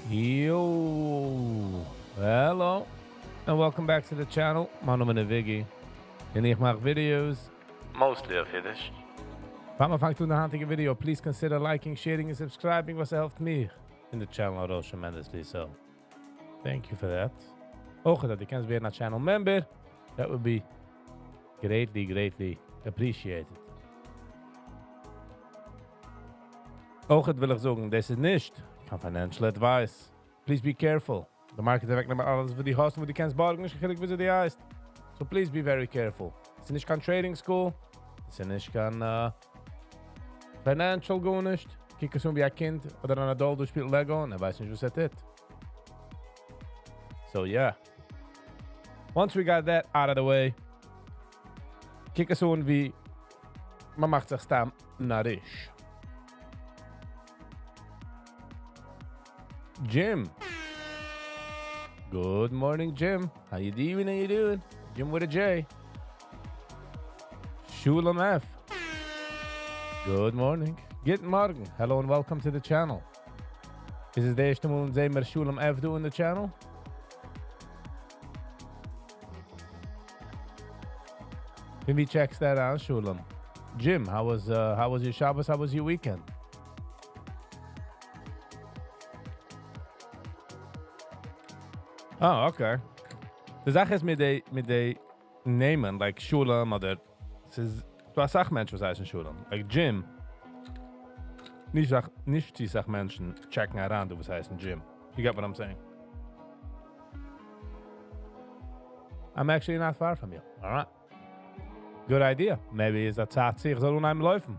Yo! Hello! And welcome back to the channel. מיין נאמען איז Viggy. און איך מאך videos mostly אויף אידיש. פאר מען פאנגט אן די היינטיגע video, please consider liking, sharing און subscribing, וואס העלפט מיר אין די channel ארויס tremendously. So, thank you for that. אויך אז דו קענסט ווערן א channel member, that would be greatly, greatly appreciated. אויך וויל איך זאגן, דאס איז נישט קיין financial advice. Please be careful. די market אוועקנעמען אלעס וואס דו האסט און וואס דו קענסט בארגן, נישט קיין חילוק וויאזוי דו הייסט. So please be very careful. עס איז נישט קיין trading school. עס איז נישט קיין financial גארנישט. קוק עס אן ווי א קינד אדער אן adult וואס שפילט Lego און ער ווייסט נישט וואס ער טוט. So yeah. Once we got that out of the way, קוק עס אן ווי מען מאכט זיך סתם נאריש. Jim. Good morning, Jim. How you doing? How you doing? Jim with a J. Shulam F. Good morning. גוטן מארגן. Hello and welcome to the channel. איז עס די ערשטע מאל אונז זעען מיר Shulam F דא אין די channel? פון ווי check סטו אריין, Shulam? Jim, how was how was your Shabbos? How was your weekend? Oh, okay. די זאך איז מיט די מיט די נעמען, like Shulam אדער ס'איז דא אסאך מענטשן וואס הייסן Shulam. Like Jim. נישט אסאך, נישט צו אסאך מענטשן check ן אריין דא וואס הייסן Jim. You get what I'm saying? I'm actually not far from you. Alright. Good idea. Maybe איז א צייט צו איך זאל אנהייבן לויפן.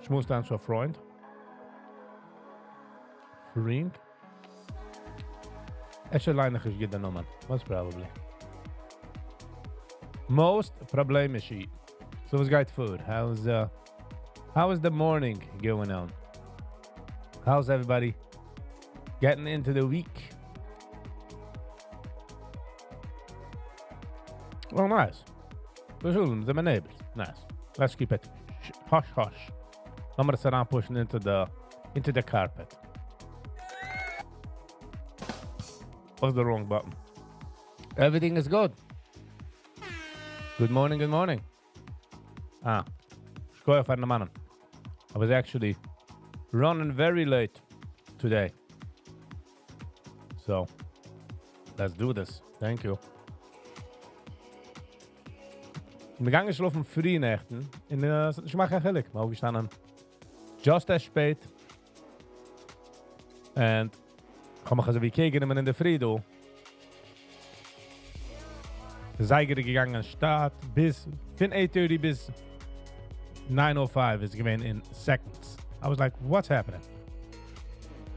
Shmuel stands for Freund. Freund? אפשר ליין איך נישט גוט די נאמען. Most probably. Most פראבלעמיש. So וואס גייט פאר? How's how is the morning going on? How's everybody getting into the week? Oh, nice. זענען neighbors. Nice. Let's keep it hush hush. לאמיר עס אריינpush ן into the carpet. Was the wrong button. Everything is good. Good morning, good morning. Ah, שכוח פארן דערמאנען. I was actually running very late today. So, let's do this. Thank you. מיר געגאנגען שלאפן פרי נעכטן. און עס האט נישט געמאכט קיין חילוק. מיר אויפגעשטאנען just as שפעט. And איך האב מיך אזוי ווי קעגן אין דער פרי דא. דער זייגער איז געגאנגען שטאט ביז פון 8:30 ביז 9:05 איז געווען in seconds. I was like, what's happening?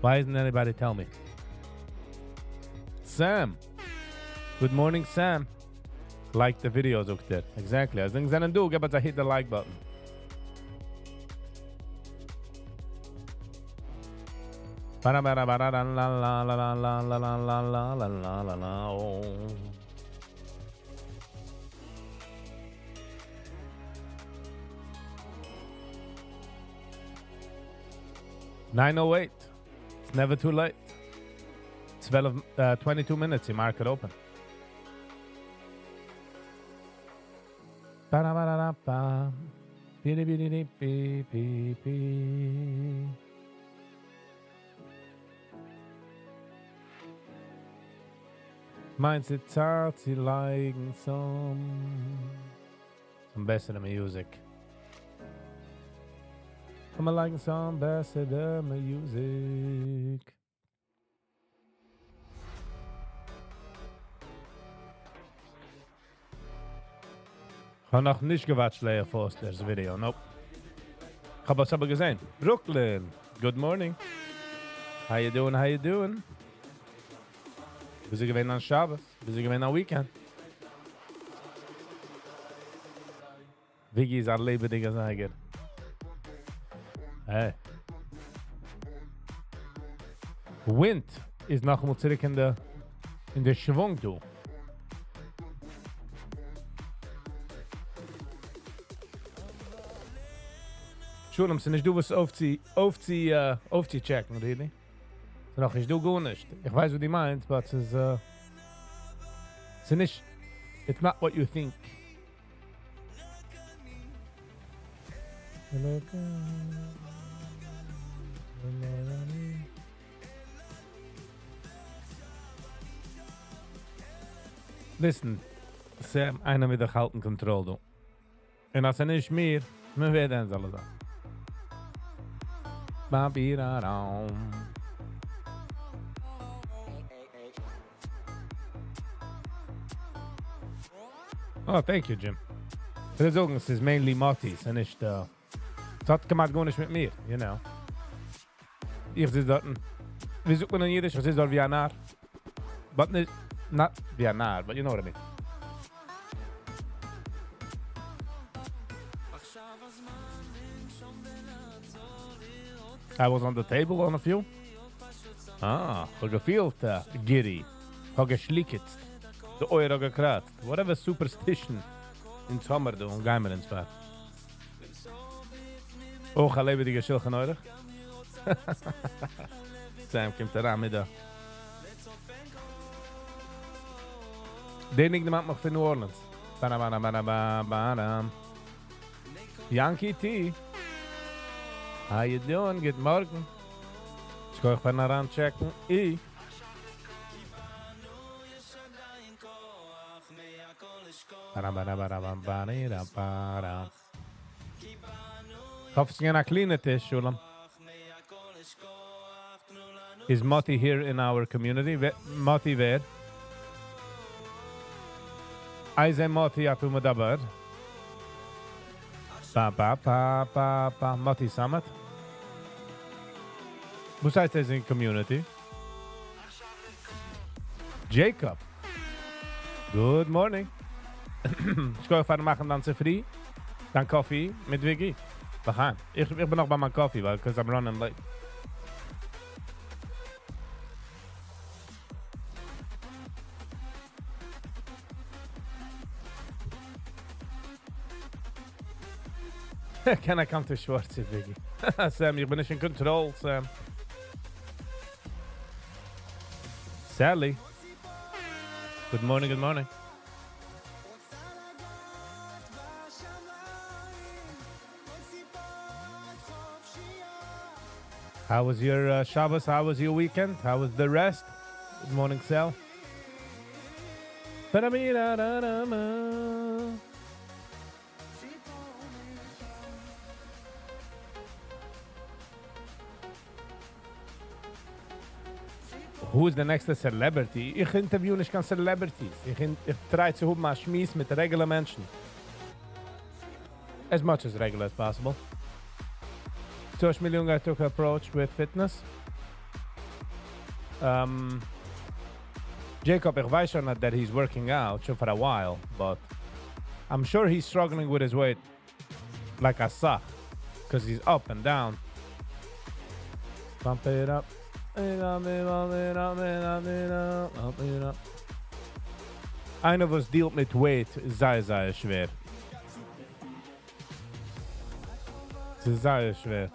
Why isn't anybody tell me? Sam. Good morning, Sam. Like the video, זאגט ער. Exactly. אז דינג זענען דא, גיב אונז א hit the like button. Ba ba ba la la la la la la la la la la la la la la. Oh. 9:08. It's never too late. 12, 22 minutes in market open. Ba-da-ba-da-da-ba. Bi-di-bi-di-di-bi-bi-bi. מיינסט צייט צו לייגן some some בעסערע music. לאמיר לייגן some בעסערע music. איך האב נאך נישט גע watch ט Leah Foster's video, nope. איך האב עס אבער געזען. Brooklyn, good morning. How you doing? How you doing? ביסטו געווען אן שבת? ביסטו געווען אן weekend? Viggy איז א לעבעדיגער זייגער. Hey. ווינט איז נאכאמאל צוריק אין די שוואונג דא. שלום, ס'איז נישט דא וואס אויפצו, אויפצו, אויפצוטשעקן, really. ס'איז נאך נישט דא גארנישט. איך ווייס וואס דו מיינסט, but ס'איז, ס'איז נישט, it's not what you think. Listen, Sam, איינער מיט דאך האלטן control דא. און אז ס'איז נישט מיר, מען ווער דען זאל עס זיין? Ba-bi-ra-raum. Oh, thank you, Jim. איך וויל זאגן, עס איז mainly Mati, עס איז נישט, עס האט כמעט גארנישט מיט מיר, you know. איך זיץ דארט, ווי זאגט מען אין אידיש? איך זיץ דארט ווי א נאר. But נישט, not ווי א נאר, but you know what I mean. I was on the table on a few. Ah, איך האב געפילט giddy. איך האב געשליקעצט. די אויער האט געקראצט. Whatever superstition אין זומער דא און גיימער אונז פאר. אויך א לעבעדיגע שולחן עורך. Sam קומט אריין מיט דא. דער ניגון דערמאנט מיך פון New Orleans. Ba ba ba ba ba ba. Yankee T. How you doing? גוט מארגן. איך גיי פארן אריינטשעקן. אי. Ba ba ba ba ba ba ba ba. איך האף, ס'איז געווען א clean טיש, שלום. Is Mati here in our community? Mati ווער? איזה Mati אתה מדבר? Pa pa pa pa pa Mati Samet? וואס הייסט ער איז אין community? Jacob. Good morning. איך גיי פארן מאכן דיין צופרי. דיין coffee מיט Viggy. לחיים. איך בין נאך ביי מיין coffee, ווייל because I'm running late. Can I come to Schwarze, Viggy? Sam, איך בין נישט in control, Sam. Sally. Good morning, good morning. How was your Shabbos? How was your weekend? How was the rest? Good morning, Sal. Ba-da-mi-da-da-da-ma. Who is the next celebrity? איך interview נישט קיין celebrities. איך try צו האבן א שמועס מיט regular מענטשן. As much as regular as possible. Josh Milunga took approach with fitness. Jacob, איך ווייס שוין that he's working out for a while, but I'm sure he's struggling with his weight like a סאך, because he's up and down. Pump it up. Pump it up. איינער וואס dealt מיט weight איז זייער, זייער שווער. ס'איז זייער שווער.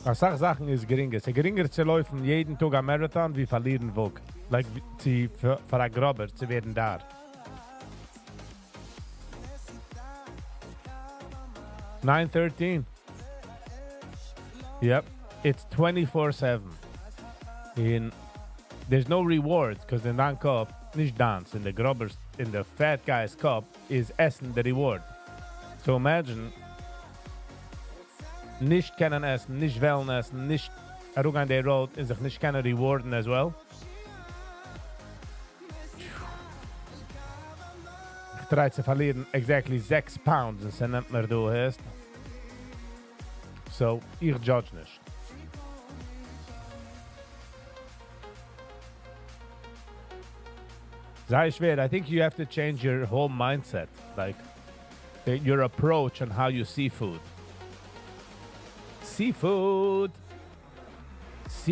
א סאך זאכן איז גרינגער. ס'איז גרינגער צו לויפן יעדן טאג א marathon, ווי פארלירן וואג. Like, צו, פאר א גראבער צו ווערן דאר. 9:13. Yep, it's 24/7. In there's no reward because in דיין קאפ, נישט דיינס, in the גראבער's, in the fat guy's קאפ איז עסן the reward. So imagine נישט קענען עסן, נישט וועלן עסן, נישט אראפגיין די road און זיך נישט קענען rewardן as well. איך try צו פארלירן exactly 6 pounds און ס'נעמט מיר דא, הערסט? So, איך judge נישט. זייער שווער. I think you have to change your whole mindset, like your approach on how you see food. Seafood. C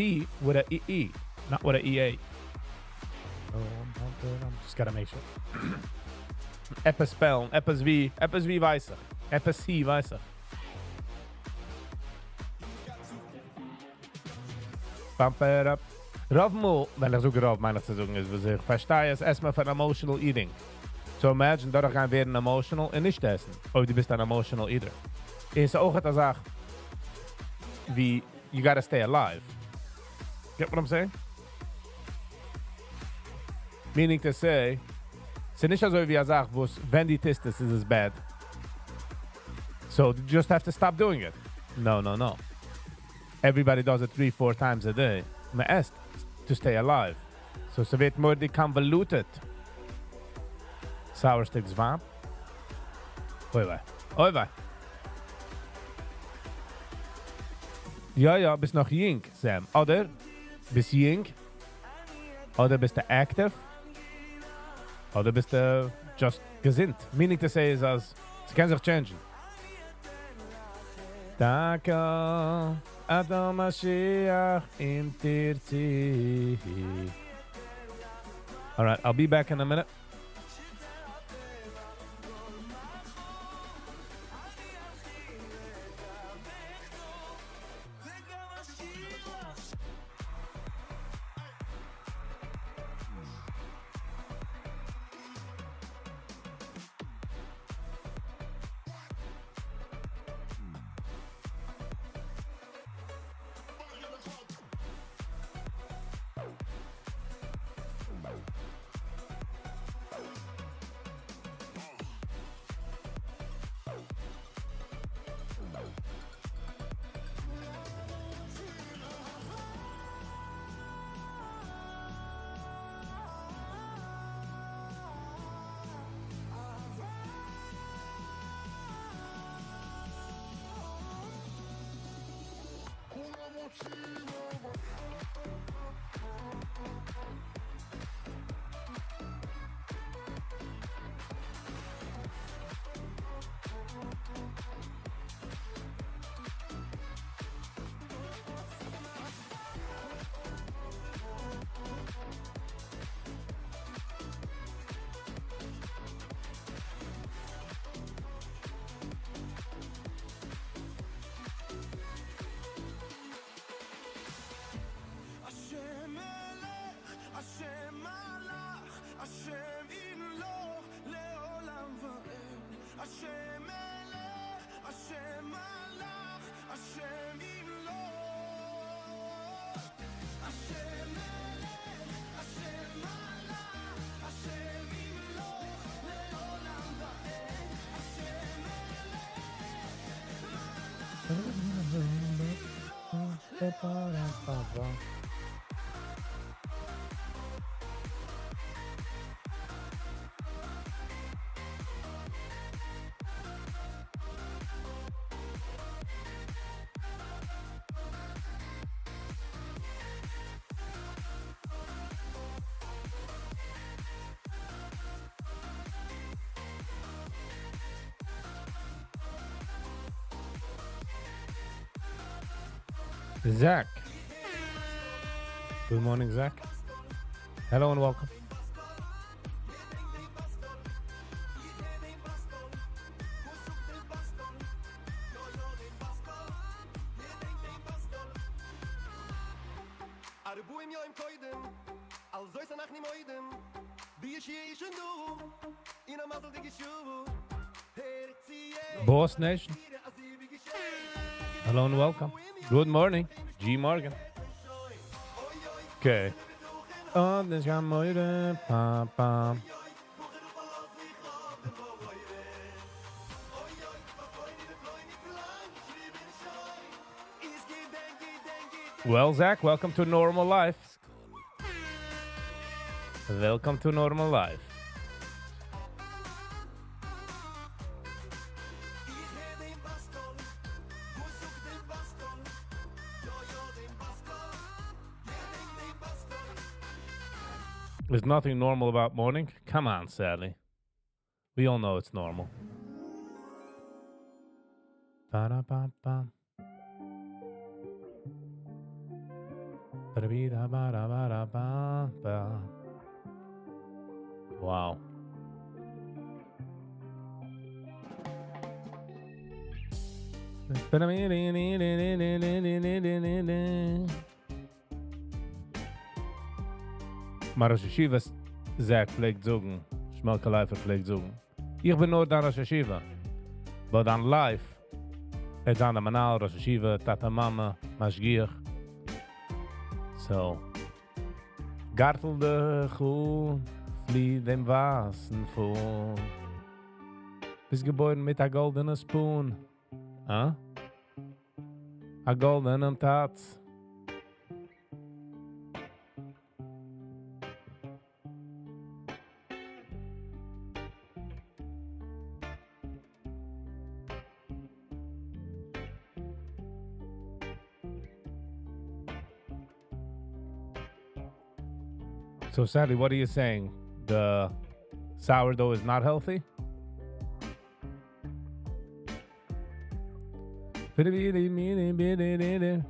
with a E E, not with a E A. Oh, I'm just got to make sure. עפעס spell ן, עפעס ווי, עפעס ווי ווייס איך, עפעס הי ווייס איך. Pump it up. רוב מאל, ווען איך זאג רוב, מיין איך צו זאגן איז, וואס איך פארשטיי איז, עסט מען פאר emotional eating. So imagine דורכגיין ווערן emotional און נישט עסן, אויב דו ביסט אן emotional eater. איז אויך א זאך ווי you gotta stay alive. Get what I'm saying? Meaning to say, ס'איז נישט אזוי ווי א זאך וואס ווען דו טוסט עס איז עס bad. So you just have to stop doing it. No, no, no. Everybody does it 3, 4 times a day. מען עסט to stay alive. So ס'ווערט more convoluted. Sour sticks ווייב. אוי וויי. אוי וויי. יא יא, ביסט נאך יונג, Sam. אדער ביסט יונג, אדער ביסטו active, אדער ביסטו just געזונט. Meaning to say איז אז ס'קען זיך change ן. טאקע, אדון משיח, אם תרצי. Alright, I'll be back in a minute. Zach. Good morning, Zach. Hello and welcome. Boss Nation. Hello and welcome. Good morning. G Morgan. Okay. Oh, this got more. Pa, pa. Well, Zach, welcome to normal life. Welcome to normal life. There's nothing normal about morning. Come on, Sally. We all know it's normal. Ba-da-ba-ba. Ba-da-bee-da-ba-da-ba-da-ba-ba. Wow. מיין ראש ישיבה זאג פלעגט זאגן, שמעלקע לייפער פלעגט זאגן, איך בין נאר דיין ראש ישיבה, but דיין life, איז דיין מנהל, ראש ישיבה, טאטע מאמע, משגיח. So, גארטל דיך אן, פלי דעם ווייסן פאן. ביסט געבוירן מיט א גאלדענע spoon. אה? א גאלדענעם טאץ. So sadly, what are you saying? The sourdough is not healthy?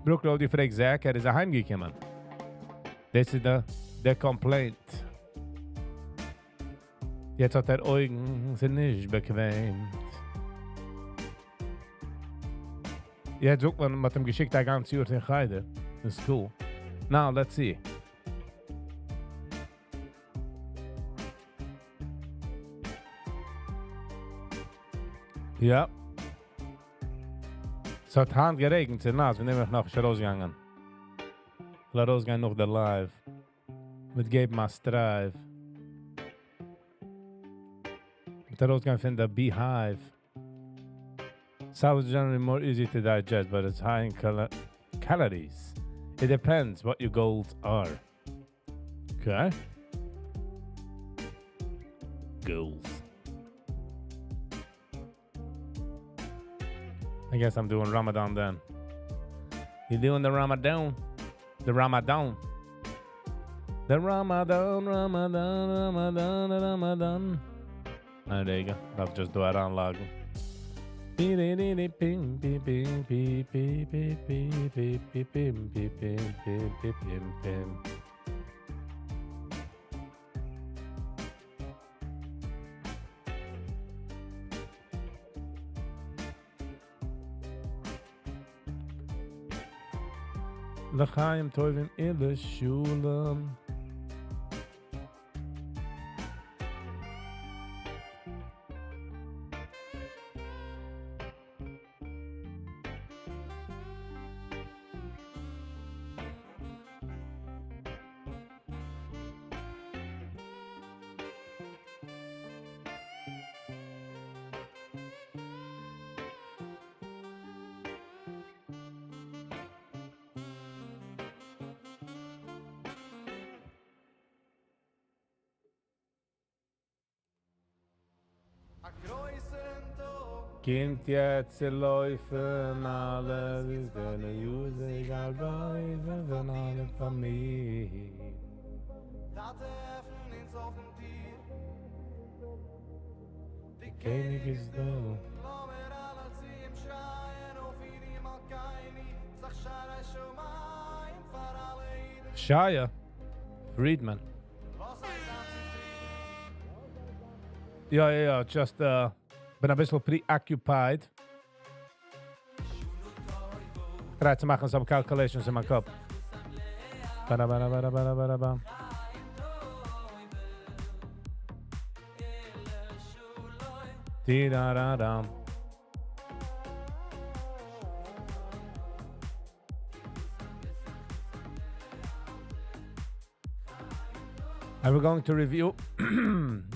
Brooklyn, די פרעגסט Zach, ער איז אהיימגעקומען. דאס איז די, די complaint. יעצט האט ער אויגן, זענען נישט באקוועם. יעצט זאגט מען, מ'האט אים געשיקט א גאנץ יאר אין חדר, אין school. Now, let's see. יא. ס'האט היינט גערעגנט, ס'איז נאס, מיר נעמען נאך נישט ארויסגעגאנגען. כ'וועל ארויסגיין נאך די live. מיט געבן א strive. מיט ארויסגיין פון די beehive. Sour is generally more easy to digest, but it's high in calories. It depends what your goals are. Okay. Goals. I guess I'm doing Ramadan then. You're doing the Ramadan. The Ramadan. The Ramadan, Ramadan, Ramadan, Ramadan. Ah, there you go. דארף just דא אריינלאגן. פי די די די פים פי פים פי פי פי פי פי פי פים פי פים פי פי פים פים. לחיים טובים ולשלום. קומט יעצט צו לויפן אלע פון אלע פאמיליע. דער קעניג איז דא. Shia Friedman. יא, יא, יא, just בין א ביסל preoccupied. Try צו מאכן some calculations אין מיין קאפ. Ba ba ba ba ba ba. Di da da da. And we're going to review.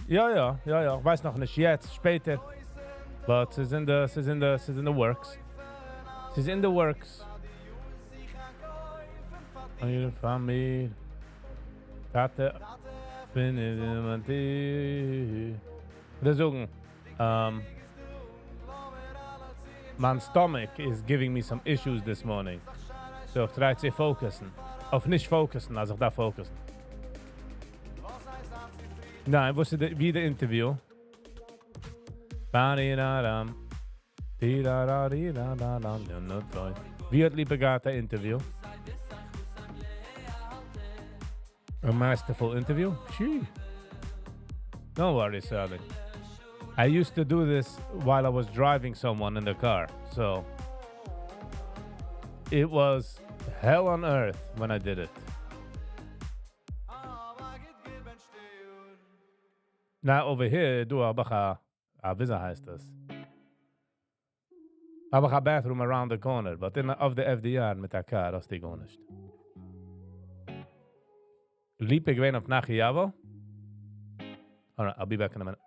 יא, יא, יא, יא. איך ווייס נאך נישט יעצט, שפעטער. But ס'איז אין די, ס'איז אין די, ס'איז in the works. ס'איז in the works. פאר מיר. טאטע, בין איך די זאגן, מיין stomach is giving me some issues this morning. So איך try צו focusן. אויף נישט focusן, אז איך דארף focusן. ניין, וואס איז די, ווי די interview? Ba-di-da-dam. Di-da-da-di-da-da-dam. ווי האט ליפא געהאט א interview? A masterful interview? Gee. Don't worry, Sally. I used to do this while I was driving someone in the car, so. It was hell on earth when I did it. Now over here, דא האב איך א, א וויאזוי הייסט דאס? האב איך א bathroom around the corner, but אין אויף די FDR מיט א car האסטו גארנישט. ליפא געווען אויף נחי יבוא? Alright, I'll be back in a minute.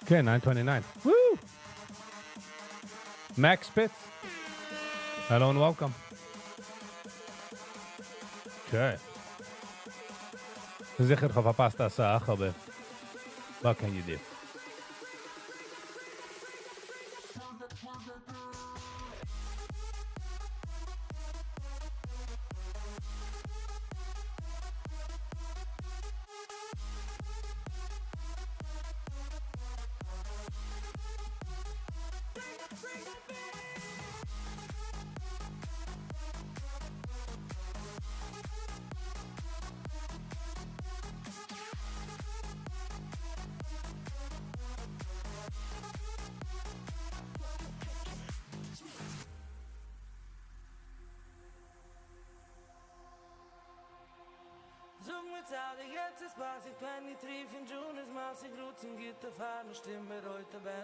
Okay, 929. Woo! Max Spitz. Hello and welcome. Okay. זיכער, איך האב פארפאסט א סאך, אבער What can you do?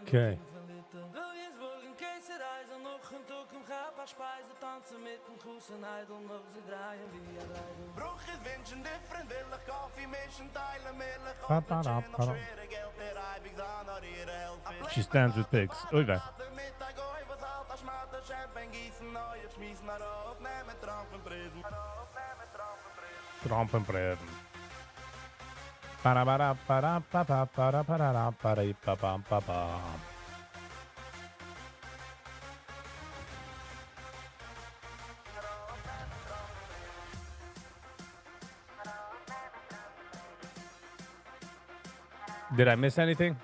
Okay. She stands with pigs. Oy וויי. Trump אין prison. Para para pa pa para para para pa pa pa pa. Did I miss anything?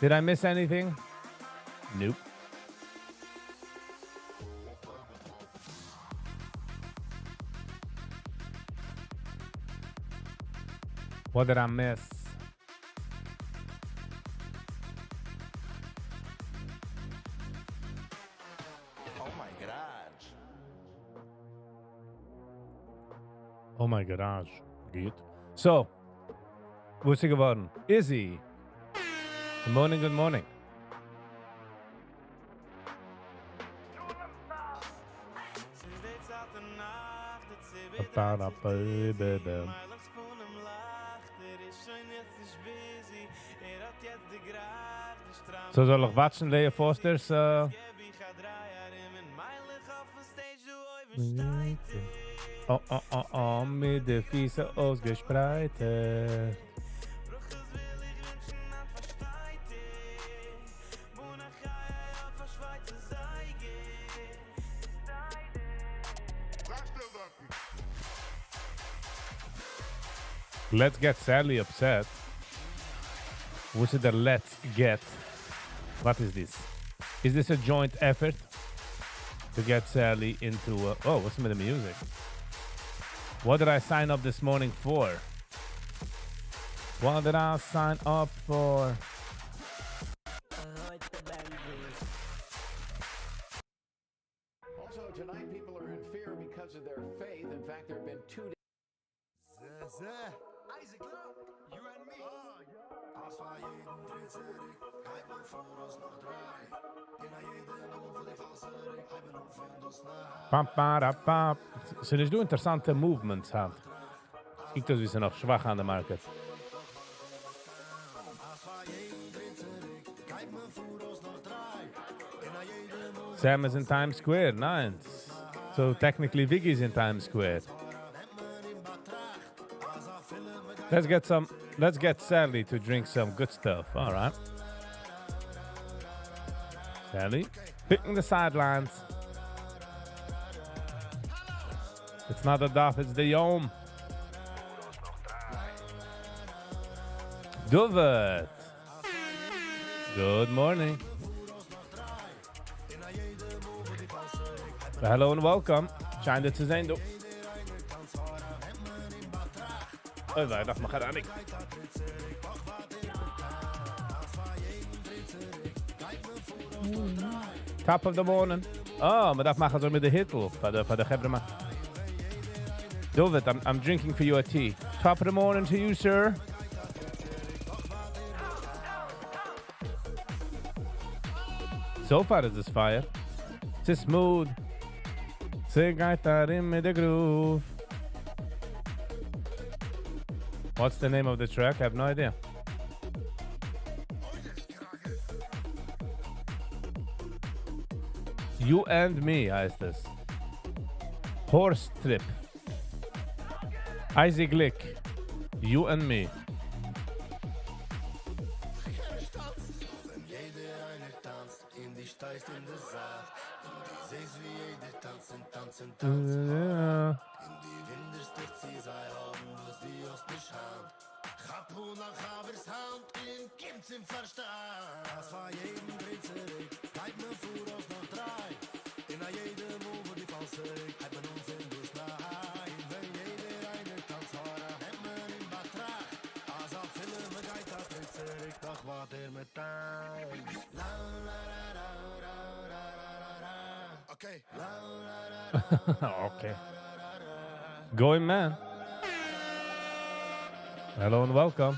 Did I miss anything? Nope. What did I miss? Oh my garage. Oh my garage. גוט. So, וואס איז געווארן? Izzy. Good morning, good morning. So זאל איך watch ן Leah Foster's Oh, oh, oh, oh, מיט די פיס אויסגעשפרייט. Let's get sadly upset. וואס איז דער let's get? What is this? Is this a joint effort to get Sally into... oh, what's with the music? What did I sign up this morning for? What did I sign up for? Also, tonight people are in fear because of their faith. In fact, there have been two Pa, pa, ra, pa. ס'איז דא אינטערעסאנטע movements היינט. עס קוקט אויס ווי ס'איז נאך שוואך אן די market. Sam is in Times Square, nice. So technically Viggy's in Times Square. Let's get some, let's get Sally to drink some good stuff. All right. Sally, picking the sidelines. It's not the דף, it's the יום. David. Good morning. Hello and welcome. שיין דיך צו זען, דו. אוי, וויי, דארף מען גראדע נישט. Top of the morning. Oh, מען דארף מאכן אזוי מיט די היטל פאר די, פאר די חברה. David, I'm drinking for you a tea. Top of the morning to you, sir. So far is this fire. It's smooth. ס'גייט ארום מיט די groove. What's the name of the track? I have no idea. You and Me הייסט עס. Horse Trip. Isaac Glick. You and Me. שטייסט אין די זייט און דו זעסט ווי יעדער טאנצט און טאנצט און טאנצט און דו וואונדערסט דיך צי זיי האבן וואס דו האסט נישט היינט. כאפ אן דיין חבר'ס האנט און קום צום פארשטאנד אז פאר יעדן טריט צוריק גייט מען פאראויס נאך דריי און א יעדע מאל וואס דו פאלסט צוריק הייבט מען אן פון דאס ניי און ווען יעדער איינער טאנצט הארא נעמט מען אין באטראכט אז אפילו מען גייט א טריט צוריק דאך ווייטער מיט איינס. Okay. Going man. Hello and welcome.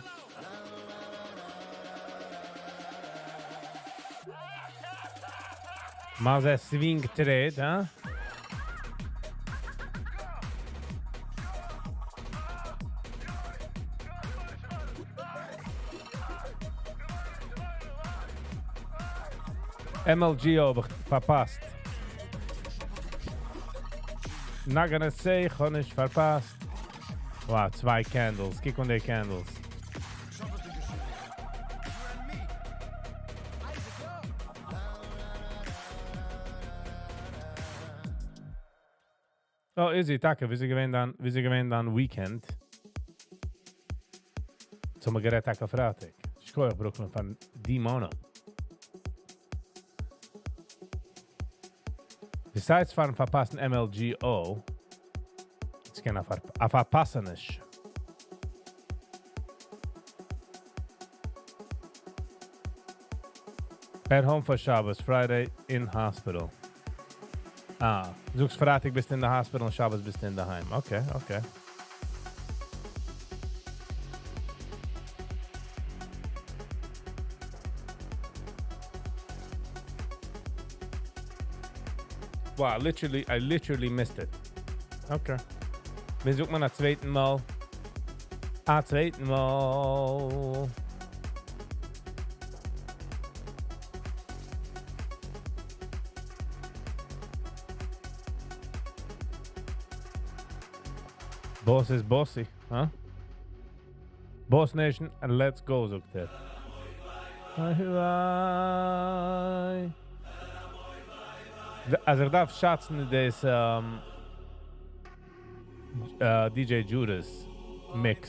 מאך א swing trade, huh? MLG האב איך פארפאסט. Not gonna say, איך האב נישט פארפאסט. Wow, צוויי candles. קוק אן די candles. Oh, Izzy, טאקע, ווי איז געווען דיין, ווי איז געווען דיין weekend? צום גערעדט טאקע פרייטאג. שכוח Brooklyn פון דימאנא. Besides פארן פארפאסן MLGO, עס קען א פארפאסעניש. At home for Shabbos, Friday in hospital. Ah, זאגסט פרייטאג ביסטו אין די hospital און שבת ביסטו אין דער היים. Okay. Wow, literally, I literally missed it. Okay. מיר זוכט מען א צווייטן מאל. א צווייטן מאל. Boss is bossy, huh? Boss Nation, and let's go, זאגט ער. איי. אז איך דארף שאצן דאס DJ Judas mix.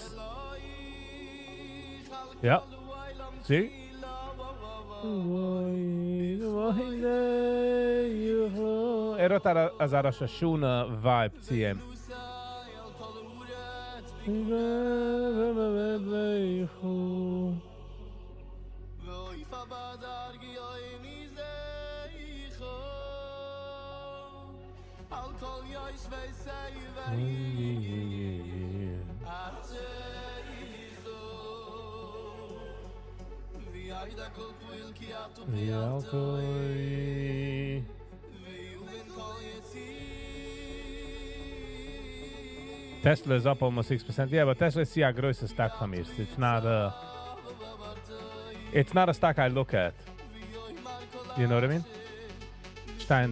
Ja. See? ער האט אזא ראש השנה vibe צו אים. Tesla is up almost 6%. Yeah, but Tesla איז א גרויסע stock פאר מיר. It's not a stock I look at. You know what I mean? איך שטיי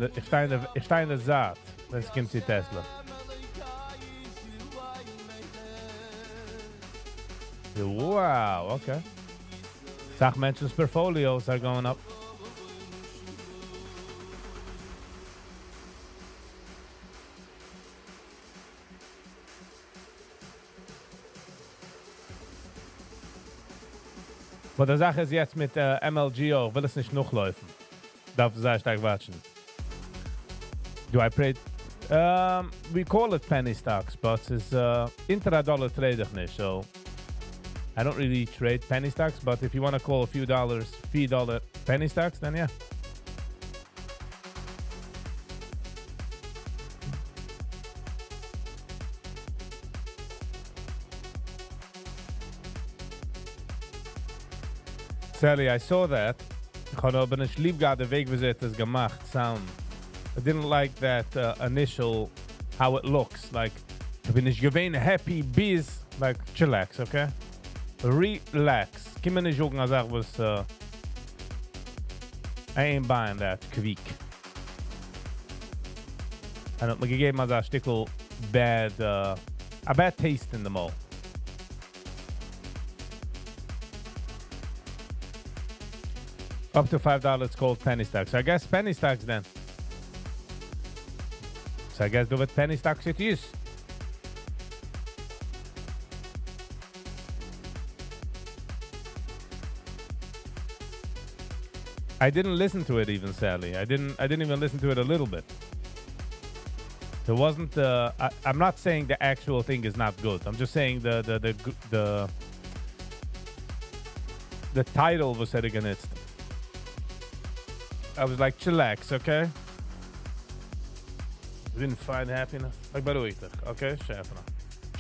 אין די זייט, ווען עס קומט צו Tesla. Wow, okay. סאך מענטשנ'ס portfolios are going up. But די זאך איז יעצט מיט MLGO, וויל עס נישט נאכלויפן. דארף זייער שטארק watchן. Do I trade? We call it penny stocks, but it's אונטער א dollar trade איך נישט, so I don't really trade penny stocks, but if you want to call a few dollars, few dollar penny stocks, then yeah. Sally, I saw that. איך האב אבער נישט ליב געהאט די וועג, ווי זי האט עס געמאכט, sound. I didn't like that initial, how it looks. Like, איך בין נישט געווען happy ביז, like, chillax, okay? Relax. קום מיר נישט זאגן, א זאך, וואס, I ain't buying that quick. און האט מיר געגעבן אזא שטיקל a bad taste in the mouth. Up to $5 called penny stocks. So I guess penny stocks then. So I guess do with penny stocks it is. I didn't listen to it even, Sally. I didn't. I didn't even listen to it a little bit. There wasn't the. I'm not saying the actual thing is not good. I'm just saying the title was set against. I was like, chillax, okay? I didn't find happiness. Like, by the way, okay? Schäfer.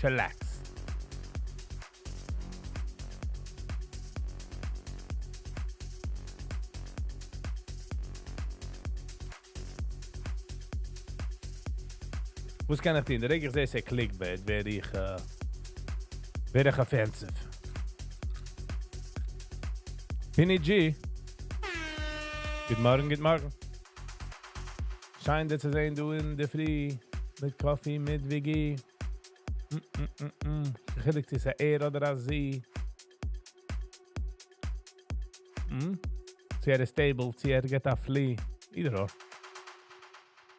Chillax. וואס קען איך טון? די רגע איך זע ס'איז clickbait, ווער איך offensive. Pini G. גוט מארגן, גוט מארגן. שיין צו זען דו אין דער פרי. מיט coffee, מיט Viggy. חילוק צו ס'איז ער אדער א זי. צו ער איז stable, צו ער גייט א flee. Either or.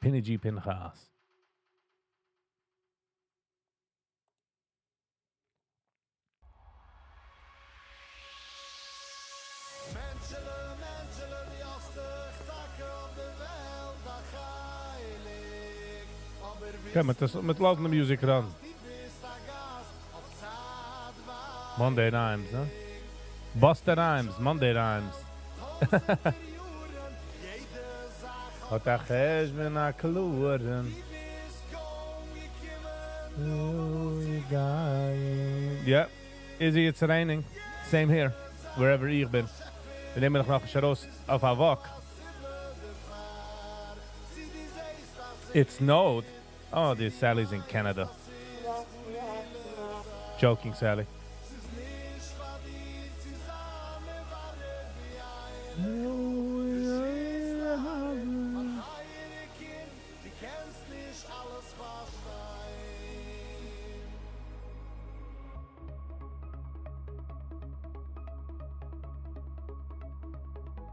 Pini G Pinchas. מענטשעלע, מענטשעלע, דו האסט דאך טאקע אויף דער וועלט א חלק. אבער Okay, מיט לאזן די music run. דו ביסט א גאסט אויף צייטווייליג. Monday Rhymes, huh? Busta Rhymes, Monday Rhymes. האט א חשבון א קלארן. Yeah, Izzy, it's raining. Same here, wherever איך בין. מיר נעמען נאך נאך ארויס אויף א walk. It snowed. Oh, this Sally's in Canada. Joking, Sally.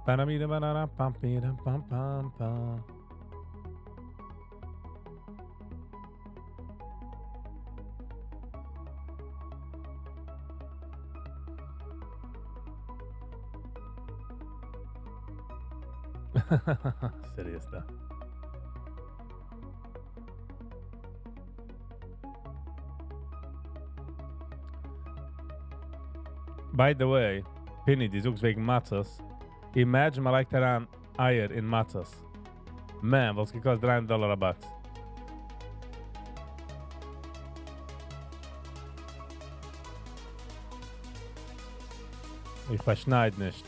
Ba-da-me-da, ba-da-da, bum, pam, pam, pam. Serious though. By the way, Pini, דו זאגסט וועגן מצות. Imagine מ'לייגט אריין אייער אין מצות. Man, וואלט געקאסט 3 דאלאר א box. איך פארשנייד נישט.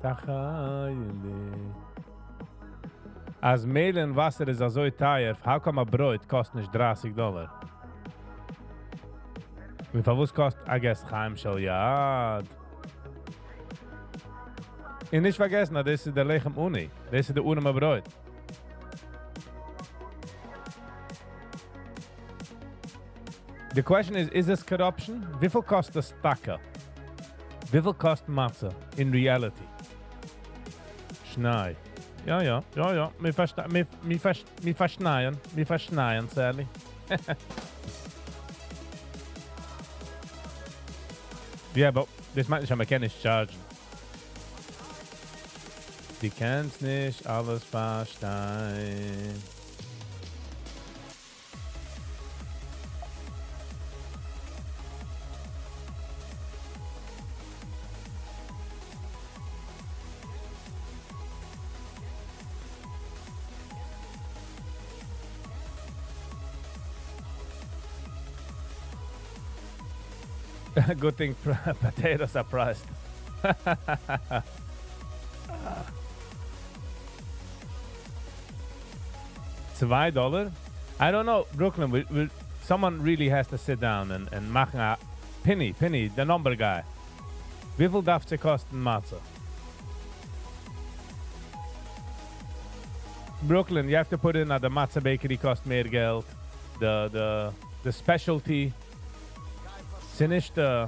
תחיילי. אז מעל און וואסער איז אזוי טייער, how come א ברויט קאסט נישט 30 דאלאר? וויפיל וואס קאסט, I guess, חיים של יד? און נישט פארגעסן, דאס איז דער לחם עוני. דאס איז דער ארעמע ברויט. The question is, is this corruption? וויפיל קאסט דאס טאקע? וויפיל קאסט מצה in reality? שניי. יא, יא, יא, יא. מיר פארשנייען. מיר פארשנייען, Sally. Yeah, but דאס מיינט נישט, אז מ'קען נישט charge. דו קענסט נישט אלעס פארשטיין. Good thing potatoes are priced. 2 dollar? I don't know, Brooklyn. Someone really has to sit down and מאכן א Penny, Penny, the number guy. וויפיל דארף עס קאסטן מצה? Brooklyn, you have to put in אז די מצה bakery קאסט מער געלט, די די די specialty, ס'איז נישט די.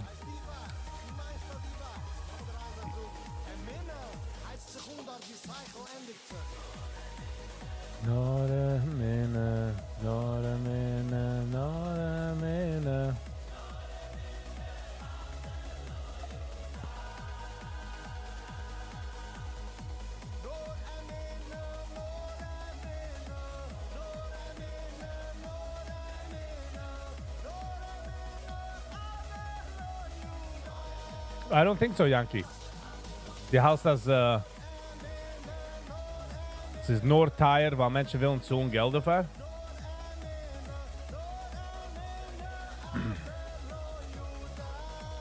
נאר אמונה, נאר אמונה, נאר אמונה. I don't think so Yankee. דו האלסט אז ס'איז נאר טייער ווייל מענטשן ווילן צאלן געלט דערפאר?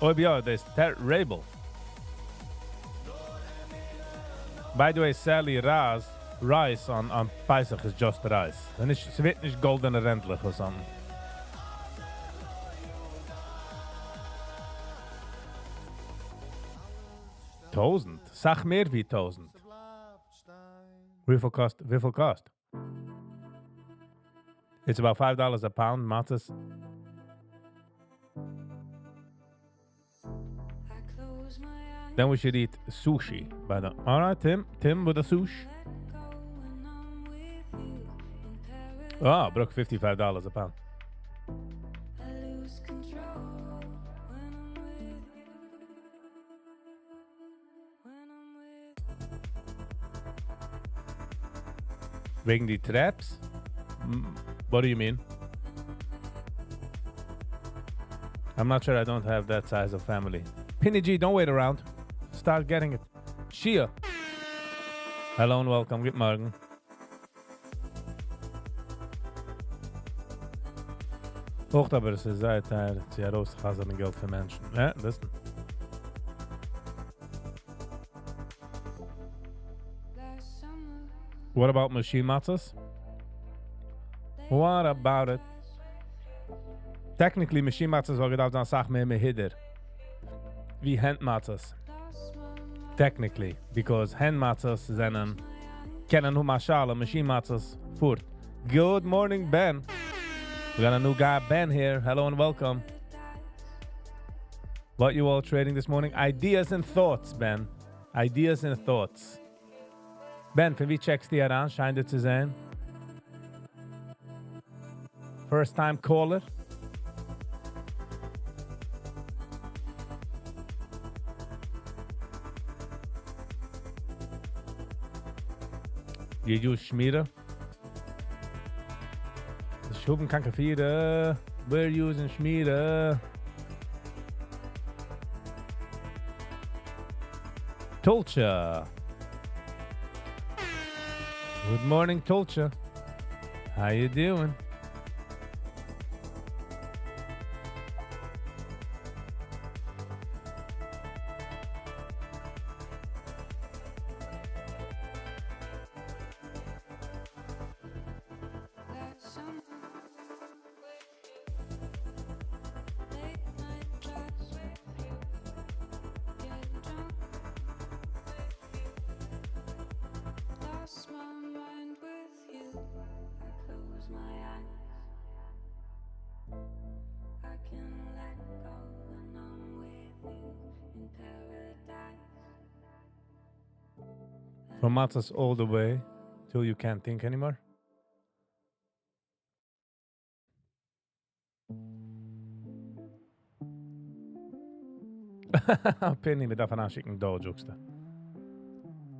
אויב יא איז דאס terrible. By the way Sally רייז rice on on פסח איז just rice. ס'ווערט נישט גאלדענע רענדלעך or something. טויזנט? סאך מער ווי טויזנט. וויפיל קאסט? וויפיל קאסט? It's about five dollars a pound מצות. Then we should eat sushi by the. Alright, Tim. Tim with the sush. Ah, broke $55 a pound. וועגן די traps? What do you mean? I'm not sure I don't have that size of family. Pinny G, don't wait around. Start getting it. Shia. Hello and welcome. גוט מארגן. אויך אבער עס איז זייער טייער צו ארויסחזר'ן געלט פון מענטשן. Yeah, listen. What about machine מצות? What about it? Technically machine מצות וואלט געדארפט זיין אסאך מער מהודר ווי hand מצות. Technically, because hand מצות זענען קענען האבן א שאלה, machine מצות פארט. Good morning Ben. We got a new guy Ben here. Hello and welcome. What you all trading this morning? Ideas and thoughts, Ben. Ideas and thoughts. Ben, פון ווי check סטו אריין? שיין דיר צו זען. First time caller. You use שמירה? נישט האבן קיין כפירה. We're using שמירה. Tulcha. Good morning, Tulcha. How you doing? From מצות all the way till you can't think anymore. Penny, מען דארף אריינשיקן DOGE, זאגסטו.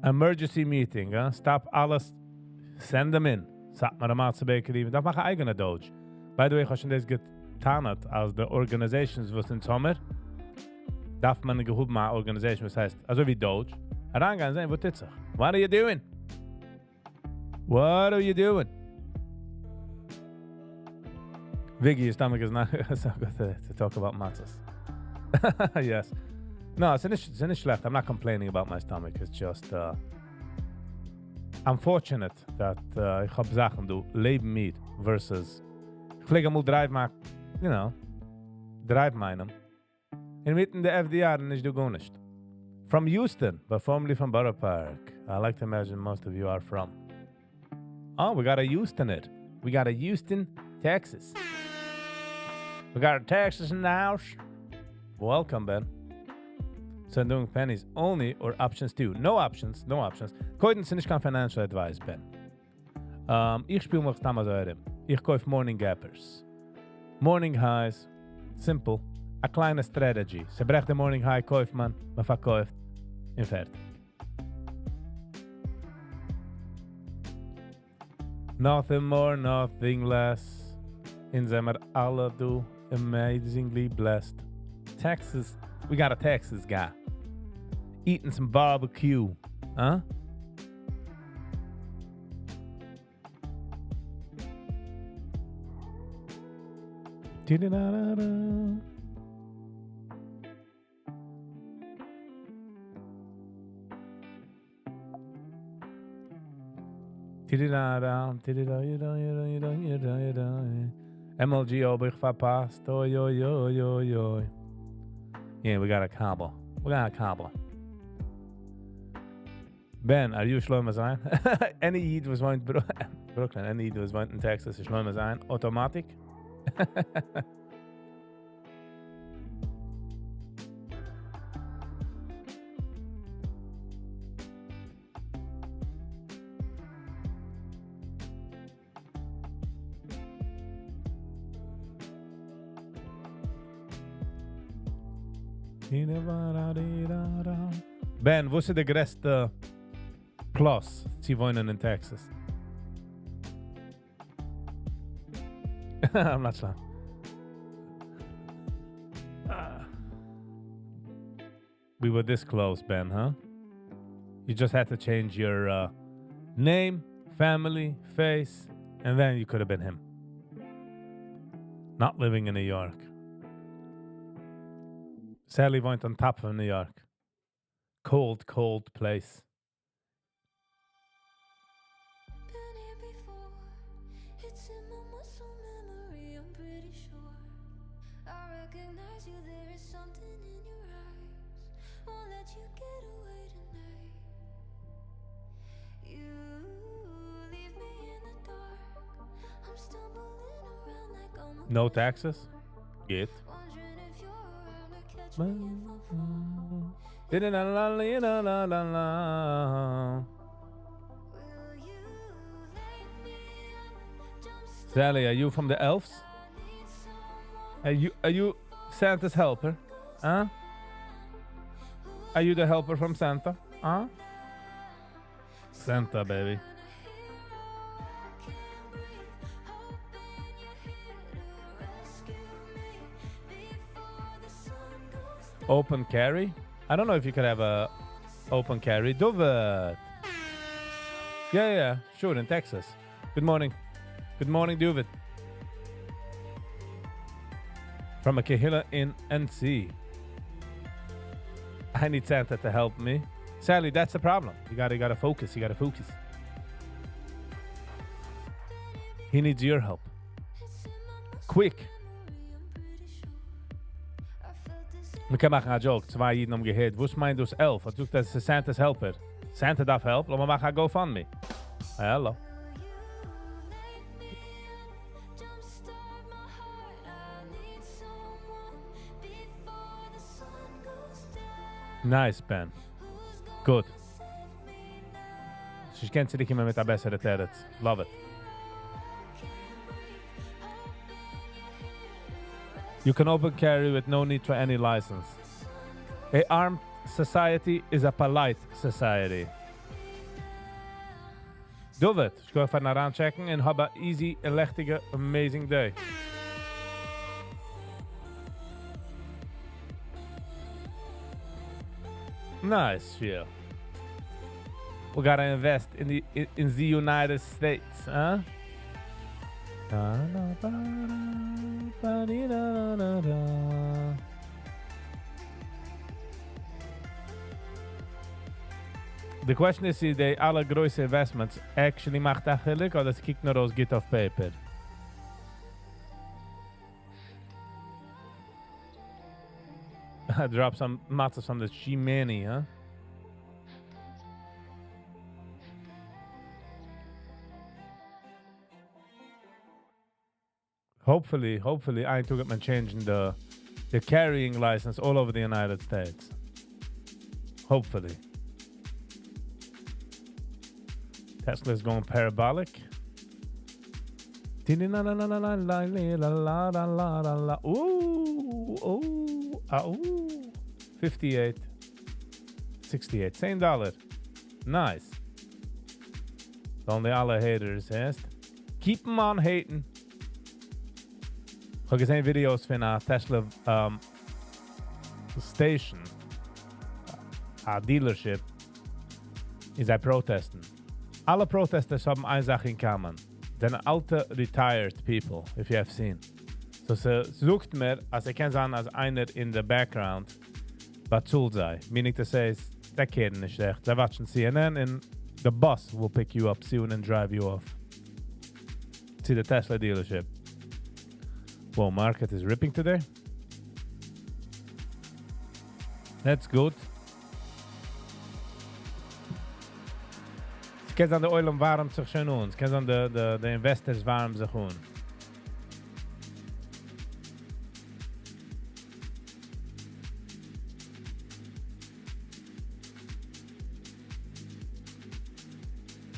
Emergency meeting, huh? Stop אלעס. Send them in. סאטמארע מצה bakery, מען דארף מאכן אייגענע DOGE. By the way, איך האב שוין דאס געטענה'ט, אז די organizations וואס אין זומער, דארף מען געהאבן א organization וואס הייסט, אזוי ווי DOGE, אריינגיין זען, וואס טוט זיך. What are you doing? What are you doing? Viggy, your stomach is not so good to talk about matzahs. Yes. No, it's נישט שלעכט. I'm not complaining about my stomach. It's just unfortunate that איך האב זאכן דא לעבן מיר versus איך פלעג אמאל drive ן, you know, drive מיינעם. אינמיטן די FDR נישט דא גארנישט. From Houston, but formerly from Borough Park. I like to imagine most of you are from. Oh, we got a Houstoner. We got a Houston, Texas. We got a Texas in the house. Welcome, Ben. So I'm doing pennies only or options too? No options, no options. קודם ס'איז נישט קיין financial advice, Ben. איך שפיל מיך סתם אזוי ארום. איך קויף morning gappers. Morning highs. Simple. א קליינע strategy. ס'ברעכט די morning high, קויפט מען, מען פארקויפט און פארטיג. Nothing more, nothing less. אונז זעמיר אלע דא amazingly blessed. Texas, we got a Texas guy. Eating some barbecue. Huh? MLG האב איך פארפאסט. Oi, oi, oi, oi, oi. Yeah, we got a cobble. We got a cobbler. Ben, are you Shlomo Zion? Any Yid וואס וואוינט Brooklyn, any Yid וואס וואוינט אין Texas איז Shlomo Zion. Automatic? Ben, וואס איז די גרעסטע plus צו וואוינען אין Texas? I'm not sure. We were this close, Ben, huh? You just had to change your name, family, face, and then you could have been him. Not living in New York. Sally וואוינט on top of New York. Cold, cold place. Been here before. It's in my muscle memory, I'm pretty sure. I recognize you, there is something in your eyes. Won't let you get away tonight. You leave me in the dark. I'm stumbling around like I'm a No taxes? Get. Wondering if you're around to catch me if I fall. La. Will you light me up? Jumpstart Sally, are you from the elves? I need someone. Are you Santa's helper? Huh? Are you the helper from Santa? Huh? Santa, baby. Open carry? I don't know if you could have a open carry. Duvet. Yeah, yeah, sure, in Texas. Good morning. Good morning, Duvet. From a קהילה in NC. I need Santa to help me. Sally, that's the problem. You got to focus. You got to focus. He needs your help. Quick. מ'קען מאכן א joke. צוויי אידן האבן געהערט. וואס מיינט דאס elf? ער זאגט, דאס איז Santa's helper. Santa דארף help. לאמיר מאכן א GoFundMe. Hello. Nice, Ben. Good. איך קען צוריקקומען מיט א בעסערע תירוץ. Love it. You can open carry with no need for any license. A armed society is a polite society. Do it. איך גיי פארן אריינטשעקן און האב a easy, לעכטיגע, amazing day. Nice, yeah. We got to invest in the United States, huh? Da, da, ba, da, ba, dee, da, da, da, da. The question is, די אלע גרויסע investments actually מאכט א חילוק אדער עס קוקט נאר אויס גוט אויף paper? Drop some matzahs from the chimney, huh? Hopefully, hopefully, איין טאג וועט מען change ן the, the carrying license all over the United States. Hopefully. Tesla is going parabolic. Ooh, ooh, ah, ooh. 58, 68, 10 דאלאר. Nice. זאלן די אלע haters, הערסט? Keep them on hating. איך האב געזען videos פון א Tesla station, א dealership, איז זיי protest ן. אלע protesters האבן איין זאך in common. זענען אלטע retired people, if you have seen. So ס'זאגט מיר, אז עס קען זיין, אז איינער in the background באצאלט זיי. Meaning to say, זיי care ן נישט עכט. זיי watch ן CNN and the bus will pick you up soon and drive you off to the Tesla dealership. Well, market is ripping today. That's good. עס קען זיין, דער עולם ווארעמט זיך שוין אן. עס קען זיין, די, די, די investors ווארעמען זיך אן.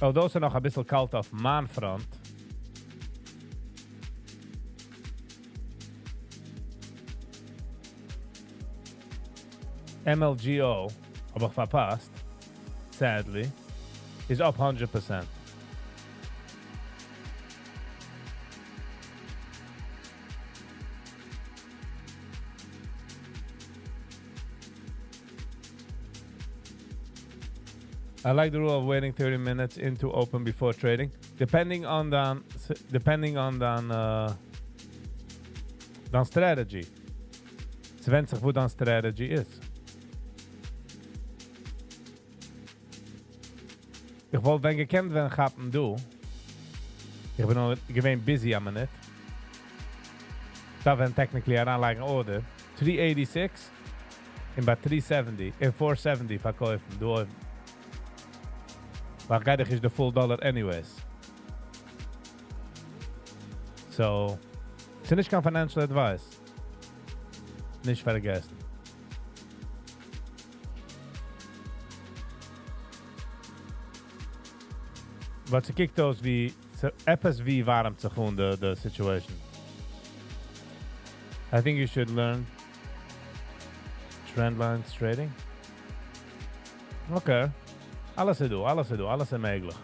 Oh, דאס איז נאך א ביסל קאלט אויף מיין front. MLGO, האב איך פארפאסט, sadly, is up 100%. I like the rule of waiting 30 minutes into open before trading. Depending on the strategy. עס ווענדט זיך, וואו דיין strategy איז. איך וואלט ווען געקענט ווען כאפן דא. איך בין נאר געווען busy א מינוט. דא ווען technically אריינלייגן order. 386 און ביי 370, און 470 פארקויפן. דא אויבן. ווייל גייט דאך נישט the full dollar anyways. So, ס'איז נישט קיין financial advice. נישט פארגעסן. But ס'קוקט אויס ווי, עפעס ווי ווארעמט זיך אן the, the situation. I think you should learn trend lines trading. Okay. אלעס איז דא, אלעס איז דא, אלעס איז מעגליך.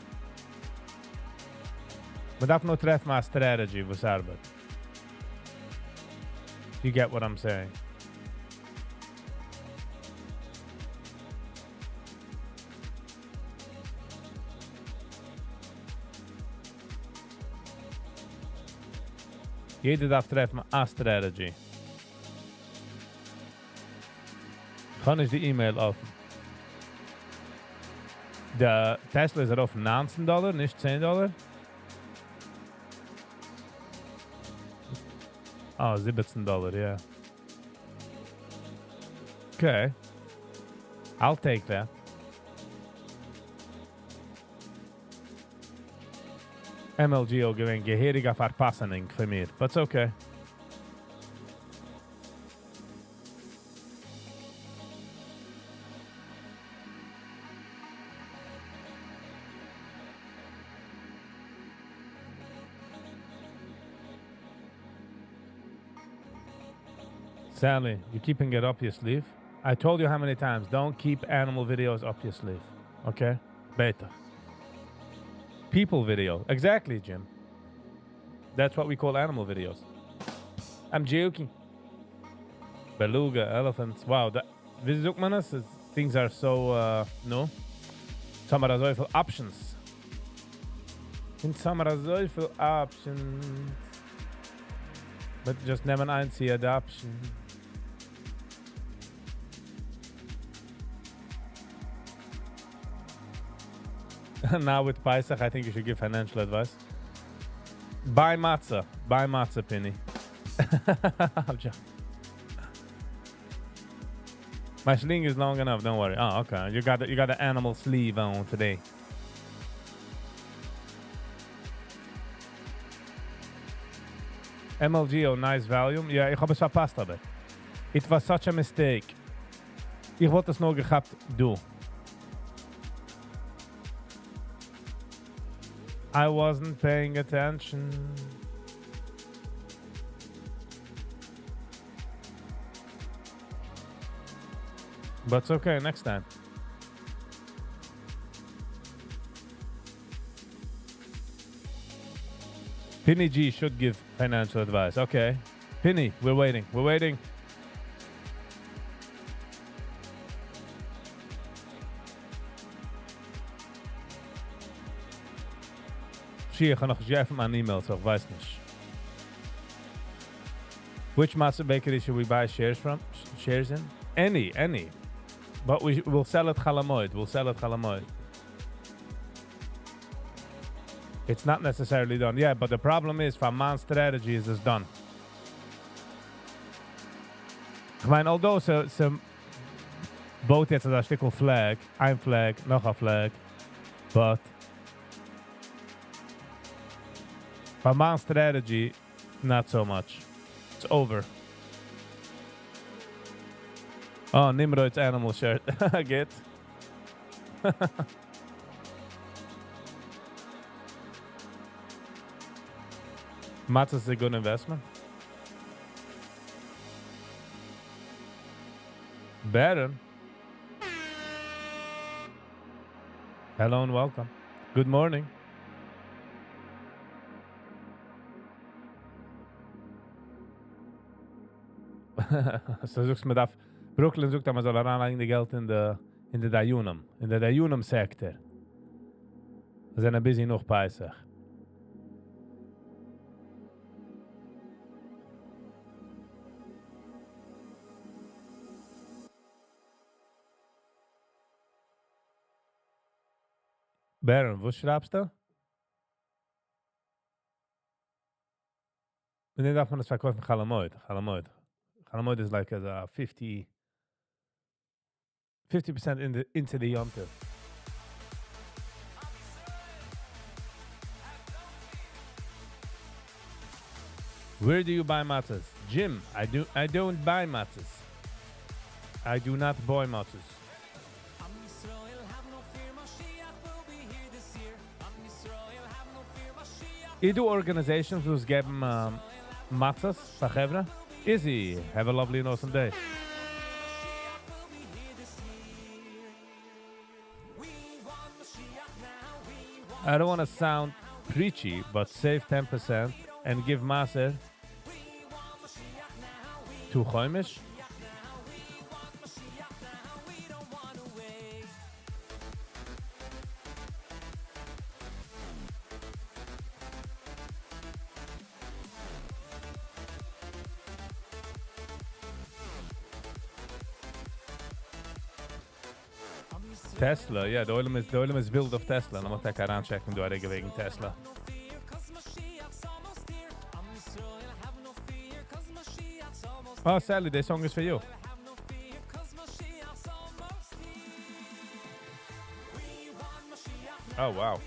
מען דארף נאר טרעפן א strategy, וואס ארבעט. You get what I'm saying. יעדער דארף טרעפן א strategy. איך האב נישט די email אפן. דער Tesla איז ארויף 19 דאלאר, נישט 10 דאלאר. Ah, 17 דאלאר, yeah. Okay. I'll take that. MLGO געווען געהעריגע פארפאסונג פאר מיר, but it's okay. Sally, you're keeping it up your sleeve? I told you how many times, don't keep animal videos up your sleeve. Okay? Better. People video. Exactly, Jim. That's what we call animal videos. I'm joking. Beluga, elephants. Wow, that, ווי זאגט מען עס? Things are so, no? יעצט האבן מיר אזויפיל options. יעצט האבן מיר אזויפיל options. But just נעמען איינס here, the option. Now with Pesach, I think you should give financial advice. Buy matzah. Buy matzah, Pinny. I'm joking. My sling is long enough, don't worry. Oh, okay. You got the animal sleeve on today. MLG, oh, nice volume. יא, איך האב עס פארפאסט אבער. It was such a mistake. איך וואלט עס נאר געכאפט דא. I wasn't paying attention. But it's okay, next time. Pinny G should give financial advice. Okay. Pinny, we're waiting. We're waiting. שי, איך האב נאך נישט געעפנט מיין email, so איך ווייס נישט. Which matzah bakery should we buy shares from? Shares in? Any, any. But we will sell it חול המועד. We'll sell it חול המועד. It's not necessarily done. Yeah, but the problem is, פאר מיין strategy איז עס done. איך מיין, although ס'בויט יעצט א שטיקל flag, איין flag, נאך א flag, but פאר מיין strategy, not so much. It's over. Oh, Nimrod's animal shirt. גוט. Matzah is a good investment. Baron. Hello and welcome. Good morning. So זאגסט מען דארף, Brooklyn זאגט אז מען זאל אריינלייגן די געלט אין די דיינים, אין די דיינים sector. זיי זענען busy נאך פסח. Baron, וואס שרייבסטו? און דאן דארף מען עס פארקויפן חול המועד. חול המועד. חול המועד is like a 50% into the יום טוב. Where do you buy matzahs? Jim, I don't buy matzahs. I do not buy matzahs. איז דא organizations וואס געבן matzahs פאר חברה? Izzy, have a lovely and awesome day. I don't want to sound preachy, but save 10% and give מעשר to Chumash. Tesla, yeah, דער עולם איז ווילד אויף Tesla. לאמיר טאקע אריינטשעקן דא א רגע וועגן Tesla. Oh, Sally, this song is for you. Oh, wow.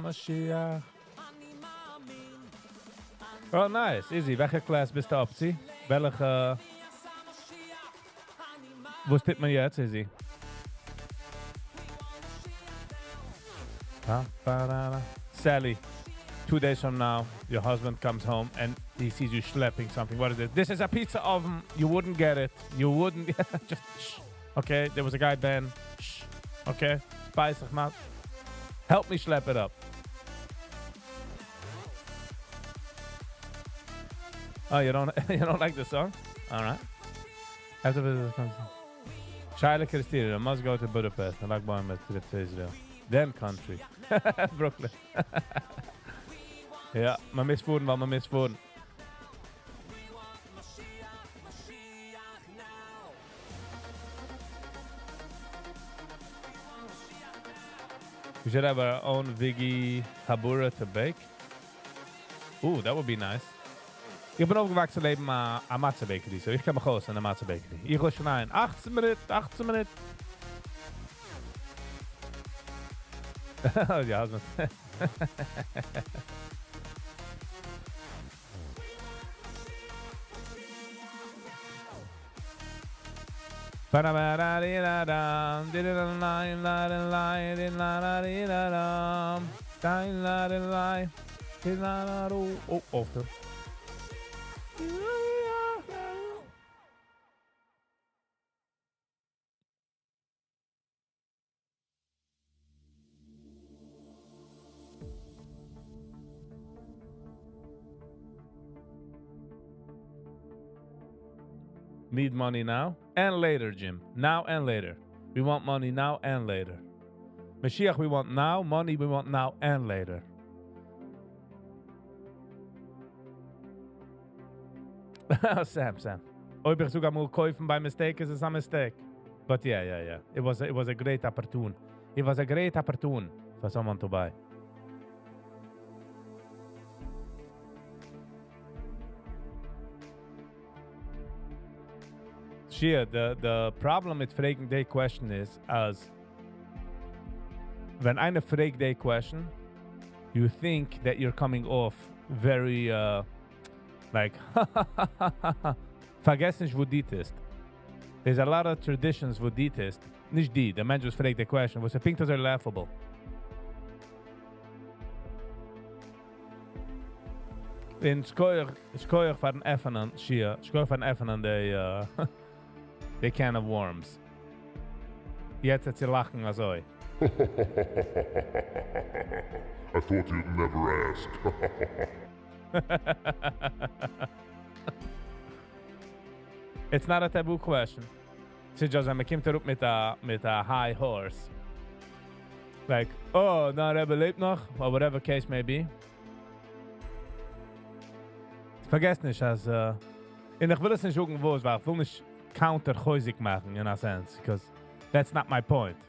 משיח. Oh, nice. Izzy, וועלכע class ביסטו up to? וועלכע... וואס טוט מען יעצט, Izzy? Sally, 2 days from now, your husband comes home and he sees you schlepping something. What is it? This is a pizza oven. You wouldn't get it. You wouldn't. Just shh. Okay, there was a guy, Ben. Shh. Okay. Spice mouth. Help me schlep it up. Oh, you don't like the song? All right. After this Shaila Christina must go to Budapest and like a trip to Israel. Then country. Brooklyn. יא, מען מוז פארן, ווייל מען מוז פארן. We should have our own Viggy Habura to bake. Ooh, that would be nice. איך בין אויפגעוואקסן לעבן א מצה bakery, so איך קען מיך אויס אין א מצה bakery. איך וויל שוין איין. אכצן מינוט, אכצן מינוט. יא, האסט מיט. Need money now and later, Jim. Now and later. We want money now and later. משיח we want now, money we want now and later. Sam, Sam. אויב איך זאג אמאל קויפן by mistake, איז עס א mistake. But yeah, yeah, yeah. It was a great opportune. It was a great opportune for someone to buy. Shia, the problem מיט פרעגן די question איז, אז ווען איינער פרעגט די question, you think that you're coming off very, like, פארגעס נישט וואו דו טוסט. There's a lot of traditions וואו דו טוסט. נישט די, דער מענטש וואס פרעגט די question, וואס ער פונקט אזוי laughable. און שכוח פארן עפענען, Shia, שכוח פארן עפענען די can of worms. יעצט וועט זי לאכן אזוי. I thought you'd never ask. It's not a taboo question. ס'איז just אז מ'קומט אראפ מיט א high horse. Like, oh, דיין רבי לעבט נאך, or whatever case may be. פארגעס נישט, אז, און איך וויל עס נישט זאגן וואס, ווייל איך וויל נישט counter חוזק מאכן, in a sense, because that's not my point.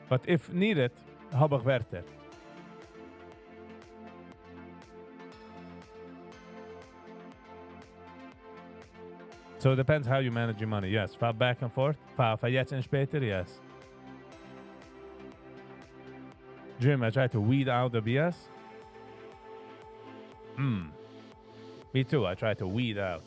But if needed, האב איך ווערטער. So it depends how you manage your money. Yes, פאר back and forth, פאר יעצט און שפעטער, yes. Jim, I try to weed out the BS. Me too, I try to weed out.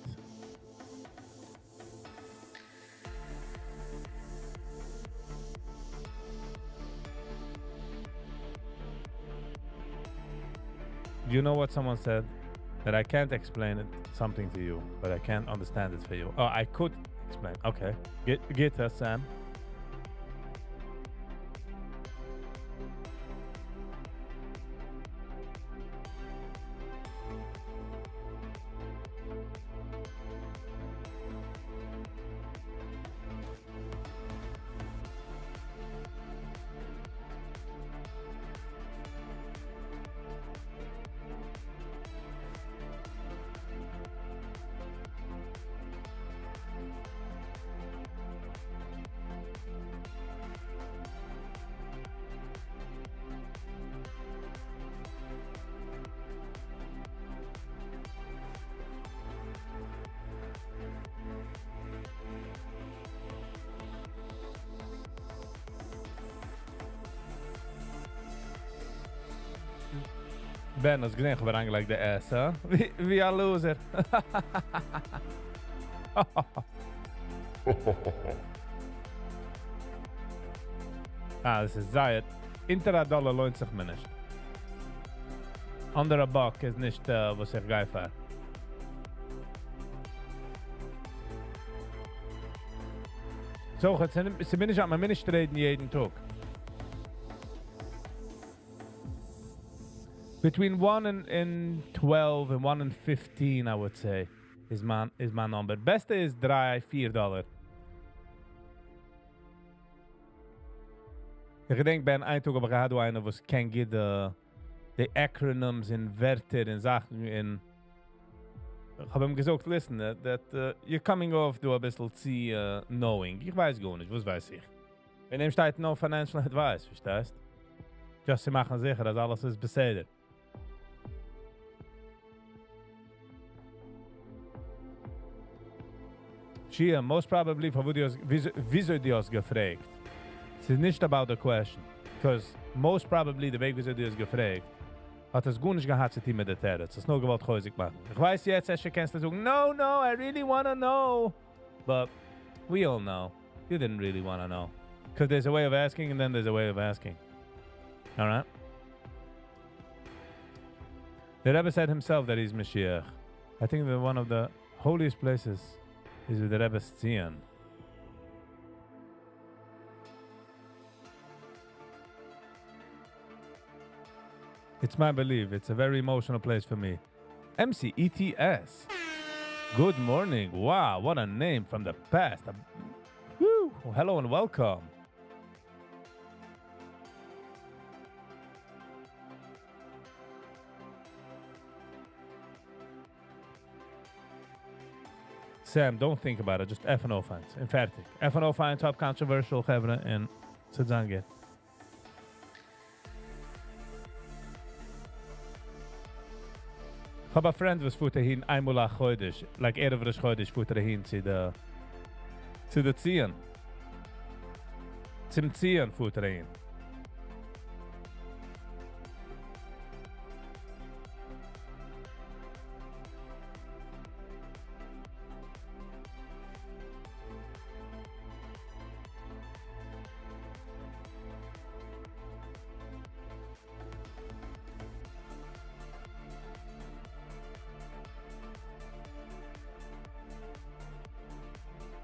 You know what someone said? That I can't explain it something to you, but I can't understand it for you. Oh, I could explain. Okay. Get us, Sam. Ben, האסט געזען, איך האב אריינגעלייגט די ass, huh? ווי א loser. אה, דאס איז זייער. אונטער א דאלאר לוינט זיך מיר נישט. Under a buck איז נישט, וואס איך גיי פאר. So, יעצט בין איך am נישט traden יעדן טאג. Between 1 and 12 and 1 and 15, I would say, is my number. בעסטע איז דריי, פיר דאלאר. איך געדענק, Ben, איין טאג האב איך געהאט איינער, וואס קען גוט די acronyms און ווערטער און זאכן און איך האב אים געזאגט, listen, that you're coming off דו א ביסל צו knowing. איך ווייס גארנישט, וואס ווייס איך? אין דעם שטייט no financial advice, פארשטייסט? Just צו מאכן זיכער, אז אלעס איז בסדר. Shia, most probably פארוואס דו האסט, וויאזוי דו האסט געפרעגט. ס'איז נישט about the question. Because most probably די וועג וויאזוי דו האסט געפרעגט, האט עס גארנישט געהאט צו טון מיט די תירוץ. האסט נאר געוואלט חוזק מאכן. איך ווייס יעצט, אפשר קענסטו זאגן, no, no, I really wanna know. But we all know, you didn't really wanna know. Because there's a way of asking and then there's a way of asking. All right? The Rebbe said himself that he's משיח. I think that one of the holiest places is with the Rebbe's ציון. It's my belief. It's a very emotional place for me. MCETS. Good morning. Wow, what a name from the past. Woo! Hello and welcome. Sam, don't think about it. Just F&O fines. און פארטיג. F&O fines, top controversial, חברה, און ס'זאל איך האב א friend וואס פארט אהין איינמאל א חודש, like ערב ראש חודש פארט ער אהין צו די ציון. צום ציון פארט ער אהין.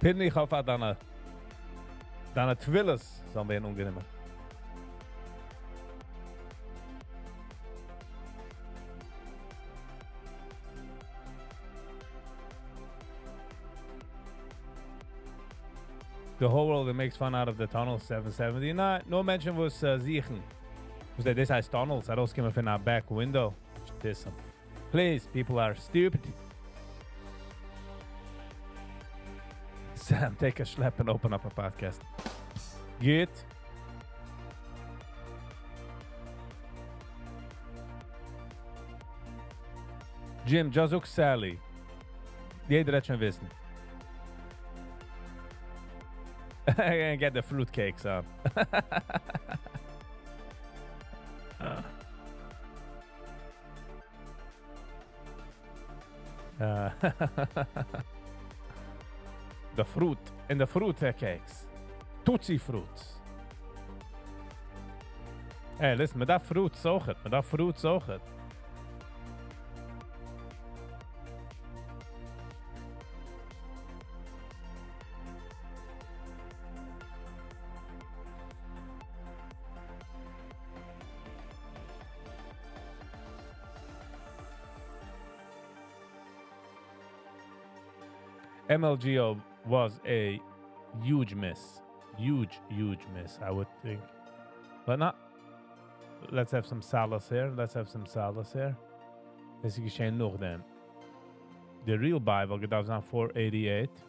פיני, איך האף דיינע תפילות זאלן ווערן אנגענומען. The whole world that makes fun out of the tunnel 779. No mention וואס זוכן. וואס דאס הייסט tunnels, ארויסקומען פון א back window. This. Please, people are stupid. Sam, take a schlep and open up a podcast. גוט. Jim, just זאג Sally. יעדער וועט שוין וויסן. And get the fruitcakes on. The fruit and the fruit cakes. Tootsie fruits. Hey, listen, מ'דארף fruits אויכעט. מ'דארף fruits אויכעט. MLGO was a huge miss. Huge, huge miss, I would think. But not. Let's have some salas here. Let's have some salas here. דאס איז געשען נאכדעם. The real buy וואלט געדארפט זיין 488.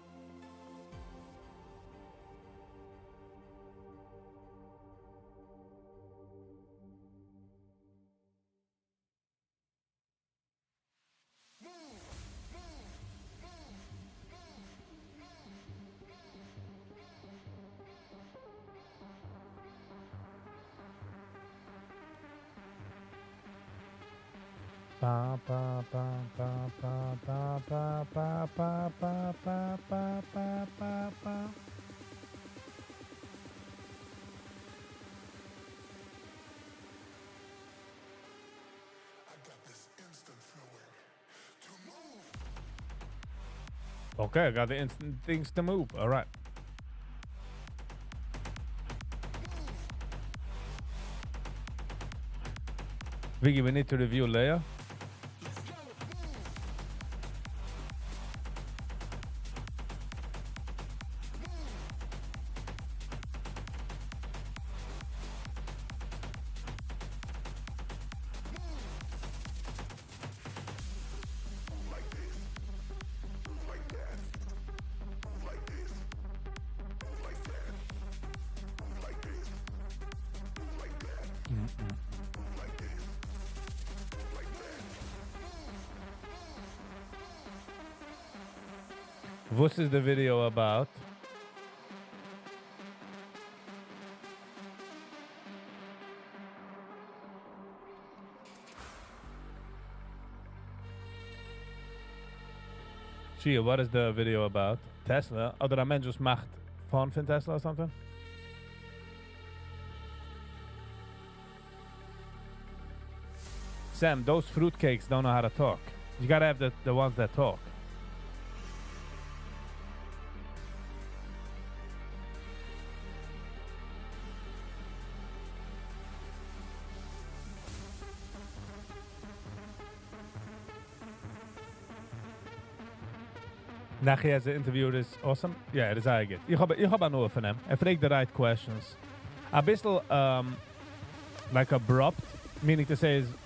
Ba, ba, ba, ba, ba, ba, ba, ba, ba, ba, ba, ba, ba, ba, ba. I got this instant flowing to move. Okay, I got the instant things to move. All right. Vicky, we need to review Leia. וואס איז די video about? Shia, what is the video about? Tesla? אדער א מענטש וואס מאכט fun פון Tesla or something? Sam, those fruitcakes don't know how to talk. You gotta have the ones that talk. Nachi as an interviewer is awesome. Yeah, ער איז זייער גוט. איך האב הנאה פון אים. ער פרעגט the right questions. א ביסל like abrupt, meaning to say is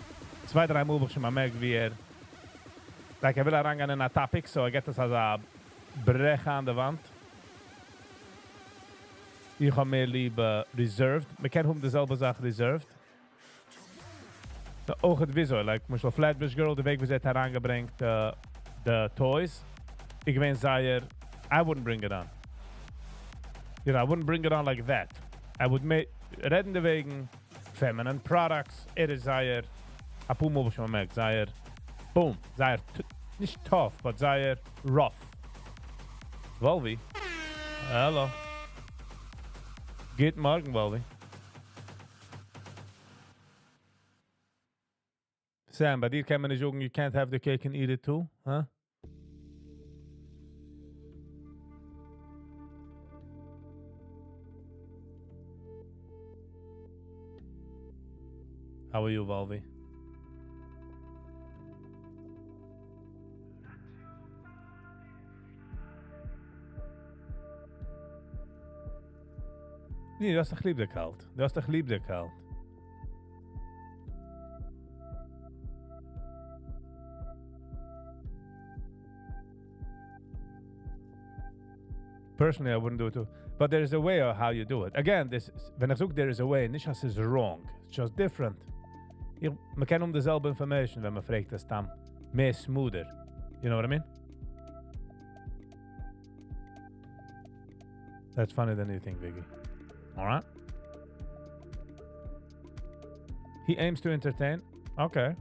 צוויי, דריי מאל האב איך שוין באמערקט ווי ער like ער וויל אריינגיין אין א topic, so ער געט עס אזא ברעך אן די וואנט. איך האב מער ליב reserved. מען קען האבן די זעלבע זאך reserved. אויך וויאזוי, like, למשל Flatbush Girl, די וועג ווי זי האט אריינגעברענגט the toys. איך מיין זייער, I wouldn't bring it on. I wouldn't bring it on like that. I would רעדן די וועגן feminine products. ער איז זייער, א פאר מאל שוין באמערקט, זייער, boom, זייער, נישט tough, but זייער rough. Volvi. Hello. גוט מארגן, Volvi. Sam, ביי דיר קען מען נישט זאגן, you can't have the cake and eat it too, huh? How are you, Volvi? ניין, דו האסט דאך ליב די קאלט. דו האסט דאך ליב די קאלט. Personally, I wouldn't do it too. But there is a way of how you do it. Again, this, ווען איך זאג there is a way, נישט אז ס'איז wrong. It's just different. מען קען האבן די זעלבע information, ווען מען פרעגט עס דאן מער smoother. You know what I mean? That's funnier than you think, Viggy. All right. He aims to entertain. Okay.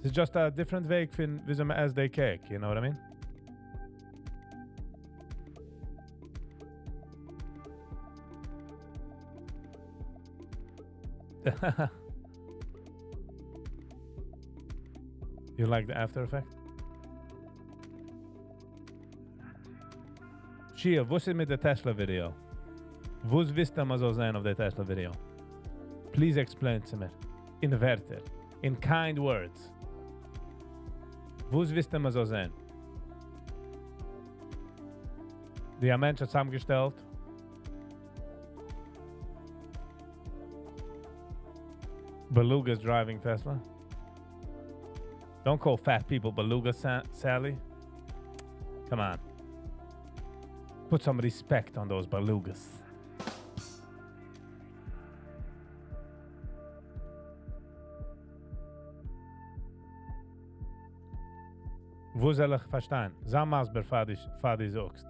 It's just a different וועג פון וויאזוי מען עסט די cake, you know what I mean? You like the after effect? Shia, וואס איז מיט די Tesla video? וואס ווילסטו אז מ'זאל זען אויף די Tesla video? Please explain to me. אין ווערטער. In kind words. וואס ווילסטו מ'זאל זען? די מענטש האט צוזאמגעשטעלט. Belugas driving Tesla. Don't call fat people belugas, Sally. Come on. Put some respect on those belugas. וואו זאל איך פארשטיין? זיי מסביר פאר דו זאגסט.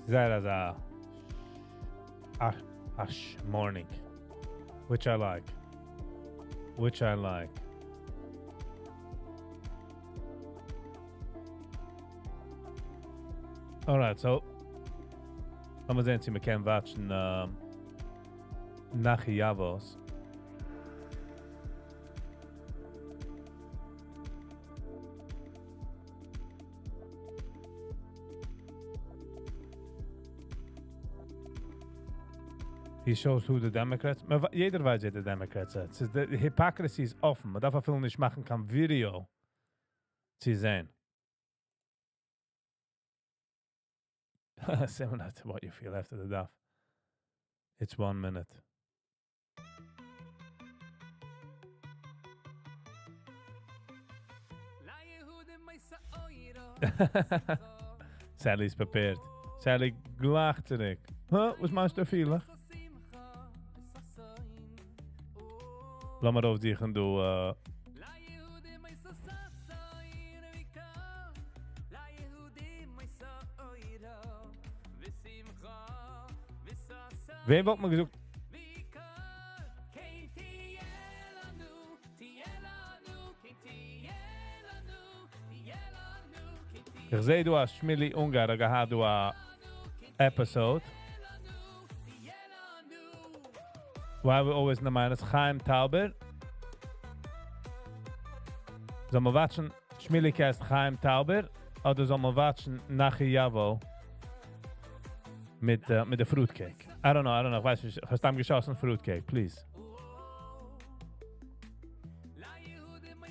זייער אזא hush morning, which I like, which I like. All right, so לאמיר זען צו מ'קען watchן Nachi Yavos. He shows who the Democrats, יעדער ווייסט ווער די Democrats זענען. ס'איז די hypocrisy איז אפן. מען דארף אפילו נישט מאכן קיין ווידעא צו זען. Similar to what you feel after the דף. It's one minute. Sally איז prepared. Sally גלייך צוריק. הא? וואס מיינסטו פיל איך? לאמיר אויפזוכן דא. וועם וואלט מען געזאגט? איך זעה דא אז שמילי אונגאר האט געהאט דא א episode. Why we always in the minus? Chaim Tauber. זאל מען watch ן שמילי cast Chaim Tauber אדער זאל מען watch ן Nachi Yavo מיט מיט די fruitcake? I don't know, I don't know, איך ווייס נישט, איך האב סתם געשאסן fruitcake, please.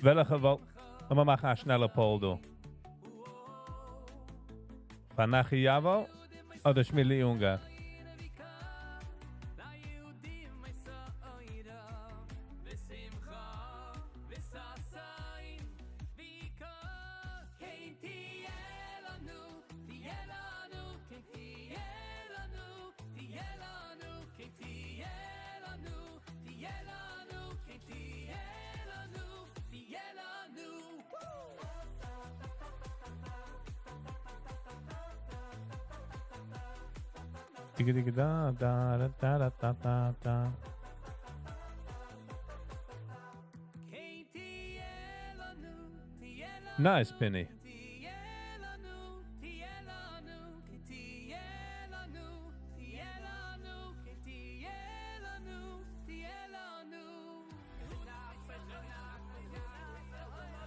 וועלכע וואלט, לאמיר מאכן א שנעלע poll דא. פאר Nachi Yavo אדער שמילי אונגאר? Da da da da da da da. Nice, Penny.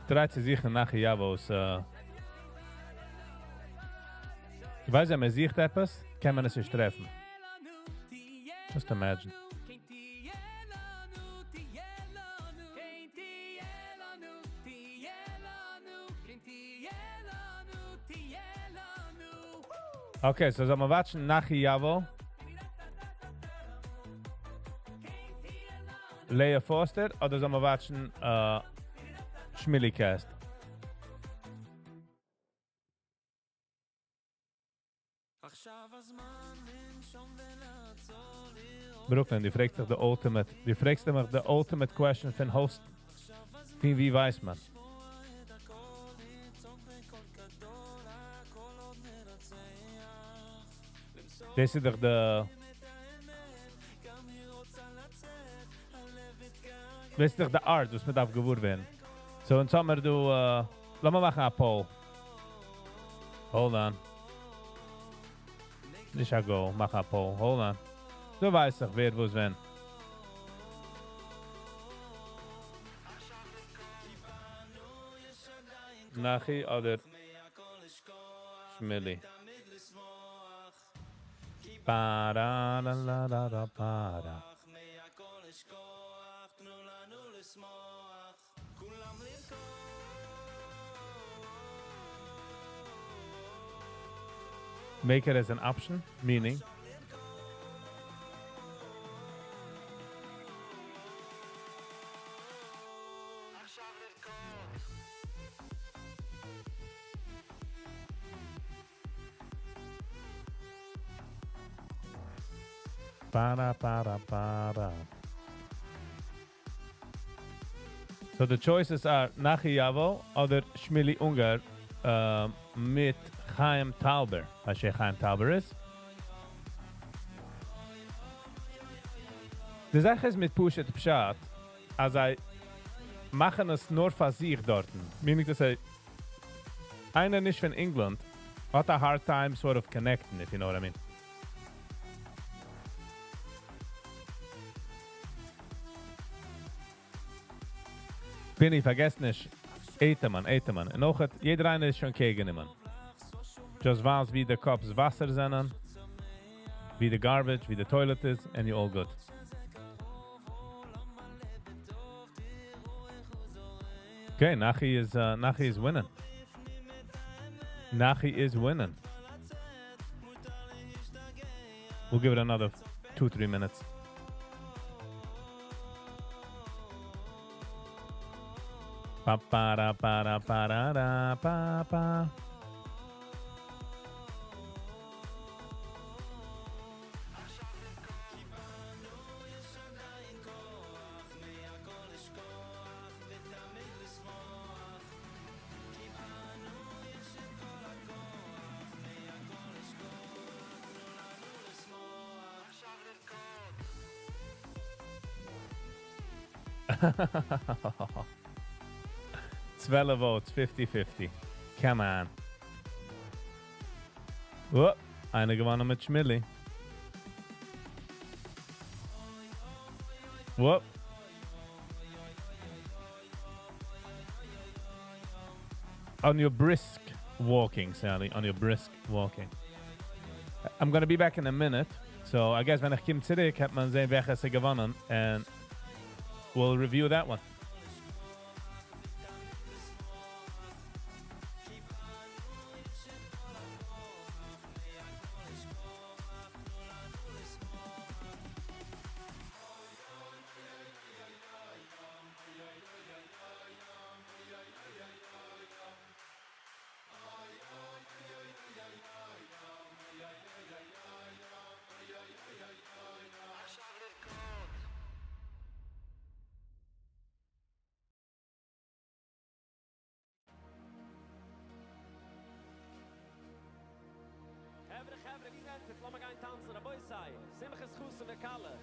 Try צו זוכן Nachi Yavo's. איך ווייס, אז מען זוכט עפעס, קען מען עס נישט טרעפן. Just imagine. Okay, so זאל מען watch ן Nachi Yavo? Leah Foster אדער זאל מען watch ן Shmili Cast? Brooklyn, דו פרעגסט זיך די ultimate, דו פרעגסט מיך די ultimate question פון host, פון ווי ווייסט מען? דאס איז דאך די דאס איז דאך די art וואס מען דארף געוואר ווערן. So, אונז האמיר דא, לאמיר מאכן א poll. Hold on. נישט א go, מאך א poll. Hold on. דו ווייסט דאך ווער וואס ווען. Nachi אדער Shmili? Pa ra la la la la pa ra. Make it as an option, meaning Para, para, para. So the choices are Nachi Yavo אדער Shmili Ungar מיט Chaim Tauber. ווייסט ווער Chaim Tauber איז? די זאך איז מיט פשוט פשט, אז זיי מאכן עס נאר פאר זיך דארטן. Meaning to say, איינער נישט פון England האט a hard time sort of connecting, if you know what I mean. Pini, פארגעס נישט, אטעמען, אטעמען. און אויך האט יעדער איינער איז שוין קעגן אים. Just ווייל ווי די cups וואסער זענען. ווי די garbage, ווי די toilet איז, and you're all good. Okay, Nachi is Nachi is winning. Nachi is winning. We'll give it another 2-3 minutes. Pa pa ra pa ra pa ra ra pa pa. 12 votes, 50-50. Come on. Whoop, איינער געוואונען מיט Shmilly. Whoop. On your brisk walking, Sally. On your brisk walking. I'm gonna be back in a minute. So I guess ווען איך קום צוריק, וועט מען זען, ווער עס האט געוואונען. And we'll review that one. חברה, חברה, ווי זענט איר? לאמיר גיין טאנצן, רבותי. שמחת חתן וכלה.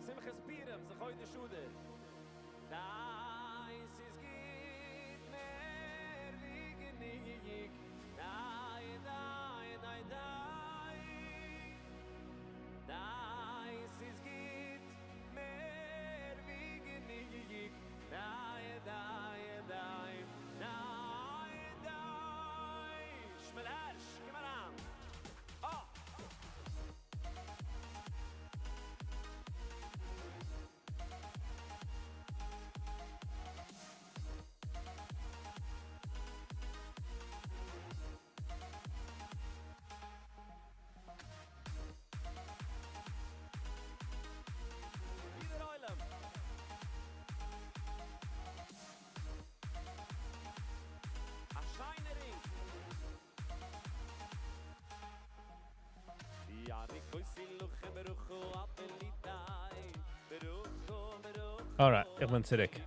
שמחת פורים, ס'איז חודש אדר. דיי, ס'איז גוט מער ווי גענוג. דיי, דיי, דיי, דיי. דיי, ס'איז גוט מער ווי גענוג. דיי, דיי, דיי. דיי, דיי. שמעל הערש, קום אריין. Oh! ווידער עולם. א שיינער רינג. יא, ברוך Alright, איך בין צוריק.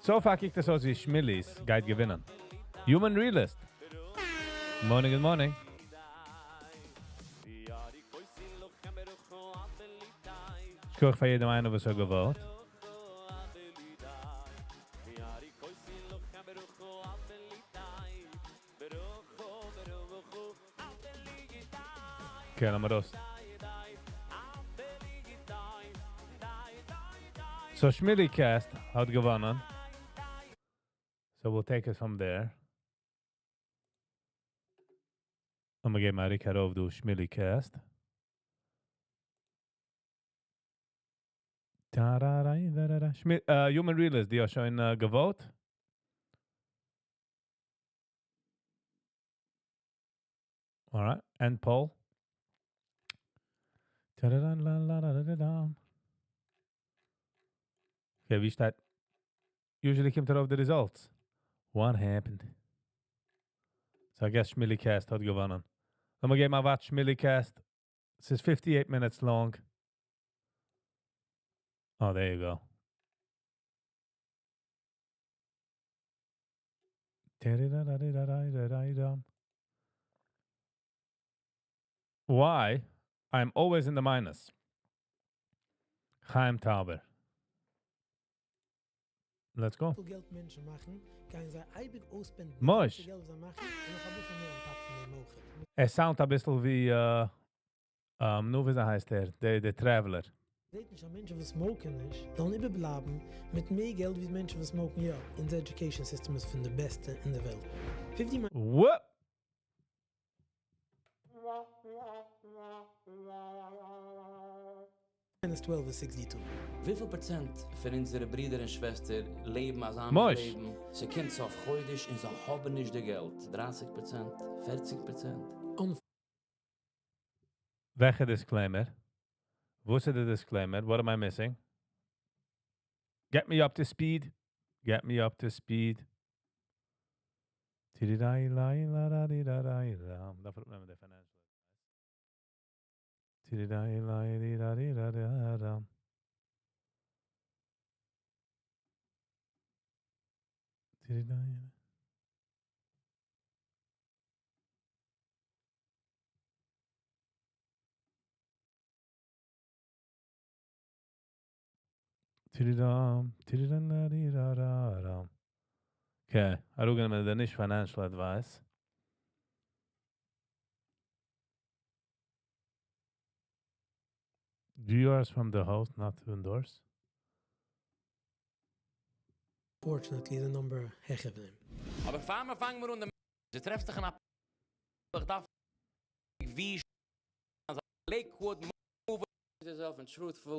So far קוקט עס אויס ווי Shmillies גייט געווינען. Human Realist. Morning, good morning. שכוח פאר יעדעם איינער וואס האט גע vote. Okay, לאמיר ארויס. So Shmilly Cast האט געוואונען. So we'll take it from there. לאמיר געבן א רוק ארויף דא Shmilly Cast. Da da da da da da. Shmi Human Realist, דו האסט שוין גע vote? All right, end poll. Da da da la la da da da da. Okay, ווי שטייט? Usually קומט ארויף the results. What happened? So I guess Shmilly Cast האט געוואונען. לאמיר געבן א watch Shmilly Cast. This is 58 minutes long. Oh, there you go. Da-da-da-da-da-da-da-da. Why? I'm always in the minus. Chaim Tauber. Let's go. וויפיל געלט מענטשן מאכן, גייען זיי אייביג אויס spend ן. Mosh. געלט זיי מאכן, און נאך א ביסל מער on top פון דעם אויך. עס sound א ביסל ווי, נו, ווי הייסט ער? The Traveler. זעט נישט, אז מענטשן וואס smoke ן נישט, זאלן איבערבלייבן מיט מער געלט ווי מענטשן וואס smoke ן יא. אונזער education system איז פון די בעסטע אין דער וועלט. 50 What? Minus 12 איז 62. וויפיל פראצענט פון אונזערע ברידער און שוועסטער לעבן אזא מין מוש. לעבן? ס'קומט סוף חודש און זיי האבן נישט די געלט, 30%? 40%? וועלכע disclaimer? וואס איז די disclaimer? What am I missing? Get me up to speed. Get me up to speed. Tididai-lai-la-da-di-da-dai-da. דארף איך נעמען די financial advice. Tididai-lai-di-da-di-da-da-da. Tididai- Tididam, tididam-da-di-da-da-dam. Okay, אראפגענומען די נישט financial advice. Viewers from the host not to endorse. Fortunately, the number העכער פון דעם. אבער פאר מיר פאנגן מיר אן, די טרעפסט זיך אין א איך דארף ווי Lakewood move yourself and truthful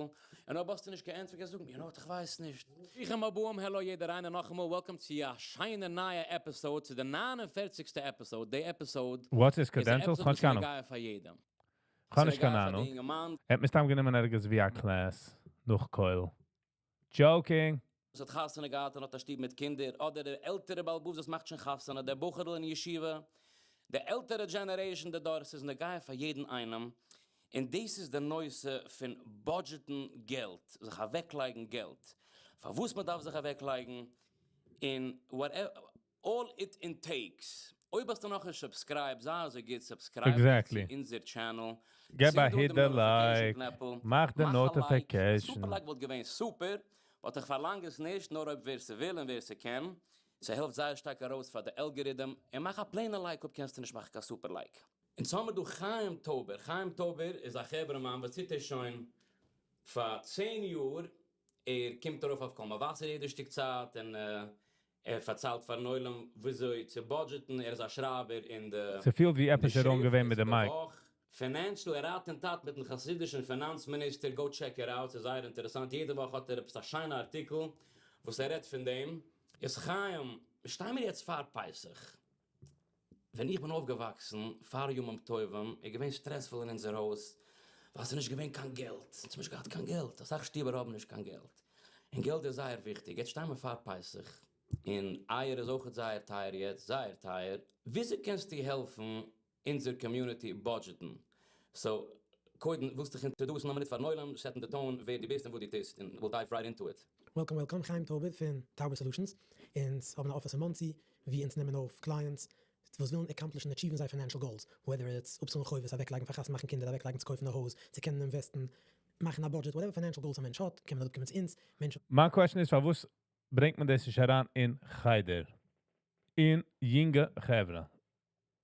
און אויב האסטו נישט קיין ענטפער קענסטו זאגן, you know what, איך ווייס נישט. ברוכים הבאים, hello יעדער איינער נאכאמאל, welcome צו א שיינע נייע episode, צו די 49סטע episode, די episode What's his איז א credentials? episode כ'האב וואס נישט קיין איז אהנונג. נוגע פאר יעדעם. כ'האב נישט ס'איז קיין נוגע פאר אהנונג. די אינגערמאן. ער האט מסתם גענומען ערגעץ ווי א class נאך כולל. Joking! וואס האט חתונה געהאט און האט א שטוב מיט קינדער, אדער דער עלטערע בעל הבית וואס מאכט שוין חתונה, דער בחור'ל אין ישיבה, די עלטערע generation, די דור, ס'איז נוגע פאר יעדן איינעם, און דאס איז די נושא פון budget ן געלט, זיך אוועקלייגן געלט, פארוואס מען דארף זיך אוועקלייגן, און whatever all it entails. אויב האסטו נאכנישט subscribed, זיי אזוי גוט, subscribe צו אונזער channel, געב א צינד אן hit דעם די notification like, קנעפל, מאך די מאך א like, notification. Super like וואלט געווען סופער, but איך פארלאנג עס נישט, נאר אויב ווער ס'וויל און ווער ס'קען, ס'העלפט זייער שטארק ארויס פאר די algorithm, און מאך א plain ע like אויב קענסטו נישט מאכן קיין super like. אונז האמיר דא חיים טויבער, חיים טויבער איז א חברה מאן וואס טוט עס שוין פאר 10 יאר, ער קומט ארויף אויף קול מבשר יעדע שטיק צייט און ער פארציילט פארן עולם וויאזוי צו budget ן, ער איז א שרייבער אין די ס'פילט ווי אין די עפעס איז wrong שריפט, געווען מיט עס די איז די mic. וואך, financial, ער ראט און טאט מיטן חסידישן פינאנץ מיניסטער, go check it out, ס'איז זייער אינטערעסאנט, יעדע וואך האט ער עפעס א שיינע ארטיקל וואס ער רעדט פון דעם. איז חיים, שטיי מיר יעצט פאר פסח. ווען איך בין אויפגעוואקסן, פאר ימים טובים, איז געווען stressful אין אונזער הויז, ווייל ס'איז נישט געווען קיין געלט. ס'איז נישט געהאט קיין געלט. אסאך שטיבער האבן נישט קיין געלט. און געלט איז זייער וויכטיג. יעצט שטיי מיר פאר פסח. און אייער איז אויך זייער טייער יעצט, זייער טייער. וויאזוי קענסטו העלפן אונזער community budget ן? So, קודם ווילסטו דיך introduce ן א מינוט פארן עולם, set ן די tone, ווער דו ביסט און וואס דו טוסט, און we'll dive right into it. Welcome, welcome. חיים טויבער פון Tauber Solutions. אונז האבן אן office אין מאנסי, וואו אונז נעמען אויף clients, וואס ווילן accomplish ן achieve ן זייער financial goals. Whether it's אפצאלן חובות, אוועקלייגן פאר חתונה מאכן קינדער, אוועקלייגן צו קויפן א הויז, צו קענען invest ן, מאכן א budget, whatever financial goals א מענטש האט, קען מען אראפקומען צו אונז. מענטשן מיין question איז, פארוואס ברענגט מען דאס נישט אריין אין חדר? אין יונגע חברה.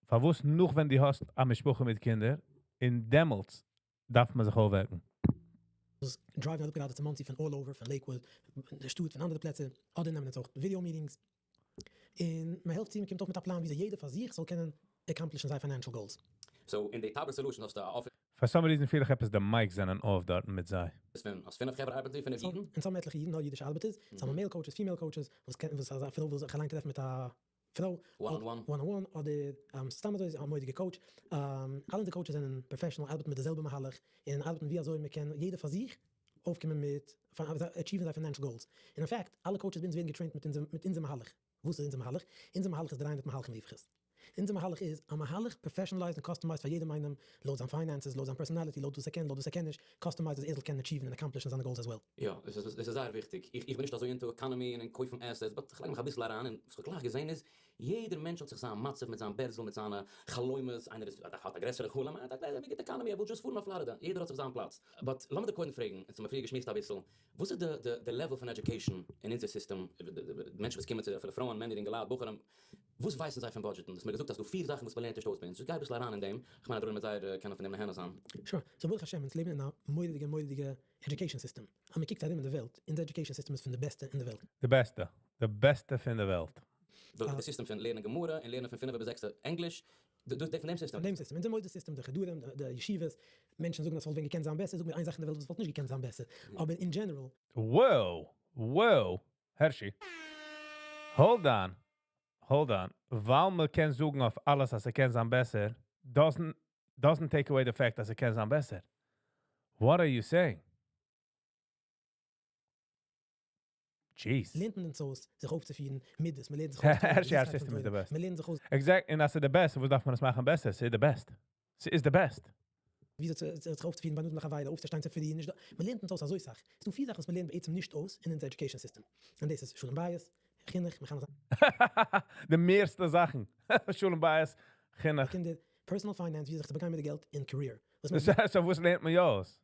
פארוואס נאך ווען דו האסט א משפחה מיט קינדער, און דעמאלטס דארף מען זיך אויפוועקן? Drive אראפ גראדע צו מאנסי פון all over, פון Lakewood, די שטאט, פון אנדערע פלעצער, אדער נעמען אונז אויך video meetings. און מען העלפט צו, מען קומט אויף מיט א פלאן, ווי יעדער פאר זיך זאל קענען accomplish ן זיינע financial goals. So, אין די Tauber Solution האסטו א office For some reason פיל איך עפעס די mics זענען off דארט מיט זיי. פון, האסט פינף חברה ארבעטן, פינף אידן? אונז האבן עטליכע אידן, נאר אידישע ארבעטערס. אונז האבן male coaches, female coaches, וואס קען, וואס א פרוי וויל זיך אליין טרעפן מיט א פרוי. One on one. One on one, אדער סתם אזוי, א מורא'דיגע coach. אלע די coaches זענען professional, ארבעטן מיט די זעלבע מהלך, און ארבעטן ווי אזוי מען קען יעדער פאר זיך אויפקומען מיט achieve ן זייער financial goals. און in fact, אלע coaches ביי אונז ווערן גע trained מיט אונזער מהלך. וואס איז אונזער מהלך? אונזער מהלך איז 300 מהלכים רווחית. אונזער מהלך איז א מהלך professionalized און customized פאר יעדעם איינעם, לויט זיין finances, לויט זיין personality, לויט וואס ער קען, לויט וואס ער קען נישט, customized אז ער זאל קענען achieve ן און accomplish ן זיינע goals as well. יא, דאס איז זייער וויכטיג. איך בין נישט אזוי into economy און אין קויפן assets, but איך לייג מיך א ביסל אריין, און וואס איך גלייך געזען איז, יעדער מענטש האט זיך זיין מצב מיט זיין בערזל, מיט זיינע חלומות, איינער איז, האט א גרעסערע חלום, איינער האט א קלענערע, מיט economy, ער וויל just פארן אויף פלארידע. יעדער האט זיך זיין פלאץ. But לאמיר דיר קודם פרעגן, אונז האבן פריער געשמועסט א ביסל, וואס איז די level פון education אין אונזער system, די מענטשן וואס קומען צו, אפילו פרויען, מענער, אינגעלייט, בחורים, וואס ווייסן זיי פון budget ן? דו האסט מיר געזאגט אז דא פיר זאכן וואס מען לערנט נישט אויס ביי אונז. גיי א ביסל אריין אין דעם. איך מיין, אז מיט זייער קענען פון דעם נהנה זיין. Sure. So ברוך השם, אונז לעבן אין א מורא'דיגע, מורא'דיגע education system. אז מען קוקט ארום אין די וועלט, אונזער education system איז פון די בעסטע אין די וועלט. די בעסטע. די בעסטע פון די וועלט. די system פון לערנען גמרא און לערנען פון 5 ביז 6 ענגליש. דאס פון דעם סיסטעם. פון דעם סיסטעם. אונזער מוסדות סיסטעם, די חדרים, די ישיבות, מענטשן זאגן אז ס'וואלט ווען געקענט זיין בעסער, זאג מיר איין זאך אין די וועלט וואס וואלט נישט געקענט זיין בעסער, אבער אין general. Wow! Wow! הערשי. Hold on. Hold on. ווייל מען קען זאגן אויף אלעס אז ס'קען זיין בעסער, doesn't take away the fact אז ס'קען זיין בעסער. What are you saying? Jeez. לערנט מען אונז אויס זיך אויפצופירן, מידות, מען לערנט זיך אויס הערשי, our system is the best. מען לערנט זיך אויס. Exactly, און אז ס'איז the best, וואס דארף מען עס מאכן בעסער? ס'איז the best. ס'איז the best. וויאזוי צו זיך אויפצופירן ביי נאנט לחבירו, אויפצושטיין צופרי, נישט דא, מען לערנט אונז אויס אזוי סאך. ס'איז דא פיר זאכן וואס מען לערנט בעצם נישט אויס אין אונזער education system. און דאס איז שלום בית, חינוך, מחנך זיין. די מערסטע זאכן. שלום בית, חינוך. קינדער, personal finance, וויאזוי זיך צו באגיין מיט די געלט, און career. וואס מען. So וואס לערנט מען יא אויס?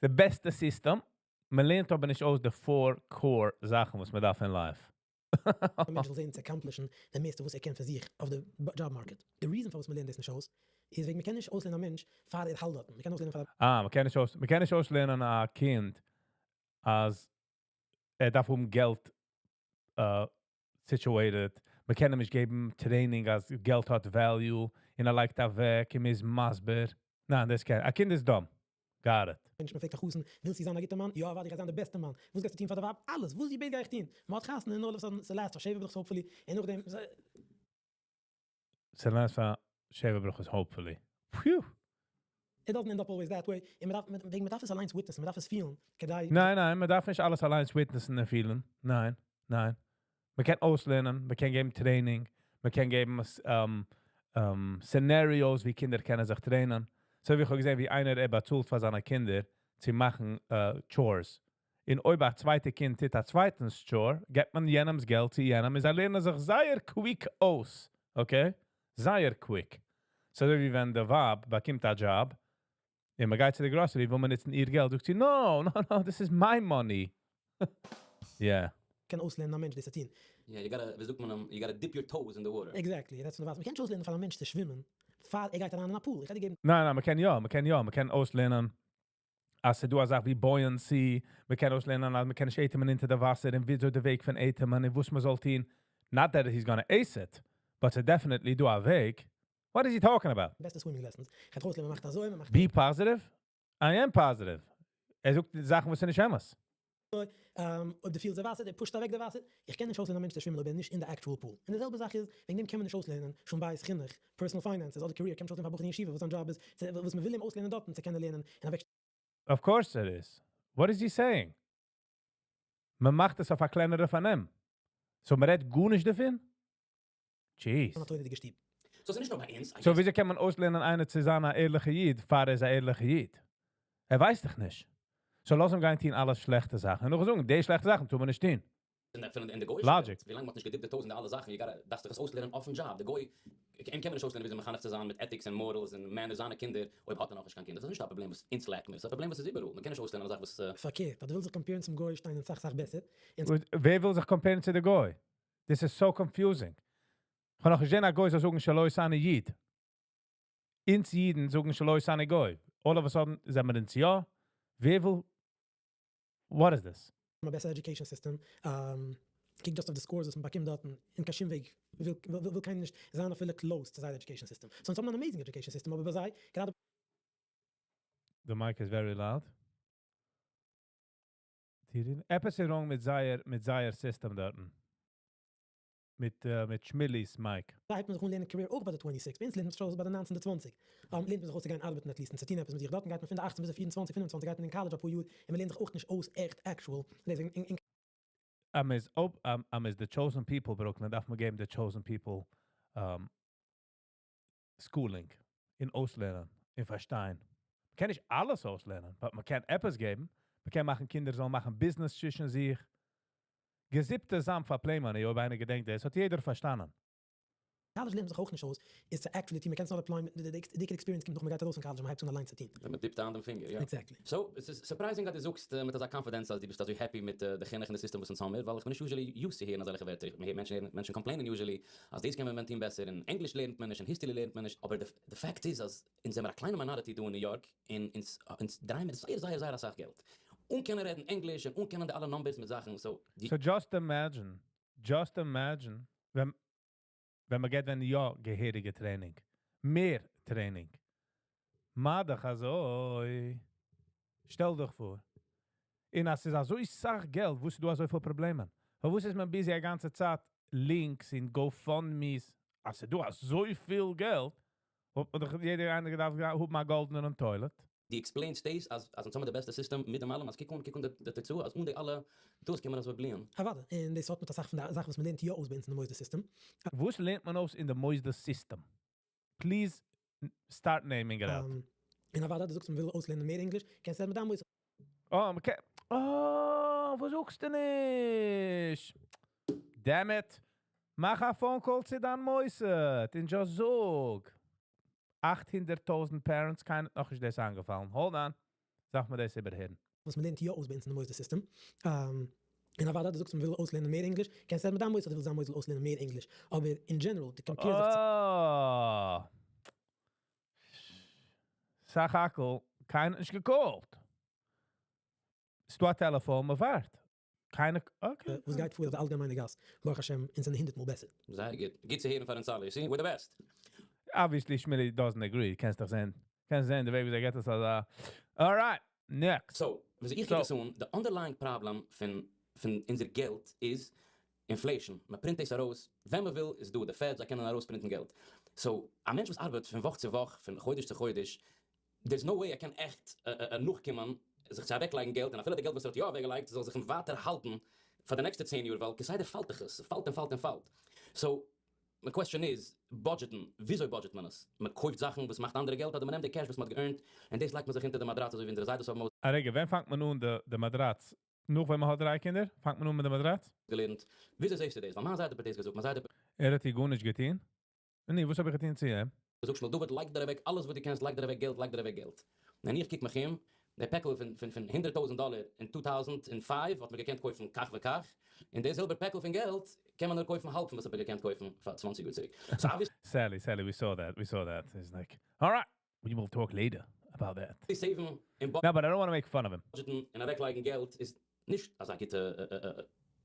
די בעסטע סיסטעם, מען לערנט אבער נישט אויס די four core זאכן וואס מען דארף אין life. א מענטש זאל זען צו accomplish ן די מערסטע וואס ער קען פאר זיך אויף די job market. די reason פארוואס מען לערנט דאס נישט אויס איז וועגן מען קען נישט אויסלערנען א מענטש פאר ער האלט דארטן. מען קען אויסלערנען פאר א. אה, מען קען נישט אויס, מען קען נישט אויסלערנען א קינד אז ער דארף האבן געלט situated, מען קען אים נישט געבן training אז געלט האט value און ער לייגט אוועק און מען איז מסביר. ניין, דאס קען, א קינד איז dumb. Got it. מענטש, מען פרעגט א חתן, ווילסטו זיין א גוטער מאן? יא אוודאי, איך גיי זיין דער בעסטער מאן. וואס גייסטו טון פאר די ווייב? אלעס! וואס זי בעט גיי איך טון. מען האט חתונה און all of a sudden, ס' last פאר שבע ברכות hopefully, און נאכדעם. ס' last פאר שבע ברכות hopefully. Phew! It doesn't end up always that way, און מען דארף, וועגן מען דארף עס אליינס witness ן, מען דארף עס פילן, כדי. ניין ניין, מען דארף נישט אלעס אליינס witness ן און פילן, ניין ניין. מען קען אויסלערנען, מען קען געבן training, מען קען געבן scenarios ווי קינדער קענען זיך train ען. אזוי ווי איך האב געזען ווי איינער ער באצאלט פאר זיינע קינדער צו מאכן chores, און אויב א צווייטע קינד טוט א צווייטנס chore, געבט מען יענעמס געלט צו יענעם און זיי לערנען זיך זייער quick אויס, okay? זייער quick. ס'איז אזוי ווי ווען די ווייב באקומט א דזשאב, און מ'גייט צו די גראסערי וויל מען נוצן איר געלט, זאגט זי no, no, no, this is my money. Yeah. קען אויסלערנען א מענטש דאס צו טון. Yeah, you gotta, ווי זאגט מען, you gotta dip your toes in the water. Exactly, רעדסט פון די וואסער. מ'קען נישט אויסלערנען פאר א מענטש צו שווימען פאר ער גייט אריין אין א pool. איך גיי דיר געבן. ניין ניין, מ'קען יא, מ'קען יא, מ'קען אויסלערנען אז ס'איז דא א זאך ווי buoyancy, מ'קען אויסלערנען אז מ'קען נישט אטעמען אונטער די וואסער און וויאזוי די וועג פון אטעמען און וואס מ'זאל טון, not that he's gonna ace it, but ס'איז definitely דא א וועג, what is he talking about? בעסטע swimming lessons. כ'גיי דיר אויסלערנען, מ'מאכט אזוי, מ'מאכט. Be positive? I am positive. ער זאגט זאכן וואס איז נישט אמת. אויב דו פילסט די וואסער, דו push ט אוועק די וואסער. איך קען נישט אויסלערנען א מענטש צו שווימען אויב ער איז נישט אין די actual pool. און די זעלבע זאך איז, וועגן דעם קען מען נישט אויסלערנען שלום בית, חינוך, personal finances אדער career קען מען נישט אויסלערנען פאר א בחור אין ישיבה וואס זיין דזשאב איז צו וואס מען וויל אים אויסלערנען דארטן צו קענען לערנען און אוועק. Of course it is. What is he saying? מען מאכט עס אויף א קלענערע פארנעם. So מען רעדט גארנישט דערפון? Jeez. א תורה'דיגע שטוב. So ס'איז נישט נאר ביי אונז, I so guess. וויאזוי קען מען אויסלערנען איינער צו זיין א ערליכע איד פאר ער איז א ערליכע איד? ער ווייסט דאך נישט. So לאז אים גיין טון אלע שלעכטע זאכן און נאכדעם זאגן די שלעכטע זאכן טאר מען נישט טון. אין אין די גוי'אישע וועלט, Logic. ווילאנג מ'האט נישט גע dip ט די toes אין די אלע זאכן, you gotta, דארפסט דיך עס אויסלערנען אויפן דזשאב, די גוי, אים קען מען נישט אויסלערנען וויאזוי מחנך צו זיין מיט ethics און morals און manners זיינע קינדער, אויב האט ער נאכנישט קיין קינדער, ס'איז נישט א פראבלעם וואס אונז lack מיר, ס'איז א פראבלעם וואס איז איבעראל, מ'קען נישט אויסלערנען א זאך וואס. פארקערט, אז דו ווילסט זיך compare ן צום גוי שטיין אונז סאך סאך בעסער, אונז. ווער וויל זיך compare ן צו די גוי? This is so confusing. כ'האב נאכנישט געזען א גוי זאל זאגן שלא עשני איד. אונז אידן זאגן שלא עשני גוי. All of a sudden זעמער אונז יא? ווער וויל? What is this? א בעסערע education system, קוק just אויף די scores וואס מ'באקומט דארטן, אין קיין שום וועג וויל קיינער נישט זיין אפילו close צו זייער education system. So אונז האבן אן amazing education system אבער ביי זיי, גראדע. The mic is very loud. עפעס איז wrong מיט זייער מיט זייער סיסטעם דארטן. מיט מיט שמילי'ס mic. זיי הייבט מען זיך אן לערנען career אויך ביי די twenty six, ביי אונז לערנט מען זיך שוין אויס ביי די ניינצן די צוואנציג, לערנט מען זיך אויס צו גיין ארבעטן at least און צו טון עפעס מיט זיך, דארטן גייט מען פון די אכצן ביז די פיר און צוואנציג פינף און צוואנציג גייט מען אין קאלעדזש אפאר יאר און מען לערנט זיך אויך נישט אויס עכט actual דאס אין. אז מען איז אויב אז מען איז די chosen people ברוקלין דארף מען געבן די chosen people schooling און אויסלערנען און פארשטיין. מען קען נישט אלעס אויסלערנען, but מען קען עפעס געבן. מען קען מאכן קינדער זאלן מאכן ביזנעס צווישן זיך. געזיפטע זאמד פאר play money, אויב איינער געדענקט דאס, האט יעדער פארשטאנען. קאלעדזש לערנט מען זיך אויך נישט אויס, איז צו actually טון, מען קען עס נאר apply ען מיט די דיקע experience קומט נאך מען גייט ארויס פון קאלעדזש און מען הייבט אן אליינס צו טון. ווען מען dip ט איין דעם פינגער, יא. Exactly. So, עס איז surprising אז דו זאגסט מיט אזא confidence אז דו ביסט אזוי happy מיט די חינוך און די סיסטעם וואס אונז האמיר, ווייל איך בין נישט usually used צו הערן אזעלכע ווערטער, איך הער מענטשן הערן מענטשן complain ען usually אז דאס קען מען ווען טון בעסער, און ענגליש לערנט מען נישט, און history לערנט מען נישט, אבער די פאקט איז אז אונז זעמיר א קליינע minority דא אין ניו יארק, און אונז אונז דרייען מיר זייער זייער זייער אסאך געלט, אן קענען רעדן ענגליש און אן קענען די אלע numbers מיט זאכן, so די. So just imagine, just imagine ווען. ווען מען געט ווען יא געהעריגע training. מער training. מה דאך אזוי. שטעל דיך פאר. און אז ס'איז אזוי סאך געלט, וואו ס'דא אזוי פיל פראבלעמען. פארוואס איז מען busy א גאנצע צייט links און GoFundMes? אז ס'דא אזוי פיל געלט, וואלט מען דאך יעדער איינער געדארפט האבן א גאלדענעם toilet. דו explain סט דאס אז אז אונז האבן די בעסטע system מיט דעם אלעם, אז קוק אן, קוק אן די תוצאה, אז אן די אלע דאס קען מען אזוי בליען. אוודאי, און דאס האט מיט אסאך פון די זאכן וואס מען לערנט יא אויס ביי אונז אין די מוסדות system. וואס לערנט מען אויס אין די מוסדות system? Please start naming it out. און אוודאי, דו זאגסט מען וויל אויסלערנען מער ענגליש, קענסט רעדן מיט דיין מוסד. אה, מ'קען. אה, וואס זאגסטו נישט? Damn it. מאך א phone call צו דיין מוסד און just זאג. 800.000 parents, קיינער נאך נישט דאס איינגעפאלן. Hold on. זאג מיר דאס איבערהערן. וואס מען לערנט יא אויס ביי אונז אין די מוסדות system. און אוודאי, דו זאגסט מען וויל אויסלערנען מער ענגליש, קענסט רעדן מיט דיין מוסד, דו ווילסט דיין מוסד זאל אויסלערנען מער ענגליש. אבער in general, דו compare זיך צו אה. סך הכל, קיינער האט נישט גע call ט. ס'דא א טעלעפאן, מען ווארט. קיינער, okay. וואס גייט פאר אויף די אלגעמיינע גאס, ברוך השם, אונז זענען 100 מאל בעסער. זייער גוט. גוט צו הערן פאר אונז אלע. You see, we're the best. Obviously, Shmilly doesn't agree. קענסט דאך זען. קענסט זען, די וועג ווי ער געט עס אזא. Alright, next. So, וואס איך קוק עס אן, the underlying problem פון אונזער געלט איז inflation. מען print דאס ארויס, ווען מען וויל איז דא, די Fed, זיי קענען ארויס print ן געלט. So, א מענטש וואס ארבעט פון וואך צו וואך, פון חודש צו חודש, there's no way ער קען עכט נאכקומען זיך צו אוועקלייגן געלט, און אפילו די געלט וואס ער האט יא אוועקגעלייגט זאל זיך אים ווייטער האלטן פאר די נעקסטע 10 יאר, ווייל כסדר פאלט דאך עס, פאלט און פאלט און פאלט. So, my question איז, budget ן, וויאזוי budget מען עס? מען קויפט זאכן וואס מאכט אנדערע געלט, אדער מען נעמט די cash וואס מען האט גע earn ט, און דאס לייגט מען זיך אונטער די מאדראץ, אזוי ווי אונזערע זיידעס האבן א רגע, ווען פאנגט מען אן די מאדראץ? נאך ווען מען האט דריי קינדער? פאנגט מען אן מיט די מאדראץ? געלערנט. וויאזוי זעסטו דאס? ווייל מיין זיידע האט דאס געזאגט, מיין זיידע ער האט דיר גארנישט געטון? ניין, וואס האב איך געטון צו אים? זאגט שמואל דוד, לייג דיר אוועק אלעס וואס דו קענסט, לייג דיר אוועק געלט, לייג דיר אוועק געלט. און איך קוק מיך אום, דער פעקל פון 100.000 דאלער אין 2005 האט מען געקענט קויפן כך וכך, און דער זעלבער פעקל פון געלט קען מען נאר קויפן האלב פון וואס האב איך געקענט קויפן פאר 20 יאר צוריק. So obviously Sally, Sally, we saw that, we saw that. He's like, all right, we will talk later about that. Save ן און No, but I don't want to make fun of him. Budget ן און אוועקלייגן געלט איז נישט אזא גוטע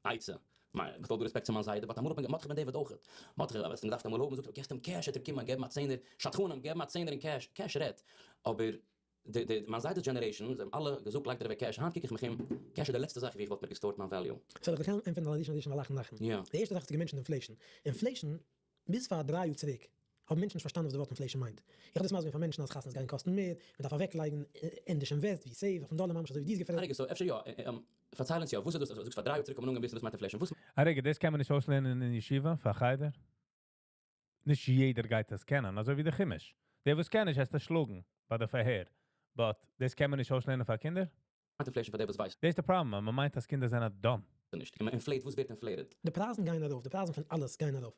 עצה. מיין, with all due respect צו מיין זיידע, but אמאל האט מען, מרדכי בן דוד אויך. מרדכי, אבער עס דארף אמאל האבן, זאגט ער, געסט אים cash, האט ער קומען, געבן א צענער, שדכנים, געבן א צענער אין cash, cash רעדט. אבער די מיין זיידע's generation, זיי האבן אלע געזאגט, לייגט דיר אוועק cash. היינט קוק איך מיך אום, cash איז די לעצטע זאך ווי איך וואלט מיר גע store ט מיין value. So, איך קען ענטפערן addition לאכן לאכן. די ערשטע זאך איז געמענטשן inflation. Inflation, ביז פאר 3 יאר צוריק, האבן מענטשן נישט פארשטאנען וואס די ווארט inflation מיינט. איך האב דאס מסביר פאר מענטשן אז חתונות גייען קאסטן מער, מען דארף אוועקלייגן, ענדערש invest ווי save אויפן דאלער ממש אזוי ווי דו האסט געפרעגט. רגע, so אפשר יא, פארצייל אונז יא, וואס איז דאס, זאגסט פאר 3 יאר צוריק האט מען אנגעהויבן וויסן וואס מיינט inflation, וואס א רגע, דאס קען מען נישט אויסלערנען אין ישיבה, פאר חדר? נישט יעדער גייט דאס קענען, אזוי ווי דער חומש. דער וואס קען נישט, הייסט ער שלאגן ביי דער פארהער. But דאס קען מען נישט אויסלערנען פאר קינדער? מיינט inflation פאר דער וואס ווייסט דאס איז דער פראבלעם, מען מיינט אז קינדער זענען dumb. נישט. און מען inflate, וואס ווערט inflated? די פרייזן גייען ארויף, די פרייזן פון אלעס גייען ארויף.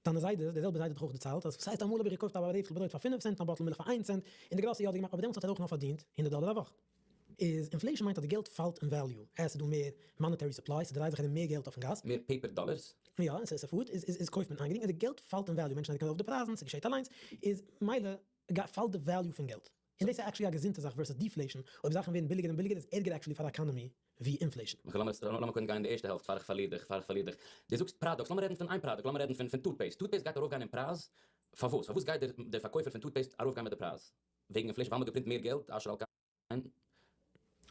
דיינע זיידעס, דער זעלבער זיידע האט דאך אויך דערציילט, אז וואס הייסט אמאל האב איך געקויפט א רעפל ברויט פאר 5 סענט, א bottle מילך פאר 1 סענט, און די גראסערי האט געמאכט, אבער דעמאלטס האט ער אויך נאר פארדינט 100 דאלער א וואך. איז inflation מיינט אז די געלט פאלט אין value, עס איז דא מער monetary supply, ס'דרייט זיך ארום מער געלט אויפן גאס. מער paper dollars. יא, עס איז פארט, איז קויפט מען איין גרינג, און די געלט פאלט אין value, מענטשן לייגן ארויף די פרייזן, ס'געשעט אליינס, איז מילא פאלט די value פון געלט. און דאס איז actually א געזונטע זאך versus deflation, אויב זאכן ווערן ביליגער און ביליגער איז ערגער actually פאר economy ווי inflation. לאמיר קודם גיין אין די ערשטע העלפט פאר איך פארליר דיך, פאר איך פארליר דיך. דו זאגסט products, לאמיר רעדן פון איין product, לאמיר רעדן פון toothpaste. Toothpaste גייט ארויפגיין אין פרייז, פארוואס? פארוואס גייט דער פארקויפער פון toothpaste ארויפגיין מיט די פרייז? וועגן inflation, ווייל מ'האט גע print מער געלט, אשר על כן?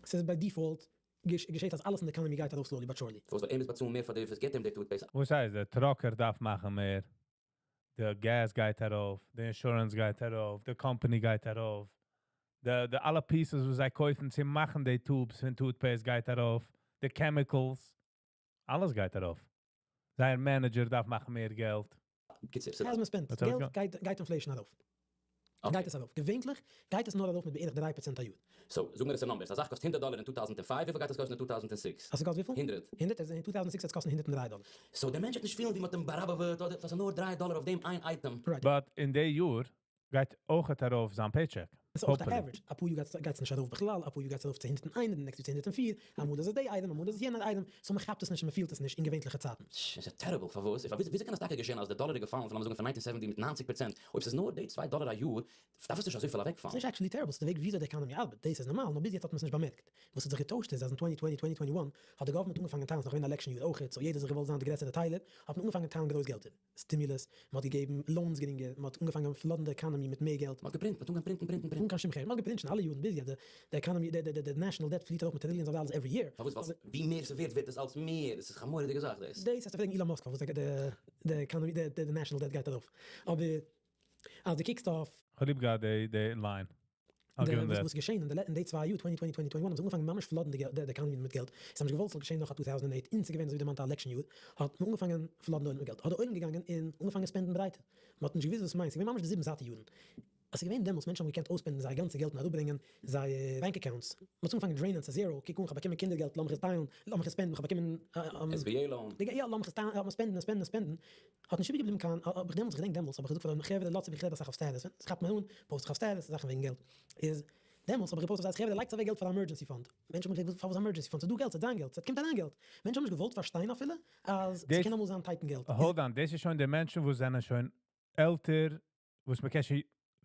ס'איז by default געשעט אז אלעס אין די economy גייט ארויף slowly but surely. פארוואס? ווייל ער מוז באצאלן מער פאר די וואס געבט אים די toothpaste. וואס הייסט, דער trucker דארף מאכן מער, די gas גייט ארויף, די insurance גייט ארויף, די company גייט ארויף, די אלע pieces וואס זיי קויפן צו מאכן די tubes פון toothpaste גייט ארויף, די chemicals, אלעס גייט ארויף. זייער manager דארף מאכן מער געלט. קיצור, אז מען spend That's how it געלט goes. גייט inflation ארויף. גייט עס ארויף. געווענליך גייט עס נאר ארויף מיט בערך 3% א יאר. So, זאג מיר עס אין numbers. א זאך קאסט 100 דאלער אין 2005, וויפיל גייט עס קאסטן אין 2006? האסט געקאסט וויפיל? 100. 100? אין 2006 האט עס געקאסט 103 דאלער. So, דער מענטש האט נישט פילן ווי מ'האט אים באראבעוועט אדער עס איז נאר 3 דאלער אויף דעם איין item. Right. But אין די יאר גייט אויך ארויף זיין paycheck. עס איז אויך די Hopefully. average, אפאר יאר גייט עס נישט ארויף בכלל, אפאר יאר גייט עס ארויף צו 101, די next יאר צו 104, אמאל איז עס די item, אמאל איז עס יענע item, so מען כאפט עס נישט און מען פילט עס נישט אין געווענליכע צייטן. עס איז terrible, פארוואס? וויאזוי קען עס טאקע געשען אז די דאלאר איז געפאלן פון, לאמיר זאגן, פון 1970 מיט 90%? אויב ס'איז נאר די 2 דאלאר א יאר, דארף עס נישט אזויפיל אוועקפאלן. ס'איז נישט actually terrible, ס'איז די וועג וויאזוי די economy ארבעט, דאס איז נארמאל, נאר ביז יעצט האט מען עס נישט באמערקט. וואס האט זיך געטוישט איז אז אין 2020, 2021 האט די government אנגעפאנגען טיילן, ס'איז נאך געווען election יאר אויכעט, so יעדער זיך געוואלט זיין די גרעסערע טיילער, האט מען אנגעפאנגען טיילן גרויס געלטער, stimulus, מען האט געגעבן loans גרינגער, מען האט אנגעפאנגען flood ן די economy מיט מער געלט. מען האט געפרינט, מען האט אנגעהויבן פרינטן, פרינטן, פרינטן. אן קיין שום חשבון, מען האט געפרינט שוין אלע יארן ביז יעצט, די economy, די national debt פליעט ארויף מיט trillions of dollars every year. פארוואס? ווייל ווי מער ס'ווערט ווערט עס אלץ מער, עס איז א מורא'דיגע זאך דאס. דאס וועסטו פרעגן Elon Musk פארוואס די economy, די national debt גייט ארויף, אבער אז דו קוקסט אויף כ'האב ליב געהאט די line. I'll give him וואס that. איז געשען אין די 2 יאר, 2020, 2021, האבן זיי אנגעפאנגען ממש flood ן די economy מיט געלט. זיי האבן נישט געוואלט ס'זאל געשען נאך א 2008, און ס'איז געווען אזוי ווי דערמאנט א election יאר, האט מען אנגעפאנגען flood ן די עולם מיט געלט. האט די עולם געגאנגען און אנגעפאנגען spend ן ברייטער. מען האט נישט געוואוסט וואס מיינט, ס'איז געווען ממש די זיבן זאטע יארן. עס איז געווען דעמאלטס, מענטשן האבן געקענט אויס spend ן זייער גאנצע געלט און אראפברענגען זייער bank accounts. מען האט אנגעפאנגען drain ען צו zero, קוק אן, כ'האב באקומען קינדער געלט, לאמיך עס טיילן, לאמיך עס spend ן, כ'האב באקומען SBA loan. יא, לאמיך עס טיילן, לאמיך spend ן און spend ן און spend ן. האט נישט איבערגעבליבן קיין, האב איך דעמאלטס, כ'געדענק דעמאלטס האב איך געזאגט פאר די חברה, לאזטס איבער, איך רעד אסאך אויף status, ווען ס'כאפט מיר אן, post איך אויף status, זאכן וועגן געלט. איז, דעמאלטס האב איך גע post אויף status, חברה, לייגטס אוועק געלט פאר א emergency fund. מענטשן האבן געפרעגט, פארוואס emergency fund? ס'איז דא געלט, ס'איז דיין געלט, ס'קומט אריין געלט. מענטשן האבן נישט געוואלט פארשטיין אפילו, אז ס'קען אמאל זיין tight אין געלט. Hold on, דאס איז שוין די מענטשן וואס זענען שוין עלטער, וואס מען קען שוין,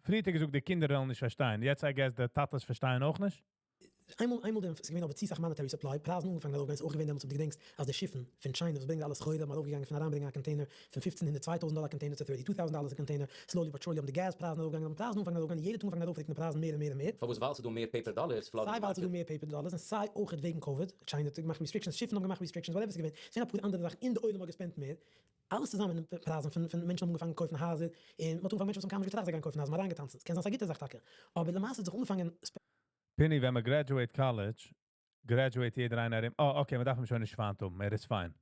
פריער האט ער געזאגט, די קינדער וועלן נישט פארשטיין. יעצט, I guess, די טאטעס פארשטייען אויך נישט? איינמאל דעם, ס'איז געווען אבער צו סאך monetary supply, פרייזן אנגעפאנגען ארויפגיין, ס'איז אויך געווען דעמאלטס אויב דו געדענקסט אז די שיפן פון China וואס ברענגט אלע סחורה האבן ארויפגעגאנגען פון אריינברענגען א container פון 1500, 2000 דאלער א container צו 32,000 דאלער א container, slowly but surely האבן די געז פרייזן ארויפגעגאנגען, האבן פרייזן אנגעפאנגען ארויפגיין, יעדער האט אנגעפאנגען ארויפרוקן די פרייזן מער און מער און מער. פארוואס? ווייל ס'איז דא מער paper dollars flood ן סיי די ווייל ס'איז דא market. מער paper dollars און סיי אויך וועגן COVID, China האט געמאכט restrictions, שיפן האבן געמאכט restrictions, whatever ס'איז געווען, ס'איז געווען אפאר אנדערע זאכן און די עולם האט גע spend ט מער, אלעס צוזאמען אין פרייזן פון מענטשן האבן אנגעפאנגען קויפן הייזער, און מ'האט אנגעפאנגען מענטשן וואס האבן קיינמאל נישט געטראכט זיי גייען קויפן הייזער, מ'האט אריינגעטאנצן, ס'קען זיין ס'איז א גוטע זאך טאקע, אבער למעשה האט זיך אנגעפאנגען פיני, ווען מען graduate college, graduate יעדער איינער ארום, oh, okay, מען דארף אים שוין נישט פיינט האבן, ער איז fine.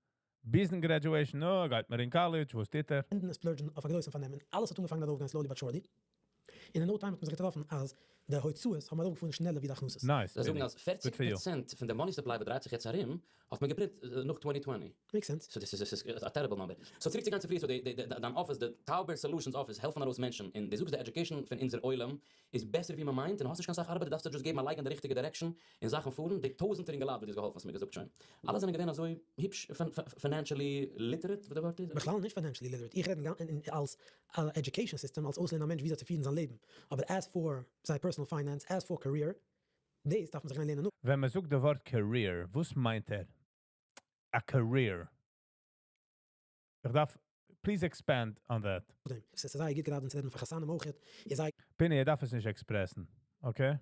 ביזן graduation, no, גייט מען אין college, וואס טוט ער? spend ן און splurge ן אויף א גרויסן פארנעם, און אלעס האט אנגעפאנגען ארויפגיין slowly but surely, און אין no time האט מען זיך געטראפן אז די הוצאות האבן ארויפגעפארן שנעלער ווי די הכנסות. Nice, זיי זאגן פיני. אז Good for you. 40% פון די money supply וואס דרייט זיך יעצט ארום, האט מען געפרינט נאך 2020. Makes sense. So דאס איז א terrible number. So צוריק צו גיין צו פריער, so דיין office, די Tauber Solutions office, העלפן ארויס מענטשן, און דו זאגסט די education פון אונזער עולם איז בעסער ווי מען מיינט, און האסט נישט קיין סאך ארבעט, דו דארפסט just געבן א לייג אין די ריכטיגע direction, און זאכן פארן, די טויזנטער אינגעלייט וואס דו האסט געהאלפן האסט מיר געזאגט שוין, אלע זענען געווען אזוי היפש financially literate, וואס די ווארט איז? בכלל נישט financially literate, איך רעד אלס א education system, אלס אויסלערנען א מענטש וויאזוי צו פירן זיין לעבן, אבער as for זיין personal finance, as for career, דאס דארף מען זיך גיין לערנען נאך. ווען מען זאגט די ווארט career, וואס מיינט ער? א career? איך דארף, please expand on that. עס איז זייער גוט גראדע צו רעדן פאר חתנים אויך, איז זייער פיני, ער דארף עס נישט express ן, okay?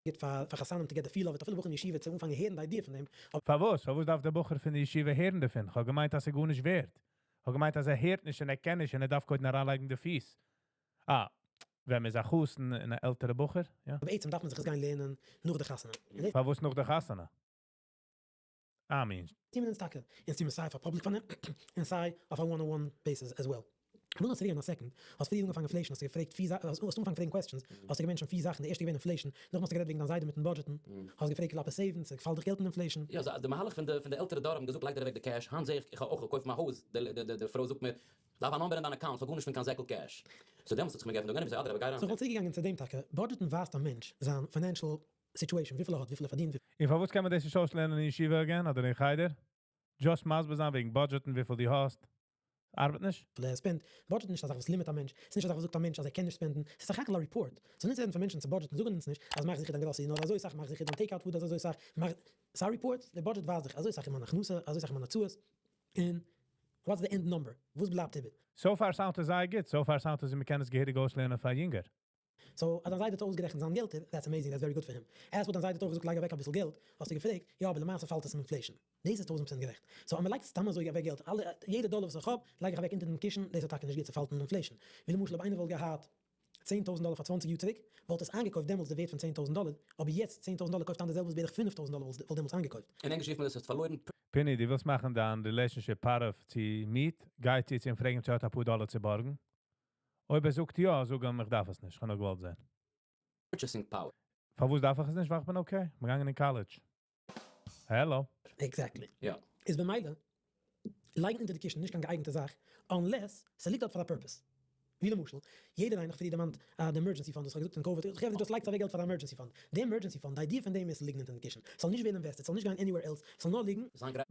גוט פאר חתנים to get the feel of it, אפילו בחורים אין ישיבה צו אנפאנגען הערן די idea פון דעם. פארוואס? פארוואס דארף דער בחור פון די ישיבה הערן דערפון? איך האב געמיינט אז ער גארנישט ווערט. איך האב געמיינט אז ער הערט נישט און ער קען נישט און ער דארף קודם אריינלייגן די פיס. אה, ווען מען איז א חתן און א עלטערע בחור, יא. אבער בעצם דארף מען זיך עס גיין לערנען נאך די חתונה. און דאס פארוואס נאך די חתונה? I mean. טוען מיר אונז טאקע, אונז טוען מיר סיי פאר public פארנעם, און סיי אויף א one on one basis as well. כ'וויל נאר צוריקגיין א second, האסט פריער אנגעפאנגען inflation, האסטו געפרעגט פיר זאכן, האסט אנגעפאנגען פרעגן questions, האסטו גע mention ט פיר זאכן, די ערשטע געווען inflation, נאכדעם האסטו גערעדט וועגן דיין זיידע מיטן budget ן, האסט געפרעגט כלפי save ן, ס'פאלט דיך געלט אין inflation. יא, די מהלך פון די עלטערע דור האבן געזאגט לייג דיר אוועק די cash, היינט זעה איך, איך האב אויך געקויפט מיין הויז, די פרוי זאגט מיר, דארף א number אין דיין account, כ'האב גארנישט פון קיין זעקל cash. So דעמאלטס האט זיך מיר געעפנט די אויגן, אדרבה גיי אריין. So כ'וואלט צוריקגעגאנגען צו דעם טאקע, budget ן ווייזט א מענטש זיין financial situation, וויפיל ער האט, וויפיל ער פארדינט, און פארוואס קען מען דאס נישט אויסלערנען אין ישיבה again אדער אין חדר? Just מסביר זיין וועגן budget ן וויפיל דו האסט. ארבעט נישט? וויפיל ער spend ט. Budget נישט א זאך וואס limit א מענטש, ס'איז נישט א זאך וואס זאגט א מענטש אז ער קען נישט spend ן, ס'איז סך הכל א report. So אונז רעדן פון מענטשן צו budget ן זאגן אונז נישט אז מאך זיכער דיין גראסערי נאר אזוי סאך, מאך זיכער דיין take-out food אזוי סאך, מאך, ס'איז א report, די budget ווייזט דיך אזוי סאך איז מיין הכנסה, אזוי סאך איז מיין הוצאות, און what's the end number, וואס בלייבט איבער. So far sound עס זייער גוט, so far sound עס ווי מ'קען עס געהעריג אויסלערנען פאר יונגער. So אז דיין זיידע האט אויסגערעכנט זיין געלטער, that's amazing, that's very good for him. עס וואלט דיין זיידע האט אויך געזאגט לייג אוועק אביסל געלט, האסטו געפרעגט, יא אבער למעשה פאלט עס אין inflation. דאס איז 1000% גערעכט. So אז מען לייגט סתם אזוי אוועק געלט, אלע, יעדע דאלער וואס איך האב, לייג איך אוועק אונטער דעם קישן, דאס איז טאקע נישט גוט, ס'פאלט אין inflation. ווי למשל אויב איינער וואלט געהאט 10,000 דאלער פאר 20 יאר צוריק, וואלט עס איינגעקויפט דעמאלטס די ווערט פון 10,000 דאלער, אבער יעצט 10,000 דאלער קויפט איין די זעלבע וואס בערך 5,000 דאלער וואלט דעמאלטס איינגעקויפט. אין ענגליש רופט מען דאס האסט פארלוירן פיני, דו ווילסט מאכן דיין relationship פארף צו מיט, גיי צו אים פרעגן צו ער האט אפאר דאלער צו בארגן. אויב ער זאגט יא, זאג אים, איך דארף עס נישט, איך האב נאר געוואלט זען. Purchasing power. פארוואס דארף איך עס נישט? ווייל איך בין okay. מיר גייען אין college. Hello. Exactly. יא. איז במילא, לייגן אונטער די קישן נישט קיין געאייגנטע זאך, unless ס'ליגט דארט פאר א purpose. ווי למשל, יעדער איינער, איך פריער דערמאנט די emergency fund וואס איך האב געזאגט אין COVID, איך האב just לייגט אוועק געלט פאר די emergency fund. די emergency fund, די idea פון דעם איז ליגן אונטער די קישן. ס'זאל נישט ווערן invested, ס'זאל נישט גיין anywhere else, ס'זאל נאר ליגן. זיין גרייט.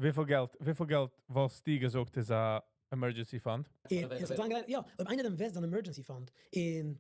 וויפיל געלט וואלסטו געזאגט איז א emergency fund? און עס זאל זיין גרייט, יא, אויב איינער invest אן emergency fund אין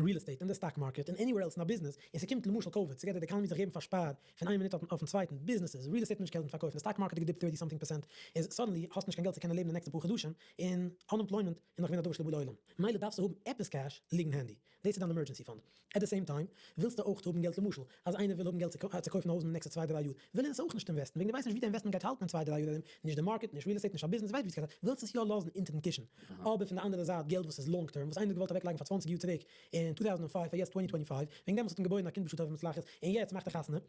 real estate, אין די stock market, אין anywhere else אין א business, און ס'קומט למשל COVID, ס'גייט די economy זיך געבן פארשפאר פון איין מינוט אויפן צווייטן, businesses, real estate נישט געלט פארקויפן, די stock market האט גע dip 30 something percent, איז suddenly האסט נישט קיין געלט צו קענען לעבן די נעקסטע פאר חדשים, און unemployment איז נאך געווען א דבר שלא בא לעולם. מילא דארפסטו האבן עפעס cash ליגן handy. דאס איז דיין emergency fund. At the same time, ווילסטו אויך האבן געלט למשל, אז איינער וויל האבן געלט צו קויפן א הויז אין די נעקסטע 2-3 יאר, וויל ער עס אויך נישט invest ן, וועגן דו ווייסט נישט ווי די investment גייט האלטן אין 2-3 יאר ארום, נישט די market, נישט real estate, נישט א business, ווייסט ווי עס גייט האלטן, ווילסט עס יא לאזן אונטער דעם קישן. אבער פון די אנדערע זייט, געלט וואס איז long term, וואס איינער האט געוואלט אוועקלייגן פאר 20 יאר צוריק, אין 2005, פאר יעצט 2025, וועגן דעם וואס האט אים געבוירן א קינד בשעה טובה ומוצלחת, און יעצט מאכט ער חתונה,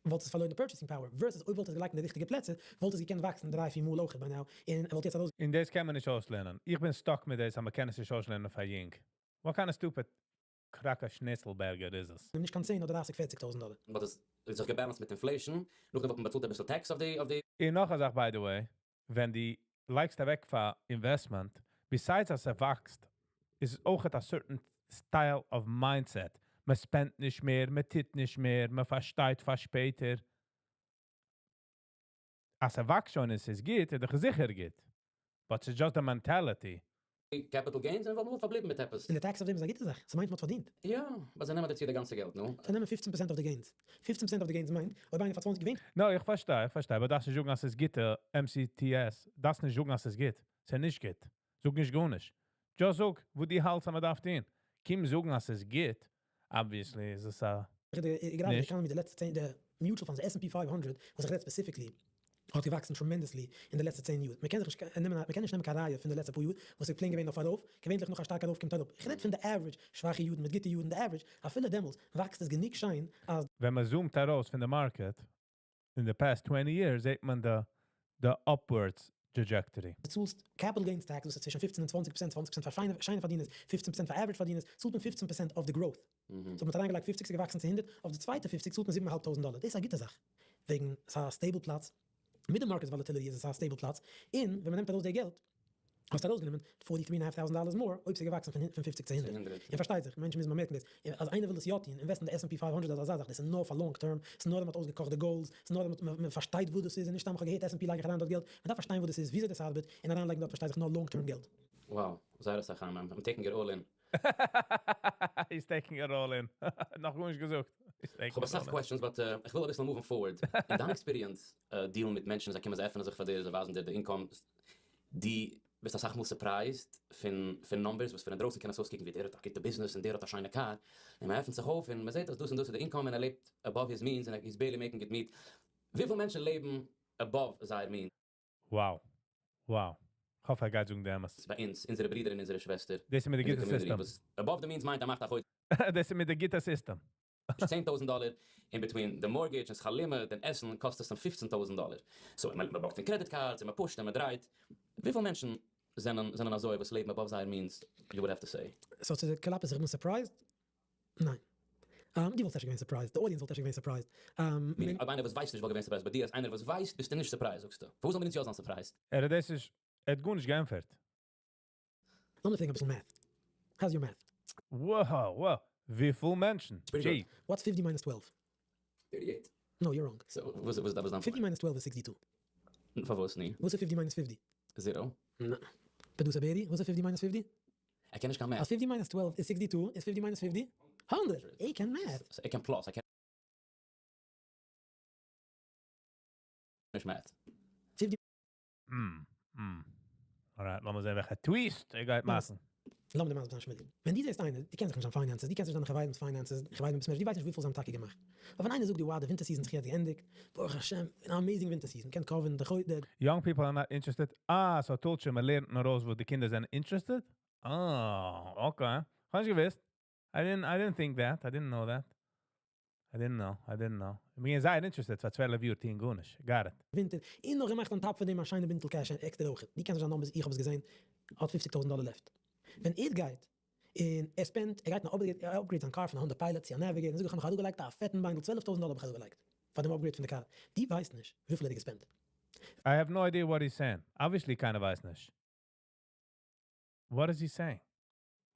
וואלט עס פארלוירן די purchasing power, versus אויב וואלט עס געלייגט אין די ריכטיגע פלעצער, וואלט עס געקענט וואקסן דריי, פיר מאל אויך by now, און ער וואלט יעצט ארויס. און דאס קען מען נישט אויסלערנען. איך בין stuck מיט דאס, אז מען קען עס נישט אויסלערנען פאר יונג. What kind of stupid קראקע שניצלבערגער איז עס? נישט קיין 10 אדער 30, 40.000 דאלער. וואלט עס זיך גע balance ט מיט inflation, נאכדעם וואלט מען באצאלט א ביסל tax אויף די און נאך א זאך, by the way, ווען דו לייגסט אוועק פאר investment, besides אז עס וואקסט, איז עס אויך א certain style of mindset. מען spend נישט מער, מען טוט נישט מער, מען פארשטייט פאר שפעטער. אז עס וואקסט שוין, עס איז גוט, איז דאך זיכער גוט. But it's just a mentality. Capital gains און וואלט מען פארבליבן מיט עפעס. און די tax אויף דעם איז א גוטע זאך. ס'מיינט מ'האט פארדינט. יא, אבער זיי נעמען דערצו די גאנצע געלט, נו? זיי נעמען 15% of the gains. 15% of the gains מיינט, אויב איינער פאר 20 געווינט. No, איך פארשטיי, איך פארשטיי, אבער דאס נישט זאגן, אז עס גוט, MCTS, דאס נישט זאגן, אז עס גוט. עס איז נישט גוט. זאג נישט גארנישט. Just זאג, וואו דו האלטסט, אז מען דארף טון. קום זאגן, אז עס גוט, obviously איז עס א די גראדע נישט. economy די לעצטע 10, די mutual funds, די S&P 500, וואס איך רעד specifically, האט געוואקסן tremendously אין די לעצטע 10 יאר. מען קען זיך נישט נעמען, מען קען נישט נעמען קיין ראיה פון די לעצטע פאר יאר, וואס איז plain געווען אויף ארויף, געווענליך נאך א שטארקע ארויף קומט אראפ. איך רעד פון די average, שוואכע יארן מיט גוטע יארן, די average, אפילו דעמאלטס וואקסט עס גענוג שיין, אז ווען מען zoom ט ארויס פון די market, in the past 20 years, זעט מען the upwards trajectory. דו צאלסט capital gains tax, וואס איז צווישן 15 און 20%, 20% פאר שיינע, שיינע פארדינערס, 15% פאר average פארדינערס, צאלט מען 15% אויף די growth. So מ'האט אריינגעלייגט 50, ס'איז געוואקסן צו 100, אויף די צווייטע 50 צאלט מען 7.500 דאלער. דאס איז א גוטע זאך. וועגן ס'איז א stable פלאץ. מיט די market volatility איז עס א stable פלאץ. און ווען מען נעמט ארויס די געלט, האסט ארויסגענומען 43.500 dollars more, אויב ס'איז געוואקסן פון 50 צו 100. 100. און פארשטייט זיך, מענטשן מוזן באמערקן דאס. אז איינער וויל עס יא טון, invest ן די S&P 500 אדער אזא זאך, דאס איז נאר פאר long term, ס'איז נאר ווען מ'האט אויסגעקאכט די goals, ס'איז נאר ווען מען פארשטייט וואס דאס איז, און נישט סתם איך האב געהערט S&P לייג איך אריין דארט געלט. מען דארף פארשטיין וואס דאס איז, וויאזוי דאס ארבעט, און אריינלייגן דארט פארשטייט זיך נאר long term געלט. Wow, זייער א סאך, I'm taking it all in. He's taking it all in. נאך גארנישט געזאגט. He's taking איך האב it all א סאך in. questions, but איך וויל א ביסל moving forward. אין דיין experience, deal ן מיט מענטשן, זיי קומען, זיי עפענען זיך פאר דיר, זיי ווייזן דיר די income. דו ביסט א סאך מאל surprised פון numbers, וואס פון דרויסן קען עס אויסקוקן ווי דער האט א גוטע business און דער האט א שיינע car. און מען עפנט זיך אויף און מען זעט אז דאס און דאס איז די income און ער לעבט above his means and he's barely making it meet. וויפיל מענטשן לעבן above זייער means? Wow. איך האף ער גייט זאגן דעם אמת. ביי אונז, אונזערע ברידער און אונזערע שוועסטער. דאס איז מיט די אין די גוטע community, system. וואס above the means מיינט, ער מאכט א חודש דאס איז מיט די גוטע system. 10.000 דאלער, in between the mortgage און שכר לימוד און עסן, קאסט עס אים 15.000 דאלער. So, מען בארגט אין credit cards, און מען push ט און מען דרייט. וויפיל מענטשן זענען אזוי, וואס לעבן above זייער means, you would have to say? So, צו די קלאפ איז איך בין surprised? ניין. דו וואלסט אפשר געווען surprised. The audience וואלט אפשר געווען surprised. Meaning, אויב איינער וואס ווייסט נישט וואלט געווען surprised, ביי דיר, אז איינער וואס ווייסט, ביסטו נישט surprised, זאגסטו. פארוואס זאל מען נישט יא זיין surprised? ער דאס איז, ער האט גארנישט געענטפערט. לאמיר פרעגן א ביסל math. How's your math? Wow. וויפיל מענטשן? It's pretty Gee. good. What's 50 minus 12? 38. No, you're wrong. So, וואס דארף עס זיין? 50 minus 12 is 62. פארוואס נישט? וואס איז 50 minus 50? Zero. No. Producer Baby, וואס איז 50 minus 50? איך קען נישט קיין math. אז 50 minus 12 is 62, is 50 minus 50? 100. איך קען math. So, איך קען plus, איך קען נישט math. 50 Alright, לאמיר זען, וועלכע twist ער גייט מאכן. לאמיר דיר מסביר זיין, שמילי. ווען דו זעסט איינער, דו קענסט זיך נישט אן finances, דו קענסט נישט דיינע חברים'ס finances, חברים ביסט מער, דו ווייסט נישט וויפיל זיי האבן טאקע געמאכט. אבער ווען איינער זאגט דיר, wow, די winter season זיך יעצט געענדיגט, ברוך השם, an amazing winter season, קען cover ן די Young people are not interested. Ah, so טולטשע, מען לערנט נאר אויס, וואו די קינדער זענען interested? Oh, okay. האב איך געוואוסט? I didn't think that. I didn't know that. I didn't know. I didn't know. מיר זענען interested, פאר 12 יאר טון גארנישט. Got it. winter, און נאך געמאכט on top פון דעם א שיינע בינטל cash עקסטער אויך. דו קענסט נישט זיין numbers, איך האב עס געזען, האט 50.000 דאלער left. ווען ער גייט, און ער spend, ער גייט נאך upgrade, ער upgrade זיין car פון א Honda Pilot צו א Navigator, און זאגט, איך האב נאך אראפגעלייגט א פעטן ביינדל, 12.000 דאלער האב איך אראפגעלייגט. פאר דעם upgrade פון די car. דו ווייסט נישט, וויפיל ער האט גע spend ט. I have no idea what he's saying. Obviously, קיינער ווייסט נישט. What is he saying?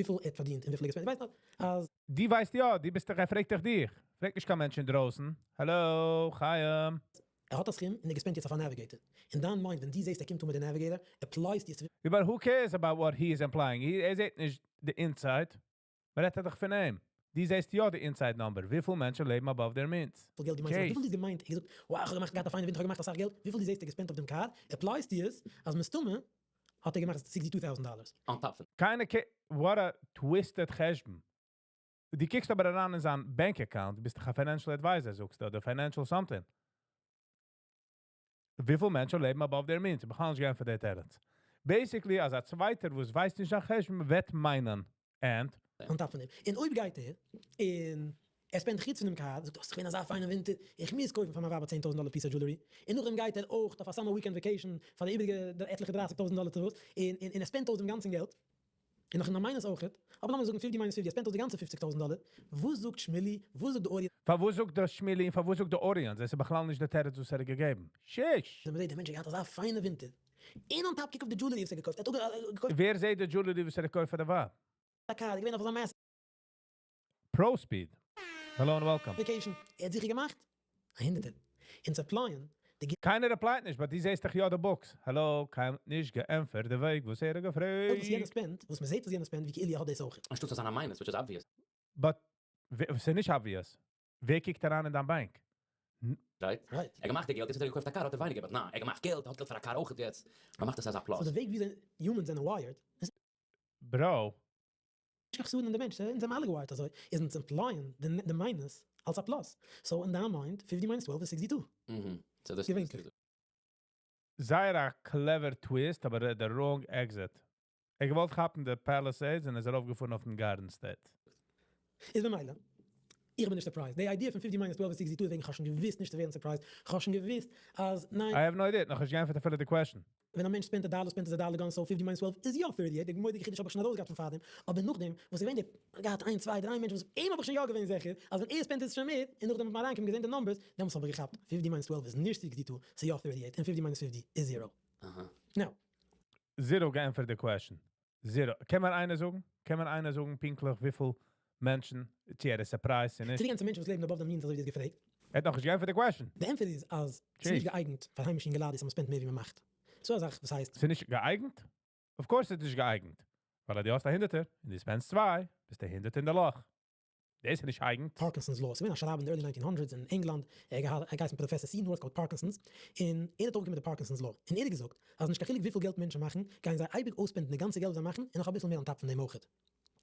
וויפיל ער האט פארדינט און וויפיל ער גע spend, ווייסט נאר אז. דו ווייסט יא, דו ביסט דאך, ער פרעגט דאך דיך. פרעגט נישט קיין מענטש אינדרויסן. Hello, חיים. ער האט א סכום און ער גע spend יעצט אויף א Navigator. אין דיין mind, ווען דו זעסט ער קומט אן מיט די Navigator, apply סט יעצט But who cares about what he is implying? ער זעט נישט the inside. מ'רעדט דאך פון אים. דו זעסט יא די inside number. וויפיל מענטשן לעבן above their means? וויפיל געלט דו מיינסט, וויפיל דו האסט געמיינט, ער געזאגט, wow, איך האב געמאכט געהאט א פיינע ווינטער, איך האב געמאכט אסאך געלט, וויפיל דו זעסט ער גע spend אויף דעם קאר, apply סטו עס, אז מסתמא האט ער געמאכט 62,000 dollars. On top פון. קיינער קע. What a twisted חשבון. דו קוקסט אבער אריין אין זיין bank account, ביסט דאך א financial advisor, זאגסטו, אדער financial something. וויפיל מענטשן לעבן above their means? איך קען נישט גיין פאר די תירוץ. Basically, אז א צווייטער וואס ווייסט נישט א חשבון וועט מיינען. And? On top פון דעם. און אויב גייט ער, און ער spend חוץ פון דעם קאר, זאגט ער, ס'איז געווען אזא פיינע ווינטער, איך מוז קויפן פאר מיין ווייב א 10,000 דאלער piece of jewelry. און נאכדעם גייט ער אויך אויף א summer weekend vacation פאר די איבעריגע עטליכע 30,000 דאלער צו וואס, און ער spend אויס דעם גאנצן געלט, און נאך אין א minus אויך, אבער לאמיר זאגן 50 minus 50, ער spend אויס די גאנצע 50,000 דאלער, וואס זאגט שמילי, וואס זאגט די audience? פארוואס זאגט דאס שמילי און פארוואס זאגט די audience? עס איז בכלל נישט די תירוץ וואס ער האט געגעבן. שיש! ווען מ'זעט דער מענטש האט געהאט אזא פיינע ווינטער, און on top קוק אויף די jewelry וואס ער האט געקויפט, ער האט אויך געקויפט ווער זעט די jewelry וואס ער האט געקויפט פאר די ווייב? א קאר, ער איז געווען אויף אזא massive Pro Speed. Hello and welcome. vacation, ער האט זיכער געמאכט א הונדערטער. אונז apply ען די קיינער apply ט נישט, but דו זעסט דאך יא די books. Hello, קיינער נישט געענטפערט די וועג וואס ער האט געלט וואס יענער געפרעגט. spend, וואס מ'זעט אז יענער spend, ווי כאילו ער האט דאס אויך. אנשטאט צו זיין א minus, which is obvious. But, ס'איז נישט obvious. ווער קוקט אריין אין דיין באנק? Right? Right. ער געמאכט די געלט, יעצט האט ער געקויפט א קאר, האט ער ווייניגער, but ניין, ער געמאכט געלט, ער האט געלט פאר א קאר אויך יעצט. מען מאכט עס אלס א plus. So די וועג ווי humans זענען wired, איז Bro. נישט קיין חסרון אין די מענטש, אונז זענען אלע גע wired אזוי, איז אונז apply ען די minus אלס א plus. So אין דיין mind, 50 minus 12 איז 62. So דאס געווענליך. זייער א clever twist, אבער the wrong exit. ער געוואלט כאפן די Palisades און איז ארויפגעפארן אויף דעם Garden State. איז במילא, איך בין נישט surprised. די idea פון 50 minus 12 איז 62, וועגן איך האב שוין געוואוסט נישט צו ווערן surprised. איך האב שוין געוואוסט אז ניין. I have no idea, נאך נישט געענטפערט אפילו די question. ווען א מענטש spend א דאלער, spend ער א דאלער גאנץ, so 50 minus 12 איז יא 38. די מורא'דיגע חידוש האב איך שוין ארויסגעהאט פון פארדעם. אבער נאכדעם, וואס איז געווען די, געהאט איינס, צוויי, דריי מענטשן וואס אים האב איך שוין יא געווען זיכער, אז ווען ער spend איז שוין מער, און נאכדעם האט מען אריינגעקומען געזען די numbers, דעמאלטס האב איך געכאפט, 50 minus 12 איז נישט 62, ס'איז יא 38, און 50 minus 50 איז 0. Now. Zero געענטפערט די question. Zero. קען מען איינער זאגן? קען מען איינער זאגן פונקטליך וויפיל מענטשן, צו ער איז surprised און נישט? צו די גאנצע מענטשן וואס לעבן above the means אזוי ווי דו האסט געפרעגט. ער האט נאכנישט געענטפערט די question. די ענטפער איז אז ס'איז נישט געאייגנט פאר היימישע אינגעלייט אז מ'spend מער ווי מ'מאכט. ס'איז א זאך וואס הייסט. ס'איז נישט געאייגנט? Of course איז נישט געאייגנט. ווייל אז דו האסט א הונדערטער און דו spend סט צוויי, ביסטו הונדערט אין די לאך. דאס איז נישט אייגנט. Parkinson's Law. ס'איז געווען א שרייבער אין די early 1900s אין ענגלאנד, ער האט געהייסן Professor C. Northcote Parkinson's, און ער האט אויפגעקומען מיט די Parkinson's Law. און ער האט געזאגט אז נישט קיין חילוק וויפיל געלט מענטשן מאכן, גייען זיי אייביג אויס spend ן די גאנצע געלט וואס זיי מאכן און נאך אביסל מער on top פון דעם אויך.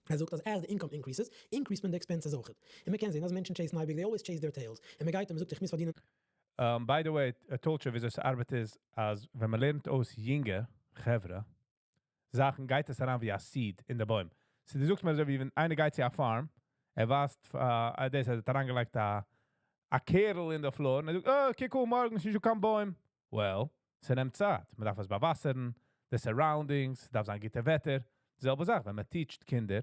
ער זאגט אז as the income increases, increase מען די expenses אויך. און מען קען זען אז מענטשן chase ן אייביג, they always chase their tails. און מען גייט און מען זאגט איך מוז פארדינען. By the way, told you וויאזוי ס'ארבעט איז אז ווען מען לערנט אויס יונגע חברה, זאכן גייט עס אריין ווי א seed אין די בוים. So דו זאגסט מיר אזוי ווי ווען איינער גייט צו א farm, ער ווייזט, דאס ער האט אריינגעלייגט א קערל אין די floor, און ער זאגט, "Oh, קוק אן, מארגן איז נישטא קיין בוים." Well, ס'נעמט צייט. מען דארף עס באוואסערן, די surroundings, דארף זיין גוטע וועטער. די זעלבע זאך, ווען מען teach ט קינדער,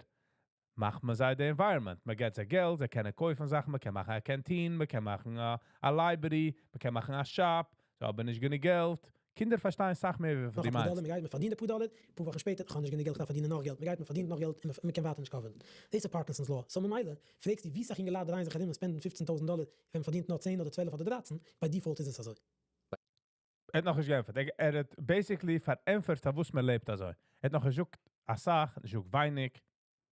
מאכט מען זיי די environment. מען געט זיי געלט, זיי קענען קויפן זאכן, מען קען מאכן א canteen, מען קען מאכן א library, מען קען מאכן א shop, זיי האבן נישט גענוג געלט. קינדער פארשטייען סאך מער ווי נאך די א פאר דאלער, מיינסט. מען גייט, מען פארדינט א פאר דאלער, פאר וואכן שפעטער, איך האב נישט גענוג געלט, איך דארף פארדינען נאך געלט, מען גייט, מען פארדינט נאך געלט, און מען קען ווייטער נישט cover ן. דאס איז Parkinson's Law. So ממילא, פרעגסטו ווי סאך אינגעלייט דרייען זיך ארום און spend ן 15,000 דאלער, ווען מען פארדינט נאר 10 אדער 12 אדער 13, by default איז עס אזוי. ער האט נאכנישט געענטפערט. ער האט basically פארענטפערט פאר וואס מען לעבט אזוי. ער האט נאך געזאגט א סאך, נישט געזאגט ווייניג.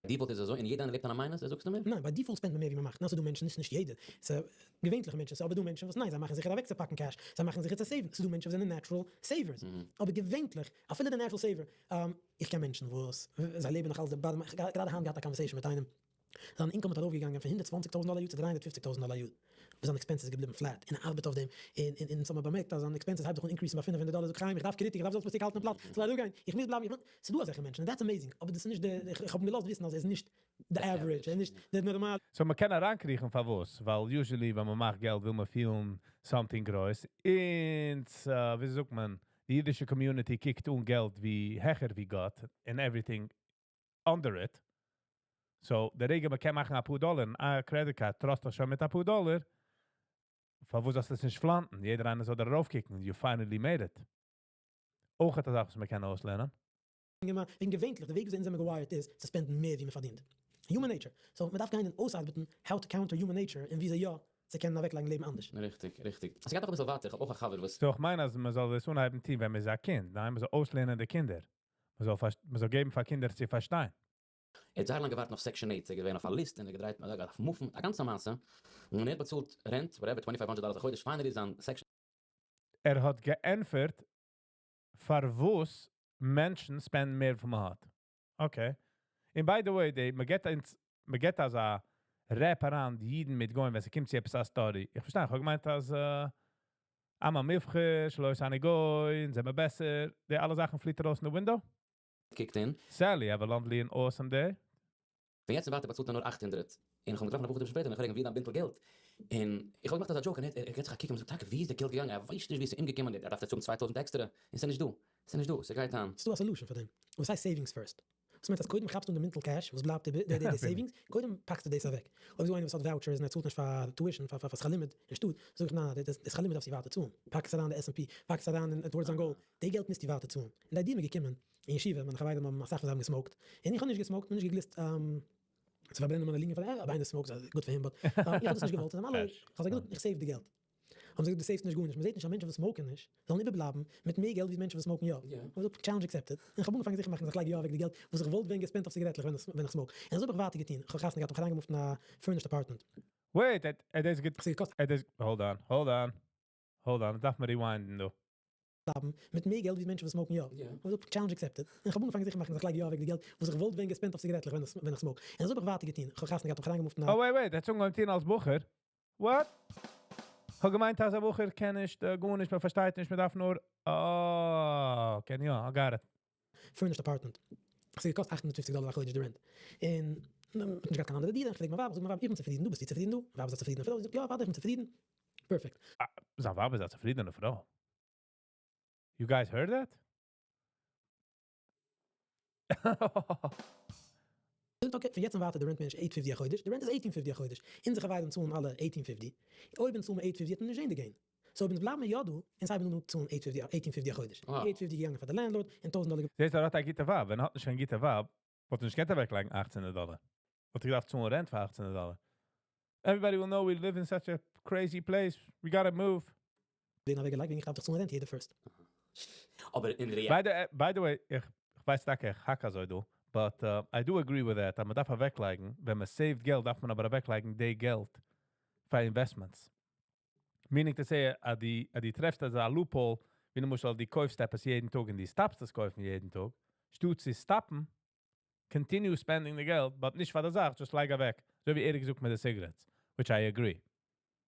Default איז אזוי און יעדער איינער לעבט אן א minus, זאגסטו מיר? ניין, by default spend מען מער ווי מען מאכט. נאר ס'איז דא מענטשן, נישט נישט יעדער, ס'איז געווענליכע מענטשן, ס'איז אבער דא מענטשן וואס ניין, זיי מאכן זיכער אוועקצופאקן cash, זיי מאכן זיכער צו save ן. ס'איז דא מענטשן וואס זענען natural savers. אבער געווענליך, אפילו די natural saver, איך קען מענטשן וואס זיי לעבן נאך אלס די bottom, איך האב גראדע היינט געהאט א conversation מיט איינעם, זיין income האט ארויפגעגאנגען פון 120,000 דאלער א יאר צו 350,000 דאלער א יאר, אבער זיין expenses איז געבליבן flat, און ער ארבעט אויף דעם, און אונז האבן באמערקט אז זיין expenses הייבט זיך אן increase ן ביי 500 דאלער, זאגט חיים איך דארף קריטיק, איך דארף זאלסט מיר צוריק האלטן אין פלאץ, ס'זאל אראפגיין, איך מוז בלייבן, איך בין, ס'איז דא אזעלכע מענטשן, און that's amazing, אבער דאס איז נישט די, איך האב אים געלאזט וויסן אז ער איז נישט די average, ער איז נישט די נארמאלע. So מ'קען אריינקריכן פארוואס, ווייל usually ווען מ'מאכט געלט וויל מען פילן something גרויס, און ווי זאגט מען, די אידישע community קוקט אן געלט ווי העכער ווי גאט, and everything under it. So, דער רגע מען קען מאכן א פאר דאלער, א credit card, trust דיך שוין מיט א פאר דאלער, פארוואס זאלסטו עס נישט flaunt ן? יעדער איינער זאל דערויף קוקן, you finally made it. אויך האט א זאך וואס מען קען אויסלערנען. וועגן געווענטליך די וועג וויאזוי אונז זעמיר גע wired איז צו spend ן מער ווי מ'פארדינט. Human nature. So מ'דארף גיין און אויסארבעטן how to counter human nature און וויאזוי יא צו קענען אוועקלייגן לעבן אנדערש. ריכטיג, ריכטיג. ס'גייט נאך אביסל ווייטער, איך האב אויך א חבר וואס. So איך מיין אז מ'זאל דאס אנהייבן טון ווען מ'איז א קינד, ניין? מ'זאל אויסלערנען די קינדער. מ'זאל געבן פאר קינדער צו פארשטיין. ער האט זייער לאנג געווארט נאך Section 8, ער איז געווען אויף א list און ער האט געדרייט מ'האט געדארפט move ן, א גאנצע מעשה, און ער האט באצאלט rent, whatever, 2500 דאלער א חודש, finally זיין Section. ער האט געענטפערט פארוואס מענטשן spend ן מער פון מ'האט. Okay. און by the way, די, מ'געט אונז, מ'געט אזא rap אריין די אידן מיט גוים ווען ס'קומט צו עפעס א story. איך פארשטיי, איך האב געמיינט אז עם המבחר, שלא עשני גוי, אונז זעמיר בעסער, די אלע זאכן פליט ארויס אין די window. Kicked in. Sally, have a lovely and awesome day. פון יעצט און ווייטער באצאלט ער נאר 800. און איך האב געטראפן א בחור שפעטער און איך פרעג אים ווי איז דיין בינטל געלט? און איך האב געמאכט אזא joke און ער געט זיך א קוק און זאגט טאקע ווי איז די געלט געגאנגען? ער ווייסט נישט ווי עס איז אומגעקומען, ער דארף יעצט האבן 2000 עקסטערע, און ס'איז נישט דא, ס'איז נישט דא, ס'גייט אן. ס'דא א solution פאר דעם, וואס הייסט savings first. וואס מיינט אז קודם כאפסטו אן די מינטל cash וואס בלייבט איבער, די savings, קודם פאקסטו דאס אוועק. אויב איז דא איינער וואס האט vouchers און ער צאלט נישט פאר tuition, פאר שכר לימוד אין שטאט, זאג איך ניין, די שכר לימוד דארפסטו ווייטער צאלן. פאק עס אריין אין די S&P, פאק עס אריין אין towards דיין goal, די געלט מוזטו ווייטער צאלן. און די idea איז מיר געקומען אין ישיבה, מיינע חברים האבן אסאך פון זיי האבן גע smoke ט, און איך האב נישט גע smoke ט, מיר נישט געגליסט צו פארברענען מיינע לונגען פאר אויב איינער smoke ט, good for him, but איך האב דאס נישט געוואלט, און זיי האבן אלע, איך האב זיי געזאגט איך save די געלט. האבן זיי געזאגט דו save סט נישט גארנישט, מ'זעט נישט אז מענטשן וואס smoke ן נישט זאלן איבערבלייבן מיט מער געלט ווי מענטשן וואס smoke ן יא. האב איך געזאגט challenge accepted, און איך האב אנגעפאנגען זיכער מאכן אז איך לייג יא אוועק די געלט וואס איך וואלט ווען גע spend ט אויף ציגארעטלעך ווען איך smoke. און אזוי האב איך ווייטער געטון, איך האב חתונה געהאט, האב איך אריינגע move ט אין א furnished apartment. Wait, ער דאס געט. ס'האט געקאסט. ער דאס, hold on, hold on, hold on, דארף מען rewind ן דא. בלייבן מיט מער געלט ווי מענטשן וואס smoke ן יא. האב איך געזאגט challenge accepted, און איך האב אנגעפאנגען זיכער מאכן אז איך לייג יא אוועק די געלט וואס איך וואלט ווען גע spend ט אויף ציגארעטלעך ווען איך smoke. און אזוי האב איך ווייטער געטון, איך האב חתונה געהאט, האב איך אריינגע move ט אין א. Oh wait wait, ער האט אנגעהויבן טון אלס בחור? What? כ'האב געמיינט אז א בחור קען נישט גארנישט, מען פארשטייט נישט, מען דארף נאר אה, קען יא, I got it. Furnished apartment. ס'האט געקאסט 850 דאלער א חודש די rent. און מ'האט נישט געהאט קיין אנדערע דירה. איך פרעג מיין ווייב, איך זאג מיין ווייב, איך בין צופרידן דא, ביסטו צופרידן דא? מיין ווייב איז א צופרידענע פרוי, זי זאגט, יא אוודאי איך בין צופרידן. Perfect. זיין ווייב איז א צופרידענע פרוי? You guys heard that? זאגט okay, פון יעצט און ווייטער די rent מער נישט 850 א חודש, די rent איז 1850 א חודש, אונזער חברים צאלן אלע 1850, אויב אונז צאלן מיר 850 וועט מען נישט זען די gain, so אויב אונז בלייבן מיר יא דא, אונז הייבן אן צאלן 850 א חודש, 850 געגאנגען פאר די landlord, און 1000 דאלער. זעסט ער האט א גוטע ווייב, ווען ער האט נישט קיין גוטע ווייב וואלט ער נישט געקענט אוועקלייגן 1800 דאלער, וואלט ער געדארפט צאלן rent פאר 1800 דאלער. Everybody will know we live in such a crazy place, we gotta move. ווערן אוועקגעלייגט וועגן איך דארף דאך צאלן rent יעדע first. אבער אין reality. By the way, איך ווייס טאקע איך האק אזוי דא, but I do agree with that אז מען דארף אוועקלייגן, ווען מען save ט געלט דארף מען אבער אוועקלייגן די געלט פאר investments. Meaning to say אז דו טרעפסט אזא loophole, ווי למשל דו קויפסט עפעס יעדן טאג און דו stop סט עס קויפן יעדן טאג, שטאט צו stop ן, continue spending די געלט, but נישט פאר די זאך, just לייג אוועק, אזוי ווי ער האט געזאגט מיט די cigarettes, which I agree.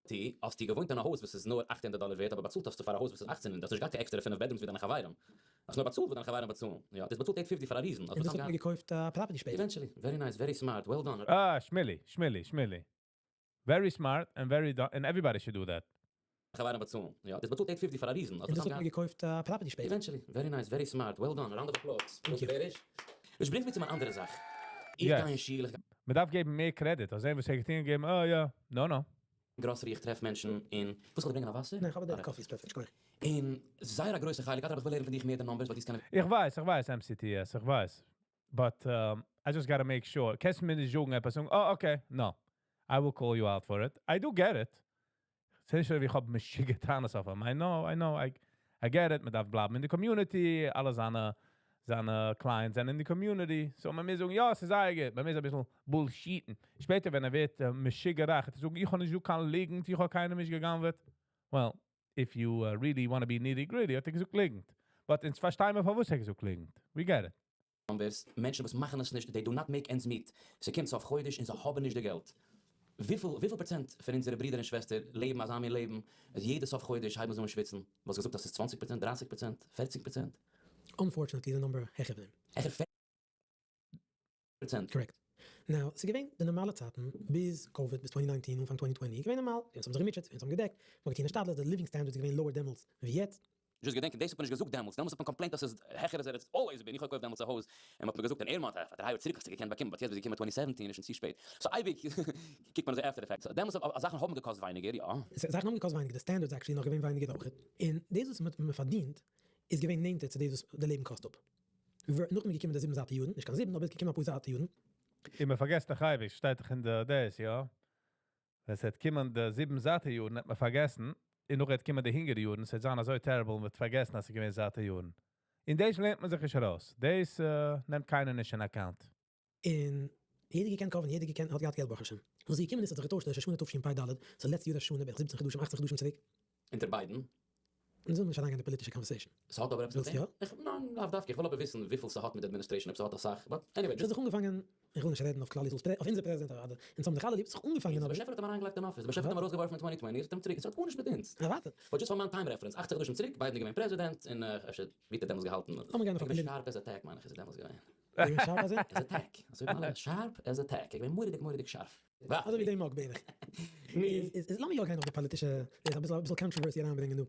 טי, האסטו געוואוינט אין א הויז וואס איז נאר 800 דאלער ווערט, אבער באצאלט האסטו פאר א הויז וואס איז 1800, האסט נישט געהאט קיין עקסטערע פינף bedrooms ווי דיינע חברים. האסט נאר באצאלט וואס דיינע חברים באצאלן. יא, דו האסט באצאלט 850 פאר א reason. און דאס האט מען געקויפט א property שפעטער. Eventually. Very nice, very smart, well done. אה, שמילי, שמילי, שמילי. Very smart and very done, and everybody should do that. חברים באצאלן. יא, דו האסט באצאלט 850 פאר א reason. און דאס האט מען געקויפט א property שפעטער. Eventually. Very nice, very smart, well done. Round of applause. Thank you. דאס ברענגט מיר צו מיין אנדערע זאך. איך גיי אין שול, איך גיי. מען דארף געבן מער credit, אזוי וואס ער האט געטון געבן, אה יא, no no. Grocery, איך טרעף מענטשן און, וואס זאל איך ברענגען א וואסער? ניין, איך האב א coffee איז perfect, שכוח. און זייער א גרויסע חלק, אדרבה איך וויל הערן פון דיך מער די numbers, ווייל דו קענסט. איך ווייס, איך ווייס MCTS, איך ווייס. But I just gotta make sure. קענסט מיר נישט זאגן עפעס און, oh okay, no. I will call you out for it. I do get it. ס'איז נישט אזוי ווי איך האב משוגע טענות אויף אים. I know, I know, I get it. מ'דארף בלייבן אין די community, אלע זיינע clients זענען אין די community. So מ'מוז זאגן, יא, ס'איז זייער גוט. מ'מוז אביסל bullshit ן. שפעטער ווען ער ווערט משוגע רייך, וועט ער זאגן, איך האב נישט דא קיין ליגנט, איך האב קיינעם נישט גע'גנב'עט. Well, if you really wanna be nitty gritty, האט ער געזאגט ליגנט. But אונז פארשטייען מיר פארוואס ער האט געזאגט ליגנט. We get it. Numbers, מענטשן וואס מאכן עס נישט, they do not make ends meet, ס'קומט סוף חודש און זיי האבן נישט די געלט. וויפיל פראצענט פון אונזערע ברידער און שוועסטער לעבן אזא מין לעבן, אז יעדע סוף חודש הייבן זיי אן שוויצן? וואלסט געזאגט אז ס'איז 20%, 30%, 40%? Unfortunately די number העכער פון דעם. העכער 40%? Correct. Now, ס'איז געווען די נארמאלע צייטן ביז COVID, ביז 2019, אנפאנג 2020, געווען נארמאל, אונז האבן זיך געמוטשעט, אונז האבן געדעקט, מ'האט געטון השתדלות, די living standards איז געווען lower דעמאלטס ווי יעצט. Just געדענק, דאס האט מען נישט געזאגט דעמאלטס, דעמאלטס האט מען complained אז ס'איז העכער אז ער איז always been, איך האב געקויפט דעמאלטס א הויז, און מ'האט מיר געזאגט אין עירמאנט פאר 3 יאר צוריק האסטו געקענט באקומען, but יעצט ביסט געקומען 2017 איז שוין צו שפעט, so אייביג קוקט מען אזוי after the fact, so דעמאלטס האט זאכן האבן געקאסט ווייניגער, יא. זאכן האבן געקאסט ווייניגער, די standards actually נאך געווען ווייניגער אויך, און דאס וואס מ'פארדינט איז געווען נענטער צו דאס וואס די לעבן קאסט אפ. נאכדעם איז געקומען די זיבן זאטע יארן, נישט קיין זיבן, אבער עס איז געקומען אפאר זאטע יארן. און מען פארגעסט דאך אייביג, שטייט דאך אין די דאס, יא? ווען עס וועט קומען די זיבן זאטע יארן, וועט מען פארגעסן, און נאך וועט קומען די הונגער יארן, עס וועט זיין אזוי terrible, מען וועט פארגעסן, אז עס איז געווען זאטע יארן. און דאס לערנט מען זיך נישט ארויס. דאס נעמט קיינער נישט אין account. און יעדער געקענט cover ן, יעדער געקענט, האט געהאט געלט ברוך השם. וואס איז געקומען איז, האט זיך געטוישט ראש השנה תשפ ד, ס'איז לעצטע יאר ראש השנה, בערך 17 חדשים, 18 חדשים צוריק. אונטער ביידן. אונז ווילן נישט אריינגיין אין די פאליטישע conversation. ס'האט אבער עפעס מיט ווילסט יא? דעם? איך, ניין, לאו דווקא. איך וויל אבער וויסן וויפיל ס'האט מיט די administration, אויב ס'האט אסאך. But anyway, ס'האט זיך אנגעפאנגען, איך וויל נישט רעדן אויף כלל ישראל'ס אויף אונזער פרעזידענט אדער, אונז האבן זיך אלע ליב, ס'האט זיך אנגעפאנגען דער אבער. באשעפער האט אים אריינגעלייגט אין אפיס, דער באשעפער האט אים ארויסגעווארפן אין 2020, האט אים צוריק, ס'האט גארנישט מיט אונז. ערווארטעט. But just פאר מיין time reference, 18 חדשים צוריק, ביידן איז געווען פרעזידענט, און אפשר ווי האט ער דעמאלטס געהאלטן? לאמיר גיין אויף א געווען פאליט. Sharp as a tack מיין איך איז ער דעמאלטס געווען. געווען sharp as a? As a tack. אזוי ווי אלע sharp as a tack. ער איז געווען מורא'דיג מורא'דיג שארף. אזוי ווי די mug בערך. איז לאמיר יא גיין אויף די פאליטישע, אביסל אביסל controversy אריינברענגען דא.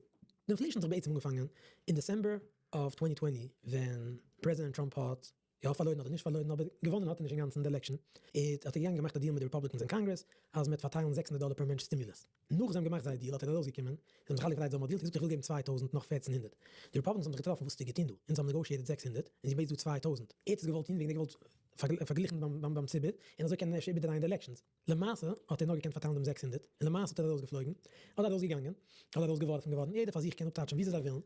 די inflation האט זיך בעצם אנגעפאנגען אין December of 2020 ווען פרעזידענט טראמפ האט יא פארלוירן אדער נישט פארלוירן, אבער געוואונען האט ער נישט אינגאנצן די election, איז האט ער געגאנגען געמאכט א deal מיט די Republicans אין קאנגרעס אז מ'וועט פארטיילן 600 דאלער פער מענטש stimulus. נאך זיי האבן געמאכט זייער deal האט ער ארויסגעקומען, זיי האבן זיך אלע געפרייט זיי האבן א deal, האט ער געזאגט איך וויל געבן 2000 נאך 1400. די Republicans האבן זיך געטראפן וואס האסטו געטון דא, אונז האבן negotiated 600 און דו בעטסט דא 2000. ער האט עס געוואלט טון וועגן ער האט געוואלט פארגליכן ביים ציבור און אזוי קענען אפשר איבערדרייען די elections. למעשה האט ער נאר געקענט פארטיילן דעם 600 און למעשה האט ער ארויסגעפלויגן, אדער ארויסגעגאנגען, אדער ארויסגעווארפן געווארן, יעדער פאר זיך קען אפטייטשן וויאזוי זיי ווילן.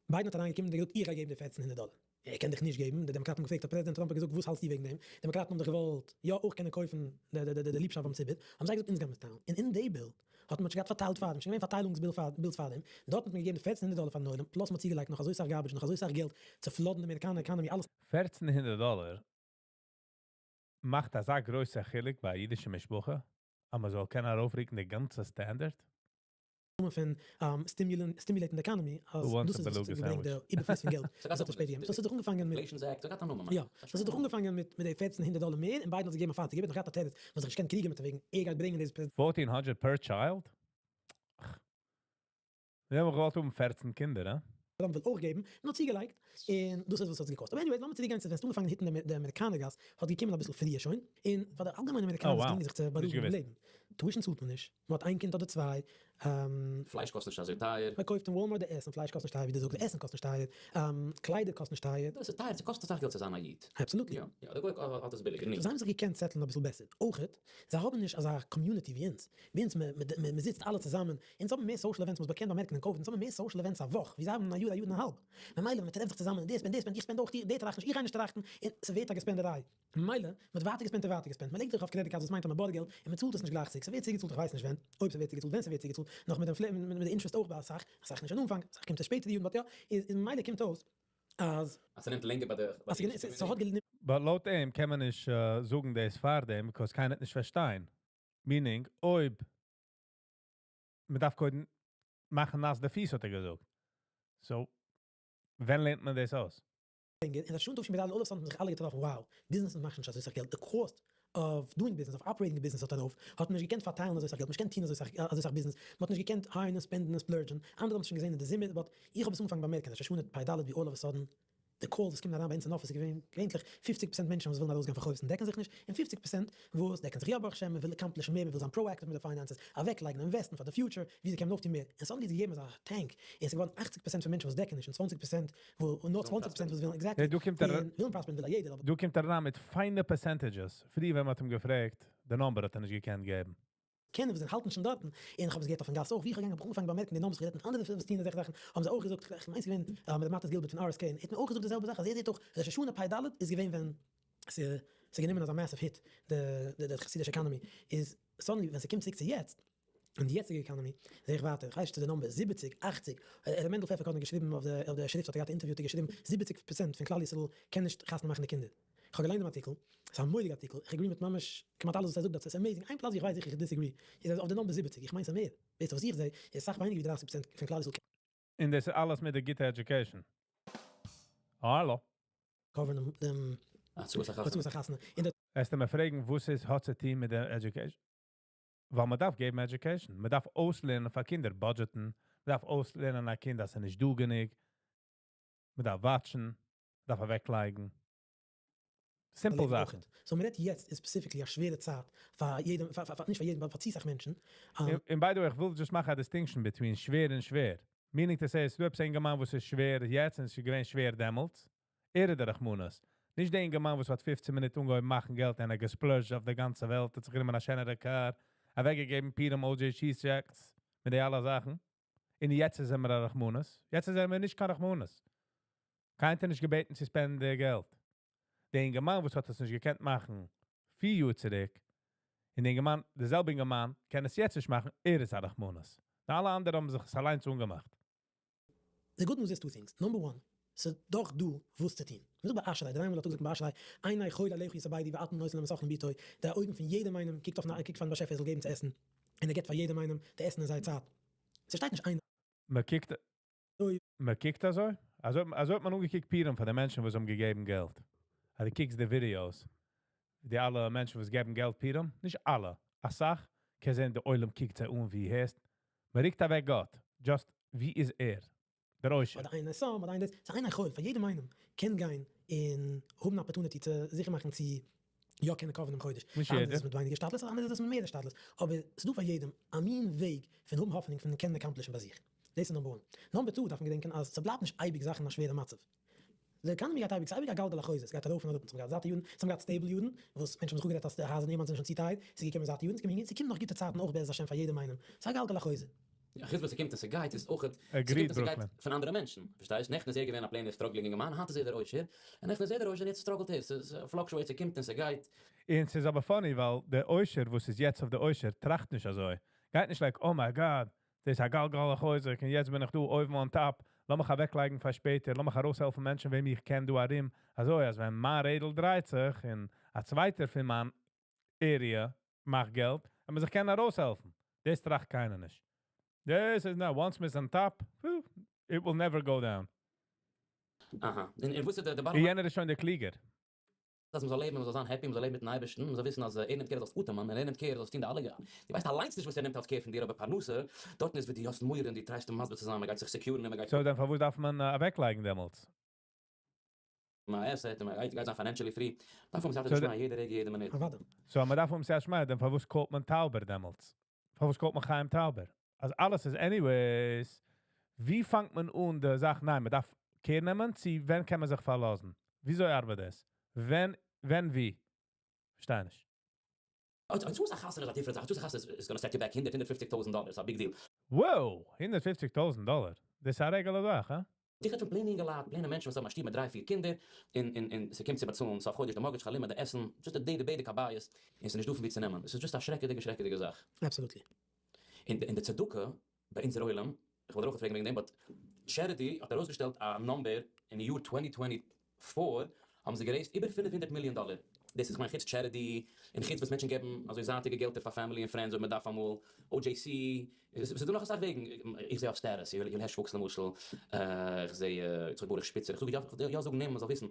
ביידן האט אריינגעקומען און געזאגט איך גיי געבן די 1400 דאלער. ער קען דיך נישט געבן, די דעמאקראטן האבן געפרעגט האט פרעזידענט טראמפ געזאגט וואס האלטסטו וועגן דעם, דעמאקראטן האבן דאך געוואלט יא אויך קענען קויפן די ליבשאפט ביים ציבור, האבן זיי געזאגט אונז גיימיר עס טיילן, און אין די bill האט מען שוין געהאט פארטיילט פארדעם, שוין געווען פארטיילונגס bills פארדעם, דארט האט מען געגעבן די 1400 דאלער פארן עולם, plus מען האט צוגעלייגט נאך אזוי סאך garbage, נאך אזוי סאך געלט צו flood ן די אמעריקאנער economy, אלעס. 1400 דאלער מאכט אזא גרויסע חילוק ביי א אידישע משפחה, אז מען זאל קענען ארויפרוקן די גאנצע standard? פון stimulate ן די economy, אז דאס איז וואס האט געברענגט די איבערפלוס פון געלט וואס האט שפעטער געגעבן. So ס'האט זיך אנגעפאנגען מיט, יא, ס'האט זיך אנגעפאנגען מיט די 1400 דאלער מער, און ביידן האט זיך געגעבן א פארטיג, ער האט נאך געהאט א תירוץ, מ'האט זיך נישט געקענט קריגן מיט אים וועגן ער גייט ברענגען דאס. 1400 per child? מיר האבן געוואלט האבן 14 קינדער, הא? טראמפ וויל אויך געבן, און האט צוגעלייגט, און דאס איז וואס האט געקאסט. אבער anyway, לאמיר צוריק גיין צו ווען ס'האט אנגעפאנגען hit ן די אמעריקאנער גאס, האט געקומען אביסל פריער שוין, און פאר די אלגעמיינע אמעריקאנער איז גרינגער זיך צו בארואיגן אין לעבן. Tuition צאלט מען נישט, מען האט איין קינד אדער צוויי. פלייש קאסט נישט אזוי טייער. מען קויפט אין וואלמארט די עסן, פלייש קאסט נישט טייער ווי דו זאגסט, די עסן קאסט נישט טייער, קליידער קאסט נישט טייער. דאס איז טייער, ס'קאסט אסאך געלט צו זיין א איד. Absolutely. יא, יא, דער גוי האט עס ביליגער, נו. זיי האבן זיך געקענט settle ן אביסל בעסער. אויכעט, זיי האבן נישט אזא community ווי אונז. ווי אונז, מען זיצט אלע צוזאמען, אונז האבן מער social events, מ'האט באקענט באמערקן אין COVID, אונז האבן מער social events א וואך, ווי זיי האבן א יאר, א יאר און א האלב. ממילא ווען מ'טרעפט זיך צוזאמען, און דער spend, דער spend, איך spend אויך, דער טראכט נישט, איך גיי נישט טראכטן, און ס'ווערט א געספענדעריי. ממילא, מ'האט ווייטער געספענדט און ווייטער געספענדט, מ'לייגט זיך אויף credit cards וואס מיינט אז מ'בארגט געלט און מ'צאלט עס נישט גלייך צוריק, ס'ווערט צוגעצאלט איך ווייס נישט ווען, אויב ס'ווערט צוגעצאלט, ווען ס'ווערט צוגעצאלט, נאך מיט די מיט די interest אויך ביי אסאך, אסאך נישט אין אנפאנג, אסאך קומט עס שפעטער די יארן, but יא, איז ממילא קומט אויס אז. אז ס'נעמט לענגער ביי די אז ס'האט גענומען. But לויט אים קען מען נישט זאגן דאס פאר דעם, because קיינער וועט נישט פארשטיין. Meaning, אויב מ'דארף קודם מאכן נאס די פיס האט ער געזאגט. So, ווען לערנט מען דאס אויס? און ראש השנה תשפ ד all of a sudden האבן זיך אלע געטראפן, wow, ביזנעסן מאכן נישט אזוי סאך געלט, די cost of doing business, of operating די ביזנעס האט ארויף, האט מען נישט געקענט פארטיילן אזוי סאך געלט, נישט געקענט טון אזוי סאך ביזנעס, מען האט נישט געקענט hire ן און spend ן און splurge ן, אנדערע האבן עס שוין געזען אין די זומער, but איך האב עס אנגעפאנגען באמערקן ראש השנה פ ד ווי all of a sudden די calls וואס קומען אריין ביי אונז אין אפיס איז געווען געווענטליך 50% מענטשן וואס ווילן ארויסגיין פון חובות און דעקן זיך נישט, און 50% וואס דעקן זיך יא ברוך השם, מען וויל accomplish ן מער, מען וויל זיין proactive מיט די finances, אוועקלייגן, invest ן פאר די future, וויאזוי קען מען אויפטון מער, און suddenly איז געגעבן אזא tank, און עס איז געווארן 80% פון מענטשן וואס דעקן נישט, און 20% וואו נאר 20% וואס ווילן exactly, און ווילן prosper ן וויל א יעדער, אבער. דא קומט ער אריין מיט פיינע percentages, פריער ווען מ'האט אים געפרעגט די number האט ער נישט געקענט געבן. קענען וואס זיי האלטן שוין דארטן, און איך האב עס געהערט אויפן גאס אויך, ווי איך האב געגאנגען האב איך אנגעפאנגען באמערקן די numbers, איך האב גערעדט מיט אנדערע וואס טוען אזעלכע זאכן, האבן זיי אויך געזאגט, איך מיין ס'איז געווען ר' מאטיס גילבערט פון RSK, און ער האט מיר אויך געזאגט די זעלבע זאך, אז ער זעט אויך ראש השנה פ ד איז געווען ווען ס'איז גענומען אזא massive hit די חסידישע economy, איז suddenly ווען ס'קומט צוריק צו יעצט, אין די יעצטיגע economy, זעה איך ווייטער, איך ווייס נישט צו די number איז 70, 80, ר' מענדל פעפערקארן האט געשריבן אויף די שריפט האט ער געהאט א אינטערוויו האט ער געשריבן 70% פון כלל ישראל קען נישט חתונה מאכן די קינדער. איך האב געליינט דעם ארטיקל, ס'איז א מורא'דיגע ארטיקל, איך agree מיט ממש כמעט אלעס וואס ער זאגט דארט, ס'איז amazing, איין פלאץ ווי איך ווייס זיכער איך disagree, איז אז אויף די number 70, איך מיין ס'איז מער, בעצם וואס איך זעה, איז סאך ווייניגער ווי 30% פון כלל ישראל קען. און דאס איז אלעס מיט די גוטע education. האלא. Cover ן דעם הוצאת החתונה. הוצאת החתונה. און די. וועסטו מיר פרעגן וואס עס האט צו טון מיט די education? ווייל מען דארף געבן education, מען דארף אויסלערנען פאר קינדער budget ן, מען דארף אויסלערנען א קינד אז עס איז נישט דא גענוג, מען דארף watch ן, מען דארף אוועקלייגן. Simple זאכן. So מען רעדט יעצט איז specifically א שווערע צייט פאר יעדעם, פאר נישט פאר יעדעם, but פאר צו סאך מענטשן. און by the way, איך וויל just מאכן א distinction between שווער און שווער. Meaning to say, עס איז דא עפעס א אינגערמאן וואס איז שווער יעצט און עס איז געווען שווער דעמאלטס. ער איז דער רחמנות. נישט דער אינגערמאן, וואס האט 15 מינוט אנגעהויבן מאכן געלט און ער גע-splurged אויף די גאנצע וועלט, האט זיך גענומען א שענערע car, אוועקגעגעבן פורים OJ cheese checks מיט די אלע זאכן. און יעצט איז ער מיר א רחמנות. יעצט איז ער מיר נישט קיין רחמנות. קיינער האט נישט געבעטן צו spend ן די געלט. דער אינגערמאן, וואס האט עס נישט געקענט מאכן, 4 יאר צוריק, און דער אינגערמאן, דער זעלבע אינגערמאן, קען עס יעצט נישט מאכן, ער איז א רחמנות. די אלע אנדערע האבן זיך עס אליין אנגעמאכט. The good news is two things. Number one, ס'איז דאך דא וואס צו טון. מ'זאגט ביי אשרי, דער רמב"ם האט געזאגט ביי אשרי, עיני כל עליך יתאבדו ואתה נותן להם את אכלם בעתו. די אויגן פון יעדעם איינעם קוקט פארן באשעפער ער זאל געבן צו עסן. און ער גיבט פאר יעדעם איינעם די עסן אין זיין צייט. ס'שטייט נישט איין אויג. מען קוקט אזוי? אזוי האט מען אנגעקוקט פורים פאר די מענטשן, וואס האבן געגעבן געלט. אז דו קוקסט די videos, די אלע מענטשן, וואס געבן געלט פורים, נישט אלע, א סאך, קען זען, דער עולם קוקט זיי אן ווי הייסט. מען רוקט אוועק גאט. Just, ווי איז ער? דער עושר. אדער איינער שם, אדער איינער דאס. ס'איז עיני כל, פאר יעדעם איינעם קען גיין און האבן opportunity צו זיכער מאכן צו יא קענען cover ן דעם חודש. נישט פאר אנדערע יעדער. איז עס מיט ווייניגער השתדלות, אנדערע איז עס מיט מער השתדלות. אבער ס'איז דא פאר יעדעם א מין וועג פון האבן האפענונג פון קענען accomplish ן ביי זיך. דאס איז number 1. Number 2 דארף מען געדענקען אז ס'בלייבט נישט אייביג זאכן אין א שווערע מצב. די economy גייט אייביג, ס'איז אייביג א גלגל החוזר, ס'גייט ארויף און אראפ. אונז האבן געהאט זאטע יארן, אונז האבן געהאט stable יארן, וואס מענטשן האבן זיך אפגערעדט אז די הייזער און יעמאנט זענען שוין צו טייער, ס'איז געקומען זאטע יארן, ס'קומען ס'קומט נאך גוטע צייטן אויך בעזרת השם פאר יעדעם איינעם. ס'איז א גלגל החוזר. יא, חוץ וואס ס'קומט און ס'גייט איז אויך, Agreed, ס'קומט און ס'גייט Brooklyn. פון אנדערע מענטשן, פארשטייסט? נעכטן איז ער געווען א plain struggling אינגערמאן, היינט איז ער דער עושר, און נעכטן איז ער דער עושר און יעצט struggle ט ער, ס'fluctuate, ס'קומט און ס'גייט. און ס'איז אבער funny, ווייל דער עושר, וואס איז יעצט אויף דער עושר, טראכט נישט אזוי. גייט נישט like, "Oh my God, דאס איז א גלגל החוזר, און יעצט בין איך דא אויבן on top, לאמיך אוועקלייגן פאר שפעטער, לאמיך ארויסהעלפן מענטשן, וועם איך קען דא ארום." אזוי, אז ווען מיין רעדל דרייט זיך, און א צווייטער פון מיין area מאכט געלט, וועט מען זיך קענען ארויסהעלפן. דאס טראכט קיינער נישט. דאס איז, now, once מ'איז on top, whew, it will never go down. אהא. און וואס איז דער bottom יענער איז שוין דער קליגער. אז מ'זאל לעבן, מ'זאל זיין happy, מ'זאל לעבן מיטן אייבערשטן, מ'זאל וויסן, אז ער נעמט care, זאלסט אטעמען, און ער נעמט care, זאלסט טון די אלע. דו ווייסט אליינס נישט, וואס ער נעמט אלס care פון דיר, אבער פרנסה, דארטן איז ווי דו האסט מורא און דו try סט אים מסביר צו זיין, מ'גייט זיך secure ן און מ'גייט So, דאן פארוואס דארף מען אוועקלייגן דעמאלטס? מען asset, מען גייט זיין financially free. דארף מען So זיך יעדע רגע, יעדע מינוט. אוודאי. So, מען דארף האבן סייעתא דשמיא, דאן פארוואס call ט מען טאובער דעמאלטס? פארוואס call ט מען חיים טאובער? אז אלעס איז anyways, ווי פאנגט מען אן די זאך? ניין, מען דארף care נעמען, צו ווען קען מען זיך פארלאזן? וויאזוי ארבעט דאס? ווען, ווי? פארשטיי נישט. און צו א חתונה איז א different זאך. צו א חתונה is gonna set you back 100, $150,000, a big deal. Wow, 150.000 דאלאר. דאס איז א regular זאך, הא? איך האב פון plain אינגעלייט, plain מענטשן, וואס האבן א שטוב מיט דריי, פיר קינדער, און ס'קומט צו באצאלן, סוף חודש, די mortgage, שכר לימוד, די עסן, just the day, די בדק הבית, און ס'איז נישט דא פון וואו צו נעמען. עס איז just א שרעקעדיגע, שרעקעדיגע זאך. Absolutely. אין די צדקה, ביי אונזער עולם, איך וויל אויך פרעגן וועגן דעם, but Charity האט ארויסגעשטעלט א number אין יאר 2024, האבן זיי גע raise ט איבער 500 מיליאן דאלאר. דאס איז, איך מיין, חוץ Charity, און חוץ וואס מענטשן געבן, אזוי זייטיגע געלטער פאר family און friends, אויב מען דארף אמאל, OJC, עס איז דא נאך א סאך וועגן. איך זע אויף status, יואל הערש פוקס למשל, איך זע יצחק ברוך שפיצער, איך זאג יא, יא זאגן נעמען, מען זאל וויסן.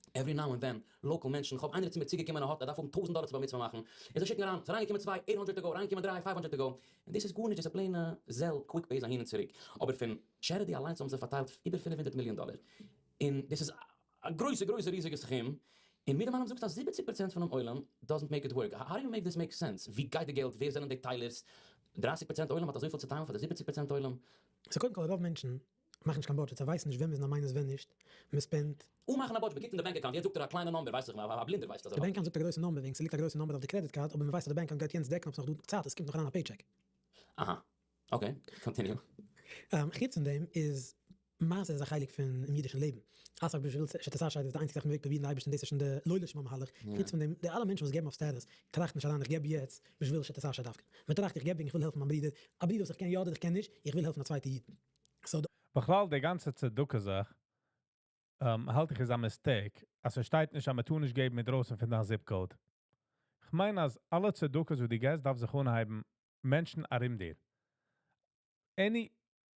Every now and then, local מענטשן, איך האב איינער צו מיר צוגעקומען, ער דארף האבן 1000 דאלאר צו בר מצוה מאכן. און זיי שיקן אריין, ס'איז אריינגעקומען צוויי, 800 to go, אריינגעקומען דריי, 500 to go. און דאס איז גארנישט, דאס איז א plain Zelle, quick pays אהין און צוריק. אבער פון Charity אליינס האבן זיי פארטיילט איבער 500 מיליאן דאלאר. און דאס איז א גרויסע, גרויסע, ריזיגע סכום. און מיר די מיינונג זאגט אז 70% פונעם עולם doesn't make it work. How do you make this make sense? ווי גייט די געלט? ווער זענען די טיילערס? 30% עולם האט אזויפיל צו טיילן פאר די 70% עולם. So קודם כל, רוב מענטשן מאכן נישט קיין budget, זיי ווייסן נישט ווען מ'איז אין א minus, ווען נישט. מ'spend ט. אן מאכן א budget, מ'קוקט אין די bank account, יעצט זאגט ער א קליינע number, ווייס איך, א בלינדער ווייסט אז די bank account זאגט א גרויסע number, וועגן ס'ליגט א גרויסע number אויף די credit card, אבער מ'ווייסט אז די bank account גייט יענץ דעקן אויב ס'נאך דא צייט, עס קומט נאך אריין א paycheck. אהא, okay, continue. חוץ פון דעם איז מעשר איז א חלק פון דעם אידישן לעבן. אסאך בשביל שתתעשר איז די איינציגסטע זאך מ'וועט פרובירן די אייבערשטן, דאס איז שוין די לא לשמה מהלך. חוץ פון דעם, די אלע מענטשן וואס געבן אויף status טראכטן נישט אריין איך געב יעצט בשביל שתתעשר דווקא. מ'טראכט איך געב וועגן איך וויל העלפן מיין ברודער, א ברודער וואס איך קען יא אדער איך קען נישט, איך וויל העלפן א צווייטע איד. So בכלל, די גאנצע צדקה זאך, האלט איך איז א mistake, אז עס שטייט נישט אז מען טאר נישט געבן אינדרויסן פון דיין zip code. איך מיין אז אלע צדקות וואס דו געבסט דארף זיך אנהייבן מענטשן ארום דיר. Any,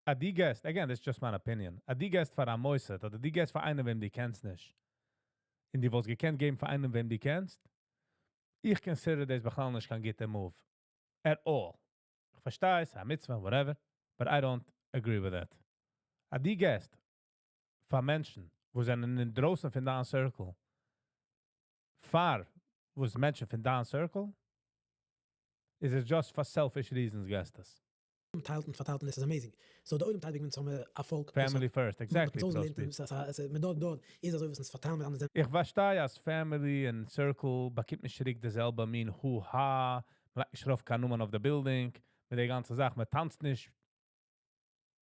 אז דו געבסט, again, that's just my opinion, אז דו געבסט פאר א מוסד, אדער דו געבסט פאר איינעם, וועם דו קענסט נישט, און דו וואלסט געקענט געבן פאר איינעם, וועם דו קענסט, איך consider דאס בכלל נישט קיין גוטע move. At all. איך פארשטיי, ס'איז א מצוה, whatever, but I don't agree with that. אז דו געבסט פאר מענטשן, וואס זענען אינדרויסן פון דיין circle, פאר וואס מענטשן פון דיין circle, איז עס just for selfish reasons געבסט עס. טיילט און פארטיילט און עס איז amazing. So די עולם טיילט וועגן אונז האבן א פאלק וואס Family first, exactly. האט אונז אויסגעלערנט און מדור דור איז אזוי וואס אונז פארטיילן מיט אנדערע. איך פארשטיי אז family און circle באקומט נישט צוריק די זעלבע מין הו-הא, מ'לייגט נישט ארויף קיין נאמען אויף די building, מיט די גאנצע זאך, מ'טאנצט נישט.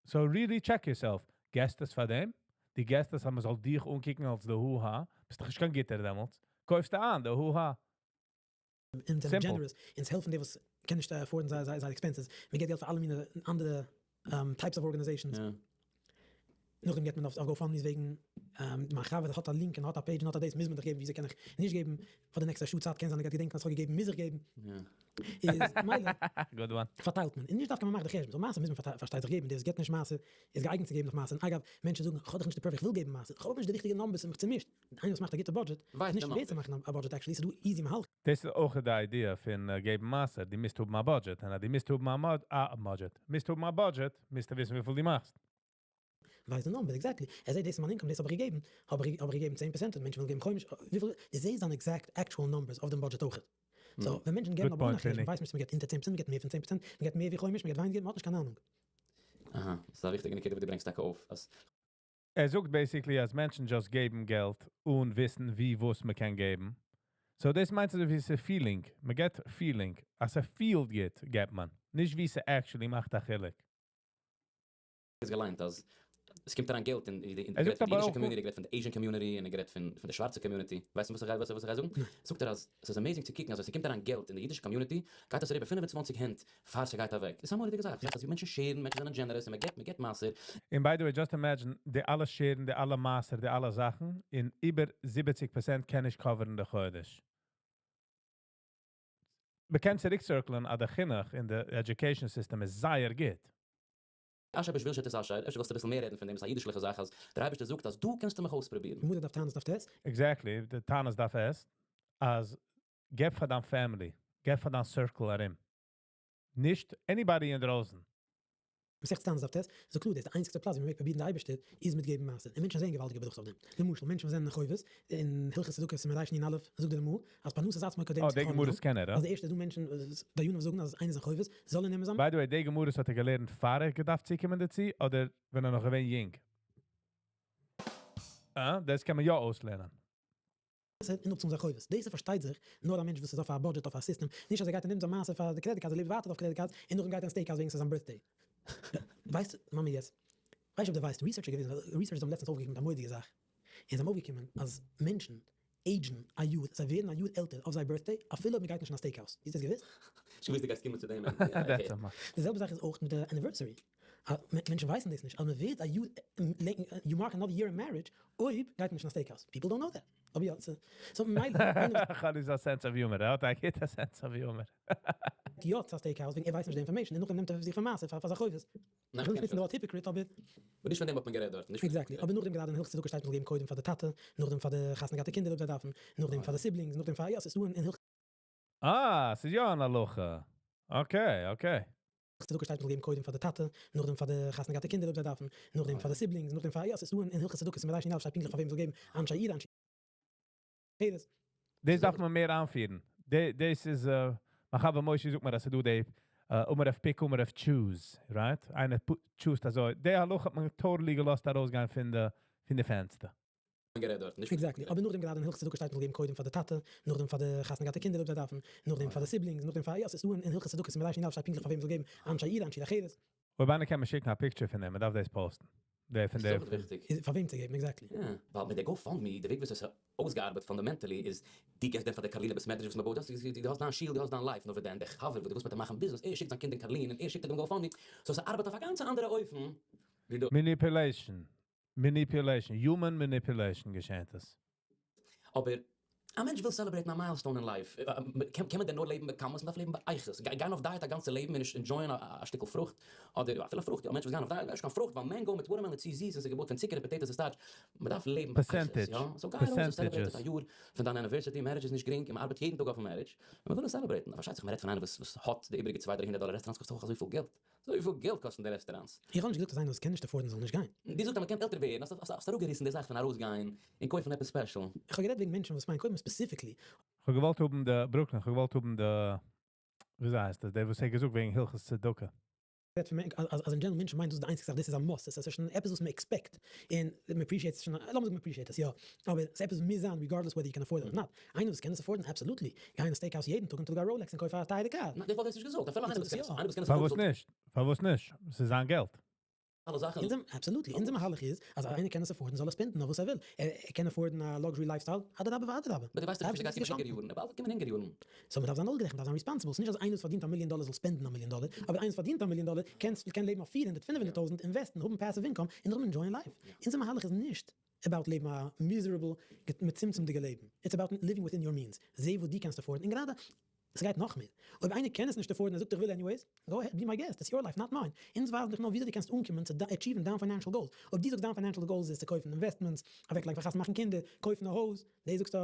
So really check yourself, געסט עס פאר דעם? דו געסט עס אז מ'זאל דיך אנקוקן אלס די הו-הא? ביסט דאך נישט קיין גוטער דעמאלטס, קויפסטו איין די הו-הא. אונז זענען Simple. generous, אונז העלפן די וואס קענען נישט afford ן זייער expenses, מען געבט געלט פאר אלע מיני אנדערע types of organizations. נאכדעם געבט מען אויף GoFundMes וועגן מיין חבר האט א link און האט א page און האט א דאס מוז מען דאך געבן וויאזוי קען איך נישט געבן פאר די נעקסטע שעה צייט קען זיין ער גייט געדענקן אז כ'האב געגעבן מוז איך געבן איז מילא Good one. פארטיילט מען און נישט דווקא מען מאכט די חשבון so מעשר מוז מען פארשטייט זיך געבן דער וואס געבט נישט מעשר איז געאייגנט צו געבן נאך מעשר און אגב מענטשן זאגן כ'האב דאך נישט די perfect כ'וויל געבן מעשר כ'האב אבער נישט די ריכטיגע numbers ס'איז מיך צומישט איינער וואס מאכט א גוטע budget איז נישט שווער צו מאכן א budget actually ס'איז דא easy מהלכים. דאס איז אויך די idea פון געבן מעשר, דו מוזט האבן א budget, און אז דו מוזט האבן א budget, מוזט האבן א budget, מוזטו וויסן וויפיל דו מאכסט. ווייסט די number, exactly. ער זעט דאס איז מיין income, דאס האב איך געגעבן, האב איך האב איך געגעבן 10%, און מענטשן ווילן געבן חומש, וויפיל, דו זעסט דיין exact actual numbers אויף דעם budget אויכעט. So, ווען מענטשן געבן אבער אן א חשבון, ווייסט מען נישט צו מען געבט אונטער 10%, מען געבט מער פון 10%, מען געבט מער ווי חומש, מען געבט ווייניגער, מען האט נישט קיין אהנונג. אהא, ס'איז א וויכטיגע נקודה וואס דו ברענגסט טאקע אויף, אז. ער זאגט basically אז מענטשן just געבן געלט אן וויסן ווי וואס מען קען געבן. So דאס מיינט אזוי ווי ס'איז feeling, מען געבט feeling, אז ס'פילט גוט געבט מען, נישט ווי ס'actually מאכט א חילוק. איז געליינט אז עס קומט אריין געלט אין די ער זאגט פון די אבער אידישע אויך community, ער גערעדט פון די Asian community און ער גערעדט פון די שווארצע community, ווייסט וואס איך גיי וואס איך גיי זאגן? זאגט ער אז עס איז amazing צו קוקן אז ווען ס'קומט אריין געלט אין די אידישע community גייט עס אריבער 25 הענט פאר ס'גייט אוועק, דאס איז א מורא'דיגע זאך, זעט אז מענטשן share ן, מענטשן זענען generous און מ'געבט מ'געבט מעשר. און by the way just imagine די אלע share ן די אלע מעשר די אלע זאכן און איבער 70% קען נישט cover ן די חודש. מ'קען צוריק circle ען אז די חינוך אין די education system איז זייער גוט. אשר בשביל שתתעשר, אפשר ווילסטו אביסל מער רעדן פון דעם, ס'איז א אידישליכע זאך אז דער אייבערשטער זאגט אז דא קענסטו מיך אויספרובירן. גמרא דף תענית דף ט'. Exactly, די תענית דף ט', אז געב פאר דיין family, געב פאר דיין circle ארום, נישט anybody אינדרויסן. מסכת תענית דף ט', זאגט קלאר דאס די איינציגסטע פלאץ ווי מ'מעג פרובירן די אייבערשטער איז מיט געבן מעשר, און מענטשן זעען געוואלדיגע ברכות אויף דעם. למשל מענטשן וואס זענען אין חובות, אין הלכות צדקה סימן רנ"א, זאגט דער רמ"א אז פרנסת עצמו קודמת אה, די לכל גמרות אדם, קען ער, הא? אז די ערשטע איז דא מענטשן דיינים וואס זאגן אז איינער איז אין חובות זאל ער נעמען זיין. By the way, די גמרות האט ער געלערנט פאר ער האט געדארפט צוקומען דערצו, אדער ווען ער נאך געווען יונג? אה, דאס קען מען יא אויסלערנען. און אפצאלן זיין חובות. דאס איז פארשטייט זיך נאר א מענטש וואס איז אויף א budget אויף א system, נישט אז ער גייט און נעמט זיין מעשר פאר די credit cards, ער לעבט ווייטער אויף credit cards, און נאכדעם גייט ער אין steakhouse וועגן ס'איז זיין birthday. ווייסט, מאמי יעצט, כ'ווייס נישט אויב דו ווייסט, research איז געוועזן, researchers האבן לעצטענס אויפגעקומען מיט א מורא'דיגע זאך, און זיי האבן אויפגעקומען אז מענטשן age ן א יאר, זיי ווערן א יאר עלטער אויף זייער birthday, אפילו אויב מ'גייט נישט אין א steakhouse. האסט דאס געוואוסט? נישט געוואוסט דו גייסט קומען צו דעם ענד. די זעלבע זאך איז אויך מיט די anniversary. מענטשן ווייסן דאס נישט אז מען ווערט א יאר, you mark another year in marriage אויב גייט מען נישט אין א steakhouse, people don't know that, אבער יא, so מילא איינער וואס. חני איז א sense of humor, ער האט א גוטע sense of humor. יא צו א steakhouse וועגן ער ווייסט נישט די information און נאכדעם נעמט ער זיך פון מעשר פאר זיין חובות. איך וויל נישט נוצן די ווארט hypocrite אבער. אבער נישט פון דעם האט מען גערעדט דארט. Exactly, אבער נאכדעם גראדע אין הלכות צדקה שטייט מען זאל געבן קודם פאר די טאטע, נאכדעם פאר די חתונה געהאטע קינדער אויב זיי דארפן, נאכדעם פאר די siblings, נאכדעם פאר, יא ס'איז דא אין הלכות. אה, ס'איז יא אן הלכה. Okay, okay. צדקה שטייט מ'זאל געבן קודם פאר די טאטע, נאכדעם פאר די חתונה געהאטע קינדער אויב זיי דארפן, נאכדעם פאר די siblings, נאכדעם פאר, יא ס'איז דא אין הלכות צדקה סימן רנ"א שטייט פונקטליך פאר וועם מ'זאל געבן, אנשי עיר אנשי חירות. דאס דארף מען מער איינפירן. דאס איז, מיין חבר משה זאגט מיר אז ס'איז דא די אמר רב pick אמר רב choose, right? איינער choose ט אזוי. די הלכה האט מען totally געלאזט ארויסגיין פון די פענסטער. גערעדט דארט, נישט. Exactly, אבער נאכדעם גראדע אין הלכות צדקה שטייט מ'זאל געבן קודם פאר די טאטע, נאכדעם פאר די חתונה געהאטע קינדער אויב זיי דארפן, נאכדעם פאר די siblings, נאכדעם פאר, יא ס'איז דא אין הלכות צדקה סימן רנ"א שטייט פונקטליך פאר וועם מ'זאל געבן, אנשי עיר אנשי אחרת. אויב איינער קען מיר שיקן א picture פון דעם, מ'דארף דאס post ן. די פון די. ס'איז אויך וויכטיג. איז פאר וועם צו געבן, exactly. יא, ווייל מיט די GoFundMe, די וועג וואס עס איז אויסגעארבעט fundamentally איז, דו געבסט דעם פאר די קארלינער בית מדרש וואס מ'בויט, דו האסט דיין שול, דו האסט דיין life, נאר וואס דען, דער חבר וואס דו ווילסט מיט אים מאכן ביזנעס, ער שיקט זיין קינד אין קארלין און ער שיקט דיר דעם GoFundMe, so ס'ארבעט אויף א גאנץ אנדערע אופן ווי די. Manipulation. Manipulation, human manipulation געשענט עס. אבער א מענטש וויל celebrate ן א milestone אין life, קען מען דען נאר לעבן בכמות? מ'דארף לעבן באיכות. גיין אויף diet א גאנצע לעבן און נישט enjoy ען א שטיקל פרוכט, אדער אפילו פרוכט, יא, א מענטש וואס גייען אויף diet גייט נישט קיין פרוכט ווייל mango מיט watermelon איז צו זיס און ס'איז געבויט פון צוקער און potatoes און starch. מ'דארף לעבן באיכות, יא? So גיי ארויס און celebrate א יאר פון דיין anniversary, marriage איז נישט גרינג און מ'ארבעט יעדן טאג אויפן marriage, און מ'וויל עס celebrate ן. פארשטייט זיך מ'רעדט פון איינער וואס האט די איבעריגע צוויי דריי הונדערט דאלער, רעסטוראנטס קאסט אויך אזויפיל געלט. אזויפיל געלט קאסטן די רעסטוראנטס. איך האב נישט געזאגט אז איינער וואס קען נישט afford ן זאל נישט גיין. דו זאגסט אז מען קען עלטער ווערן, האסט אראפגעריסן די זאך פון ארויסגיין און קויפן עפעס special. איך האב גערעדט וועגן מענטשן וואס מיין קודם specifically. כ'האב געוואלט האבן די ברוקלין, כ'האב געוואלט האבן די, וויאזוי הייסט עס, דער וואס האט געזאגט וועגן הלכות צדקה. רעדט פון אז אז אין general מענטשן מיינען דאס איז די איינציגסטע זאך, דאס איז א must, עס איז שוין עפעס וואס מען expect און מען appreciate עס שוין, לאמיר זאגן מען appreciate עס יא, אבער עס איז עפעס וואס מוז זיין regardless whether you can afford it or not. איינער וואס קען עס afford ן, absolutely, גיי אין א steakhouse יעדן טאג און טראג א Rolex און קויף א טייערע קאר. ניין, דאס וואלט איך נישט געזאגט, אפילו איינער וואס קען עס, איינער וואס קען עס פארוואס afford ן זאל. נישט? פארוואס נישט? ס'איז זיין געלט. אלע זאכן. אונזער, absolutely, אונזער מהלך איז אז איינער קען עס afford ן זאל ער spend ן אויף וואס ער וויל, ער קען afford ן א luxury lifestyle, אדרבה ואדרבה. באט דו ווייסט דאך נישט וואס גייט קומען הונגער יארן, באלד קומען הונגער יארן. so מ'דארף זיין אויסגערעכנט, מ'דארף זיין responsible, ס'נישט אז איינער וואס פארדינט א מיליאן דאלער זאל spend ן א מיליאן דאלער, אבער איינער וואס פארדינט א מיליאן דאלער קען קען לעבן אויף פיר הונדערט פינף הונדערט טויזנט, invest ן, האבן passive income, און נאכדעם enjoy ען life. אונזער מהלך איז נישט about לעבן א miserable מצומצם'דיגע לעבן, it's about living within your means, זע וואס דו קענסט afford ן, און גראדע ס'גייט נאך מער, אויב איינער קען עס נישט afford ן ער זאגט איך וויל anyways, go ahead be my guest, it's your life not mine, אונז ווייזן דיך נאר וויאזוי דו קענסט אנקומען צו achieve ן דיין financial goals, אויב דו זאגסט דיין financial goals איז צו קויפן investments, אוועקלייגן פאר חתונה מאכן קינדער, קויפן א הויז, דאס זאגסטו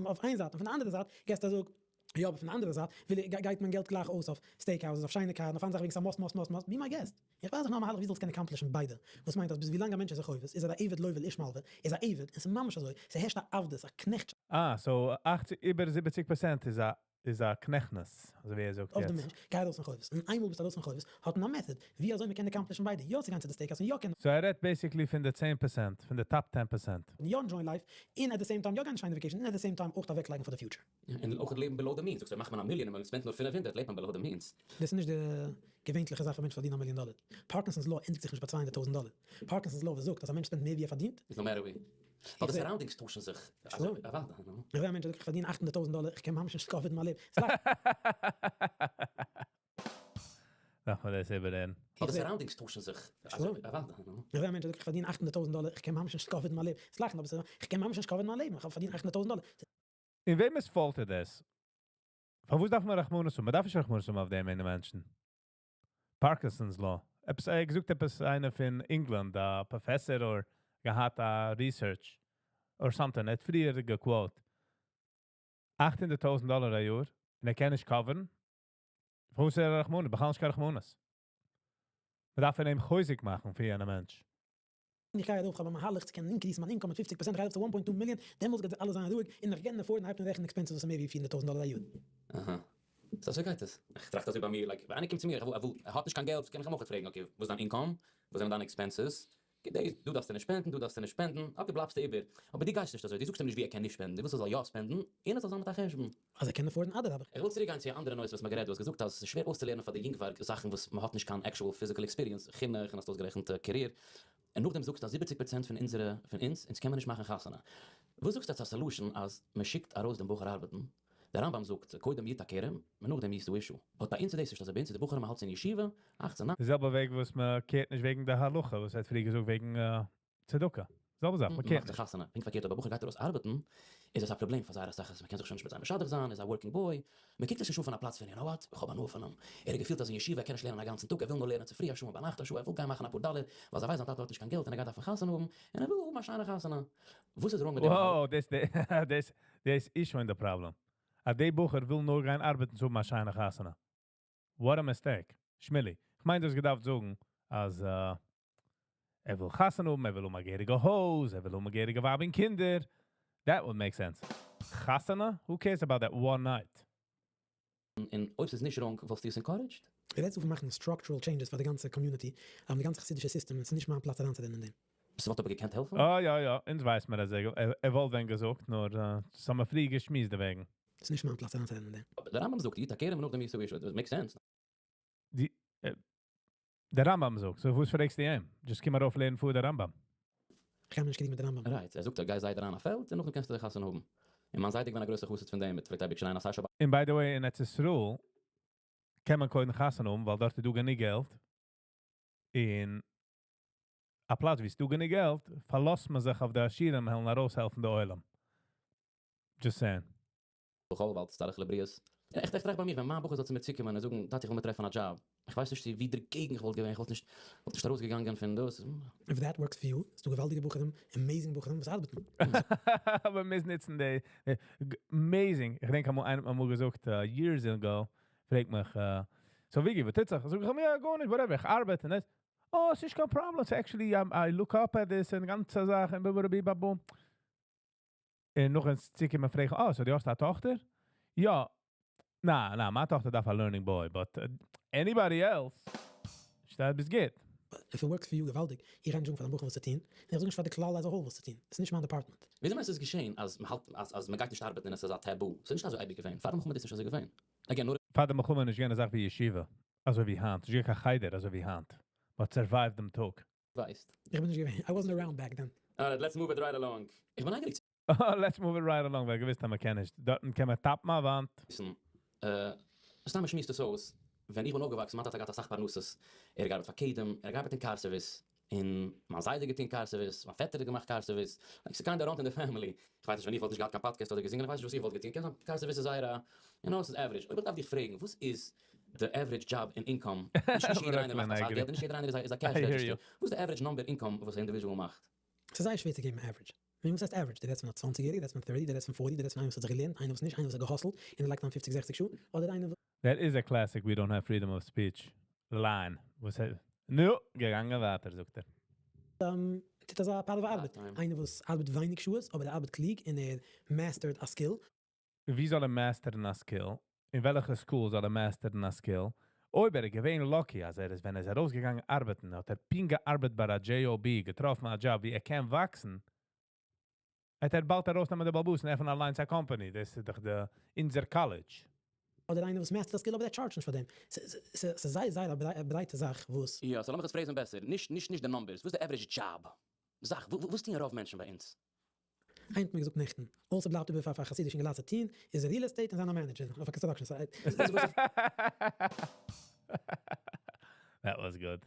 אויף איין זייט, און פון די אנדערע זייט געסטו א זאג, יא אבער פון די אנדערע זייט וויל איך, גייט מיין געלט גלייך אויס אויף steak houses, אויף שיינע קארן, אויף אנדערע זאכן וועגן ס'איז א must must must must, be my guest. איך ווייז דיך נאר א מהלך ווי זאלסט קענען accomplish ן ביידע, וואס מיינט אז ביז ווילאנג א מענטש איז אין חובות איז ער א עבד לוה לאיש מלווה, ער איז א עבד, און ס'איז ממש אזוי, ס'הערשט א עבדות, א קנעכטשאפט. אה, so אכציג, איבער זיבעציג פערסענט איז א איז א קנעכטנעס, אזוי ווי ער זאגט אויף די יעצט. מענטש, גיי ארויס פון חובות, און איינמאל ביסטו ארויס פון חובות, האט מען א method, ווי אזוי מ'קען accomplish ן ביידע, יא צו גיין צו די steakhouse און יא קענען. so ער רעדט basically פון די צען פערסענט, פון די top ten percent. יא enjoy ען life, און at the same time יא גיין שיינע vacation, און at the same time אויך אוועקלייגן פאר די future. און אויך לעבן below the means, זאגסט אויב מאכט מען א מיליאן און מען spend ט נאר 500 לעבט מען below the means. דאס איז נישט די געווענטליכע זאך א מענטש פארדינט א מיליאן דאלער. Parkinson's law ענדיגט זיך נישט ביי 200 טויזנט דאלער. Parkinson's law וואס זאגט אז א מענטש spend ט מער ווי ער פארדינט. איז no matter ווי. ווייל די surroundings טוישן זיך. שלום. איך זעה א מענטש זאגט איך פארדין 800 טויזנט דאלער איך קען ממש נישט cover ן מיין לעבן. דארף מען דאס איבעררעדן. ווייל די surroundings טוישן זיך. שלום. איך זעה א מענטש זאגט איך פארדין 800 טויזנט דאלער איך קען ממש נישט cover ן מיין לעבן. ס'לאכן אבער ס'איז איך קען ממש נישט cover ן מיין לעבן איך האב פארדינט 800 טויזנט דאלער. אין וועמענס fault איז דאס? פארוואס דארף מען רחמנות האבן? מען דארף נישט רחמנות האבן אויף דעם איינעם מענטשן. Parkinson's law. עפעס, ער האט געזאגט עפעס איינער פון ענגלאנד, א פראפעסאר אדער געהאט א research or something, ער האט פריער גע quote. 800,000 דאלער א יאר, און ער קען נישט cover ן. פארוואס איז ער א רחמנות? בכלל נישט קיין רחמנות. מען דארף פון אים חוזק מאכן פון יענעם מענטש. איך גיי ארויף, כ'האב א מהלך צו קענען increase ן מיין income מיט 50%, כ'גיי ארויף צו 1.2 מיליאן, דעמאלטס גייט אלעס זיין רואיג, און איך קען afford ן הייבט אן רעכענען expenses וואס איז מער ווי 400 טויזנט דאלער א יאר. אהא. so אזוי גייט עס. איך טראכט אזוי ביי מיר, like, ווען איינער קומט צו מיר, איך וויל, ער האט נישט קיין געלט, קען איך אים אויך פרעגן, okay, וואס איז דיין income? וואס זענען דיינע expenses? okay, דא דארפסטו נישט spend ן, דא דארפסטו נישט spend ן, okay, בלייבסטו איבער. אבער דו גייסט נישט אזוי, דו זאגסט אים נישט ווי ער קען נישט spend ן, דו ווילסט ער זאל יא spend ן, און עס זאל זיין מיט א חשבון. אז ער קען afford ן אדרבה. איך וויל צוריק גיין צו א אנדערע נושא וואס מ'האט גערעדט, דו האסט געזאגט אז עס איז שווער אויסצולערנען פאר די יונגווארג זאכן וואס מ'האט נישט קיין actual physical experience, חינוך און האסט אויסגערעכנט career, און נאכדעם זאגסטו אז 70% פון אונזערע, פון אונז, אונז קען מען נישט מאכן חתונה. וואס זאגסטו אלס א solution אז מ'שיקט ארויס דעם בחור ארבעטן? דער רמב"ם זאגט קודם יטע כרם און נאכדעם ישא אשה. באט ביי אונז איז דאס נישט אזוי, ביי אונז איז די בחורים מ'האלט זיי אין ישיבה, אכצען די זעלבע וועג וואס מ'קערט נישט וועגן די הלכה וואס ער האט פריער געזאגט וועגן צדקה. זעלבע זאך, מ'קערט מ'מאכט זיי נישט. חתונה. פונקט פארקערט אויב א בחור גייט ארויס ארבעטן איז עס א פראבלעם פאר זייער אסאך, אז מ'קען זיך שוין נישט מיט זיי משדך זיין, איז א working boy, מ'קוקט עס נישט אן פון א פלאץ פון you know what, איך האב הנאה פון אים, ער האט געפילט אז אין ישיבה ער קען נישט לערנען א גאנצן טאג, ער וויל נאר לערנען צופרי א שעה און ביינאכט א שעה, ער וויל גיין מאכן אפאר דאלער, ווייל זיי ווייסן זיין טאטע האט נישט קיין געלט און ער גייט דארפן חתונה האבן, און ער וויל האבן א שיינע חתונה. וואס איז wrong מיט דעם מהלך? Wow, דאס דאס דאס איז שוין די פראבלעם. אז די בחור וויל נאר גיין ארבעטן צו האבן א שיינע חתונה. What a mistake. שמילי. איך מיין דו האסט געדארפט זאגן אז ער וויל חתונה האבן, ער וויל האבן א געהעריגע הויז, ער וויל האבן א געהעריגע ווייב און קינדער. That would make sense. חתונה? Who cares about that one night? און אויב ס'איז נישט wrong וואלסטו עס encouraged? רעדסט דא פון מאכן structural changes פאר די גאנצע community, די גאנצע חסידישע סיסטעם, און ס'איז נישט מיין פלאץ אריינצורעדן אין דעם. ס'וואלט אבער געקענט העלפן? אה יא יא, אונז ווייסט מען אז ער וואלט ווען געזאגט, נאר ס'האמער פריער געשמועסט דערוועגן. ס'איז נישט מיין פלאץ אריינצורעדן אין דעם. אבער דער רמב"ם זאגט יטע כרם און נאכדעם ישא אשה, דאס make sense. די דער רמב"ם זאגט, so וואס פרעגסטו אים? Just קום ארויף לערן פאר דער רמב"ם. כ'גיי מיר נישט קריגן מיט דער רמב"ם. Right, ער זאגט גיי זיי דיר אריין א פעלד און נאכדעם קענסטו דיך חתונה האבן. און מיין זיידע איז געווען א גרויסער חסיד פון דעם, ער פלעגט אייביג שרייען אז ס'איז און by the way אין ארץ ישראל קען מען קודם חתונה האבן ווייל דארט איז דא גענוג געלט, און א פלאץ ווי ס'דא גענוג געלט פארלאזט מען זיך אויף די עשירים וועלן ארויסהעלפן די עולם. Just saying. בכל ווייל תצטרך לבריות. איך טראכט ביי מיר ווען מיין בחור זאל צו מיר צוקומען און זאגן טאטי איך וויל מיר טרעפן א דזשאב, איך ווייס נישט צו ווי דערגעגן איך וואלט געווען, איך וואלט נישט וואלט נישט ארויסגעגאנגען פון דאס. If that works for you, ס'דא געוואלדיגע בחורים, amazing בחורים וואס ארבעטן. אבער מ'מוז נוצן די amazing, איך געדענק אמאל איינער האט מיר אמאל געזאגט years ago, פרעגט מיך so וויגי וואס טוט זיך? זאג איך אים יא גארנישט whatever איך ארבעט און דאס, אה ס'נישט קיין פראבלעם ס'איז actually I look up at this און גאנצע זאך און בברביבאבום. און נאכן צוקומען פרעגן, אה, so דו האסט א טאכטער? יא. ניין, ניין, מיין טאכטער דארף א learning boy, but anybody else? ס'איז ביסט גוט. If it works for you, געוואלדיג. איך גיי נישט זאגן פאר דיין בחור וואס צו טון, און איך זאג נישט פאר די כלל as a whole וואס צו טון. עס איז נישט מיין department. וויאזוי מיינסטו איז געשען אז מ'האלט אז אז מ'גייט נישט ארבעטן און עס איז א טעבו? ס'איז נישט אזוי אייביג געווען. פאר די מלחמה איז דאס נישט אזוי געווען. Again, נאר. פאר די מלחמה איז נישט געווען אזאך ווי ישיבה אזוי ווי היינט, נישט געווען קיין חדר אזוי ווי היינט. מ'האט survived דעם טאג. ווייסט. איך בין נישט געווען, I wasn't around back then. Alright, let's move it right along. איך בין נייגעריג צו. Let's move it right along, ווייל געוויסט אז מ'קען נישט. דארטן קען מען טאפן א וואנט. וויסן. סתם מ'שמועסט עס אויס. ווען איך בין אויפגעוואקסן, מיין טאטע האט געהאט אסאך פרנסות. ער האט געארבעט פאר קדם, ער האט געארבעט אין car service. און מיין זיידע האט געטון car service, מיין פעטער האט געמאכט car service. Like ס'איז kinda runs in the family. איך ווייס נישט ווען איך וואלט נישט געהאט קיין פאדקעסט אדער געזינגען, איך ווייס נישט וואס איך וואלט געטון. קען זיין car service איז זייער א, you know, ס'איז average. אויב איך דארף דיך פרעגן, וואס איז די average job און income? נישט נישט יעדער איינער מאכט אסאך געלט און נישט יעדער איינער איז א cash register. וואס איז די average number income וואס א individual מאכט? ס'איז זייער שווער צו געבן average. כ'מיין וואס הייסט average? דו רעדסט פון א 20 יעריגע, דו רעדסט פון 30, דו רעדסט פון 40, דו רעדסט פון איינער וואס האט זיך געלערנט, איינער וואס נישט, איינער וואס האט גע hustle ט און ער לייגט אריין 50 60 שעה, אדער איינער וואס. That is a classic we don't have freedom of speech line. וואס הייסט? נו, געגאנגען ווייטער זאגט ער. טוט אזא פאדעווע ארבעט. איינער וואס ארבעט ווייניג שעות אבער ער ארבעט קלוג און ער master ט א skill. ווי זאל ער master ן א skill? אין וועלכע school זאל ער master ן א skill? אויב ער איז געווען lucky אז ער איז ווען ער איז ארויסגעגאנגען ארבעטן האט ער פונקט געארבעט ביי א JOB, געטראפן א דזשאב ווי ער קען וואקסן, וועט ער באלד ארויסנעמען די באלבאס און עפענען אליינס א company, דאס איז דאך די אונזער college. אדער איינער וואס master ט א skill אבער ער charge ט נישט פאר דעם. ס'איז זייער זייער א ברייטע זאך וואס. יא, so לאמיך עס phrase ן בעסער, נישט נישט נישט די numbers, וואס איז די average job זאך, וואס טוען רוב מענטשן ביי אונז? איינער האט מיר געזאגט נעכטן, אלס ס'בלייבט איבער פאר פאר חסידישן געלאזט צו טוהן איז real estate און זיין א manager אויף א construction site. That was good.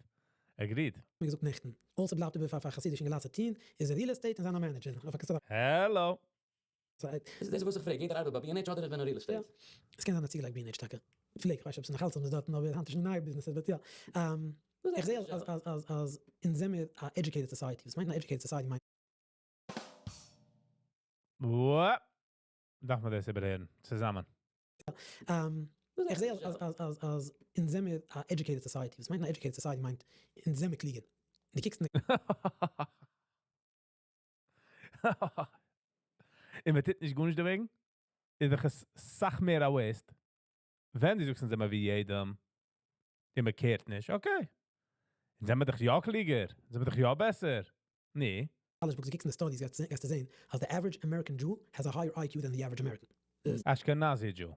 Agreed. מיר געזאגט נעכטן, אלס ס'בלייבט איבער פאר פאר חסידישן געלאזט צו טוהן איז real estate און זיין א manager אויף א construction Hello. Site. דאס איז וואס איך פרעג, יעדער ארבעט ביי B&H אדער איך בין אין real estate? יא. עס קען זיין אז צוגעלייגט B&H טאקע. פלעג, כ'ווייס נישט אויב ס'איז נאך אלץ אז מ'איז דארטן אבער היינט איז שוין נייע ביזנעסער but יא. איך זעה אז אז אז אז אונז זעמיר א educated society, וואס מיינט א educated society מיינט. וואפ! דארף מען דאס איבערהערן צוזאמען. איך זעה אז אז אז אז אונז זעמיר א educated society, וואס מיינט א educated society מיינט אונז זעמיר קלוגער. דו קוקסט אין די. און מען טוט נישט גארנישט דערוועגן, איז דאך עס סאך מער א waste. ווען דו זאגסט אונז זעמיר ווי יעדעם, און מען care ט נישט, okay. אונז זעמיר דאך יא קלוגער, אונז זעמיר דאך יא בעסער. ני. College books, דו קוקסט אין די studies גייסטו זעהן אז די average American Jew has a higher IQ than the average American. Ashkenazi Jew.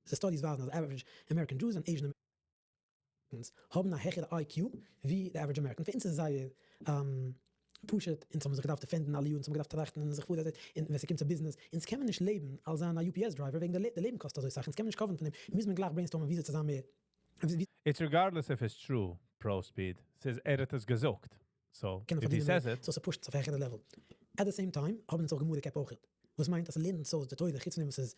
די studies ווייזן אז average American Jews און Asian Americans האבן א העכערע IQ ווי די average American. פאר אונז איז עס זייער פשוט, אונז האבן זיך געדארפט defend ן אלע יארן, אונז האבן געדארפט טראכטן און זיך פאר און ווען ס'קומט צו ביזנעס, אונז קען מען נישט לעבן אלס זיין א UPS driver וועגן די לעבן קאסט אזוי סאך, אונז קען מען נישט cover ן פון דעם, מוז מען גלייך brainstorm ען וויאזוי צו זיין מער. It's regardless if it's true, pro speed, ס'איז ער האט עס געזאגט, so קענען if he פארדינען מער, says it. So ס' push ט עס אויף א העכערע level. At the same time האבן אונז אויך גמרא קעפ אויכעט. וואס מיינט אז ס'לערנט אונז אויס די תורה חוץ פון דעם וואס ס'איז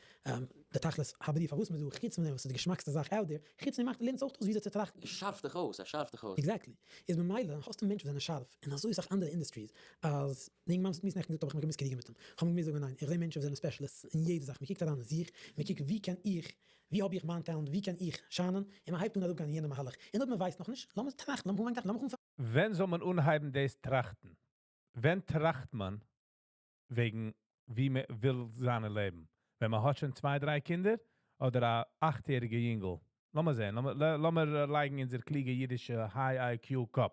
די תכלית הבריאה פארוואס מ'איז דא, חוץ פון דעם וואס ס'איז די געשמאקסטע זאך out there, חוץ פון דעם מאכט לערנט עס אויך אויס וויאזוי צו טראכטן. ער שארפט דיך אויס, ער שארפט דיך אויס. Exactly. איז ממילא האסטו מענטשן וואס זענען שארף אין אזוי סאך אנדערע industries אז די אינגערמאן וואס האט מיר נעכטן געזאגט האב איך מיך געמוזט קריגן מיט אים. כ'האב אים געמוזט זאגן ניין, איך זע מענטשן וואס זענען specialists אין יעדע זאך, מ'קוקט אריין אין זיך, מ'קוקט ווי קען איך, ווי האב איך מיין talent, ווי קען איך shine ען, און מ'הייבט אן אראפגיין אין יענע מהלך. און אויב מ'ווייסט נאכנישט, לאמיר טראכטן, לאמיר אנפאנגען טראכטן, לאמיר אנפאנגען. ווען זאל מען אנהייבן דאס טראכטן? ווען טראכט מען וועגן ווי מען וויל זיין אין לעבן? ווען מען האט שוין צוויי דריי קינדער? אדער א אכט יעריגע יונגל? לאמיר זען, לאמיר לייגן אונזער קלוגע אידישע high IQ קאפ.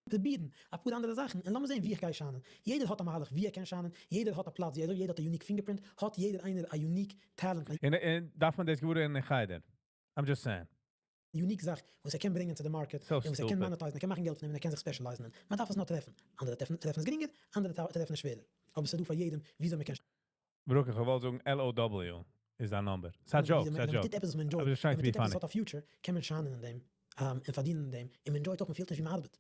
פרובירן אפאר אנדערע זאכן און לאמיר זען ווי איך גיי shine ען. יעדער האט א מהלך ווי ער קען shine ען, יעדער האט א פלאץ ווי ער, יעדער האט א unique fingerprint, האט יעדער איינער א unique talent, א. און דארף מען דאס געוואר ווערן אין חדר? I'm just saying. Unique זאך וואס ער קען ברענגען צו די market, So און וואס ער קען stupid. monetize ן, ער קען מאכן געלט פון דעם און ער קען זיך specialize ן אין. מען דארף עס נאר טרעפן. אנדערע טרעפן עס גרינגער, אנדערע טרעפן עס שווערער. אבער ס'איז דא פאר יעדעם וויאזוי מען קען. ברוך איך וואלט זאגן LOW איז דיין number. ס'א joke, ס'א ווען joke. מ'טוט עפעס וואס מען enjoy ט, אבער ווען עס שיינט מ'טוט ווי עפעס וואס funny. האט א future, קען מען shine ען אין דעם, און פארדינען אין דעם, און מען enjoy ט אויך, מען פילט נישט ווי מען ארבעט.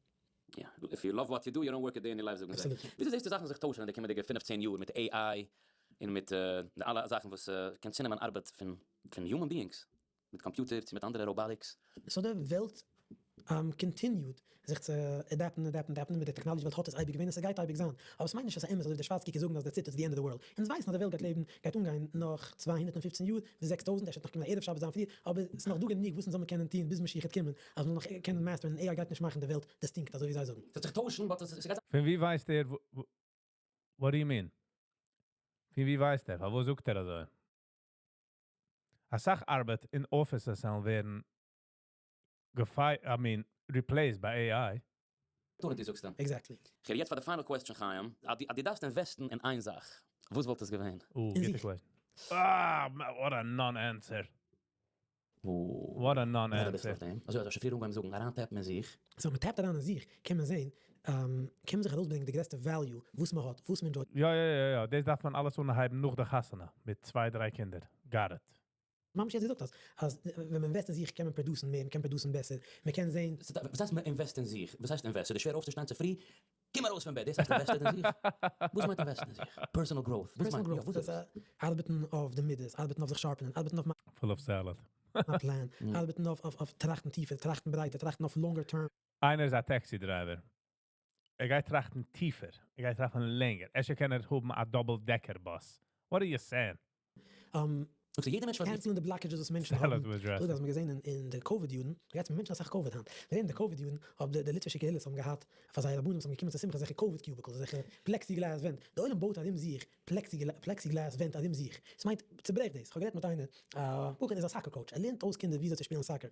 יא, if you love what you do, you don't work a day in your life זאגן זיי. Absolutely. וויאזוי זעסטו זאכן זיך טוישן אין די קומענדיגע פינף צען יאר מיט AI און מיט די אלע זאכן וואס קען צונעמען ארבעט פון פון human beings מיט קאמפיוטער צו מיט אנדערע robotics? So די וועלט continued זיך צו adapt ן adapt ן adapt ן מיט די טעקנאלעדזשי וועלט האט עס אייביג געווען און ס'גייט אייביג זיין אבער ס'מיינט נישט אז ס'אמת אזוי ווי די שווארץ קוקער זאגן אז that's it it's the end of the world אונז ווייסן אז די וועלט גייט לעבן גייט אנגיין נאך 215 יאר ביז 6000 אפשר וועט נאך קומען א ערב שבת זיין פריער אבער ס'איז נאך דא גענוג וואס אונז זאל מען קענען טון ביז משיח וועט קומען אז מ'זאל נאך קענען master ען און AI גייט נישט מאכן די וועלט distinct אזוי ווי זיי זאגן. ס'וועט זיך טוישן but עס גייט. פון ווי ווייסט ער what do you mean? פון ווי ווייסט ער? פארוואס זאגט ער אזוי? אסאך ארבעט אין offices זאלן ווערן געפייערט, I mean, replaced by AI. Opportunity זאגסטו. Exactly. כ'הער יעצט פאר די final question חיים, אז דו דארפסט invest ן אין איין זאך, וואס וואלט עס געווען? Oh, אין גוטע זיך. question. Ah, what a non-answer. What a רעד אביסל non-answer. אויף דעם. אזוי האט ער שוין פריער אנגעהויבן זאגן, אריין tap ן אין זיך. So מען tap ט אריין אין זיך, קען מען זען, קען מען זיך ארויסברענגען די גרעסטע value, וואס מען האט, וואס מען enjoy ט. יא, יא, יא, יא, דאס דארף מען אלעס אנהייבן נאך די חתונה, מיט צוויי, דריי קינדער. Got it. ממש יעצט געזאגט אז אז ווען מען invest אין זיך קען מען produce ן מער, מען קען produce ן בעסער, מען קען זען. וואס הייסט מען invest אין זיך? וואס הייסט invest? ס'איז דיר שווער אויפצושטיין צופרי? קום ארויס פון בעט, דאס הייסט invested אין זיך? וואס מיינט invest ן אין זיך? Personal growth? וואס Personal מיינט? יא, growth, וואס איז דאס דאס? ארבעטן אויף די מידות, ארבעטן אויף זיך sharpen ען, ארבעטן אויף Full of salad. א plan, ארבעטן אויף טראכטן טיפער, טראכטן ברייטער, טראכטן אויף longer term. איינער איז א taxi driver. ער גייט טראכטן טיפער. ער גייט טראכטן לענגער. ער קען ער האבן א double decker bus. What are you saying? Okay, יעדער מענטש פאר זיך. Cancel ן די blockages וואס מענטשן Salad האבן. with dressing. דאס האט מען געזען אין די COVID יארן, יעצט מענטשן אסאך COVID היינט. מיר זעען די COVID יארן, האב די ליטווישע קהילות האבן געהאט, פאר זייערע רבנים וואס האבן געקומען צו שמחה אזעלכע COVID cubicles, אזעלכע plexiglass ווענט. די עולם בויט ארום זיך plexiglass ווענט ארום זיך. עס מיינט, צוברעך דאס. איך האב גערעדט מיט איינער, א בחור איז א soccer coach, ער לערנט אויס קינדער וויאזוי צו שפילן soccer.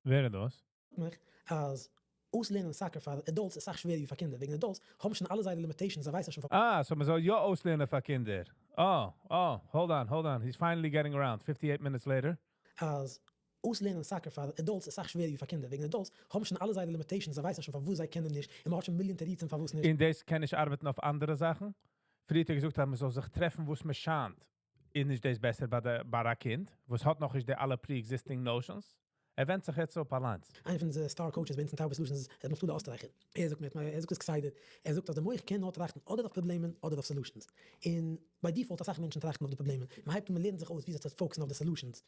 ווער איז דאס? מיך אז אויסלערנען soccer פאר adults איז אסאך שווערער ווי פאר קינדער, וועגן adults האבן שוין אלע זייערע limitations, זיי ווייסן שוין פאר Ah, so מען זאל יא אויסלערנען פאר קינדער. Oh, hold on, hold on. He's finally getting around. 58 minutes later. אז אויסלערנען soccer פאר adults איז אסאך שווערער ווי פאר קינדער, וועגן adults האבן שוין אלע זייערע limitations, זיי ווייסן שוין פארוואס זיי קענען נישט, און מען האט שוין מיליאן תירוצים פארוואס נישט. און דאס קען נישט ארבעטן אויף אנדערע זאכן. פריער האט ער געזאגט, אז מען זאל זיך טרעפן, וואס מען שיינט. איז נישט דאס בעסער ביי א קינד, וואס האט נאך נישט די אלע pre-existing notions? ער ווענדט זיך יעצט אויף אליינס. איינער פון די star coaches ביי אונז אין Taubes Solutions איז ר' נפתלי אסטרייכער. ער זאגט מיר, ער זאגט עס כסדר, ער זאגט אז די מח קען נאר טראכטן אדער אויף פראבלעמען אדער אויף solutions. און by default אסאך מענטשן טראכטן אויף די פראבלעמען. מען הייבט אן מען לערנט זיך אויס וויאזוי צו focus ן אויף די solutions.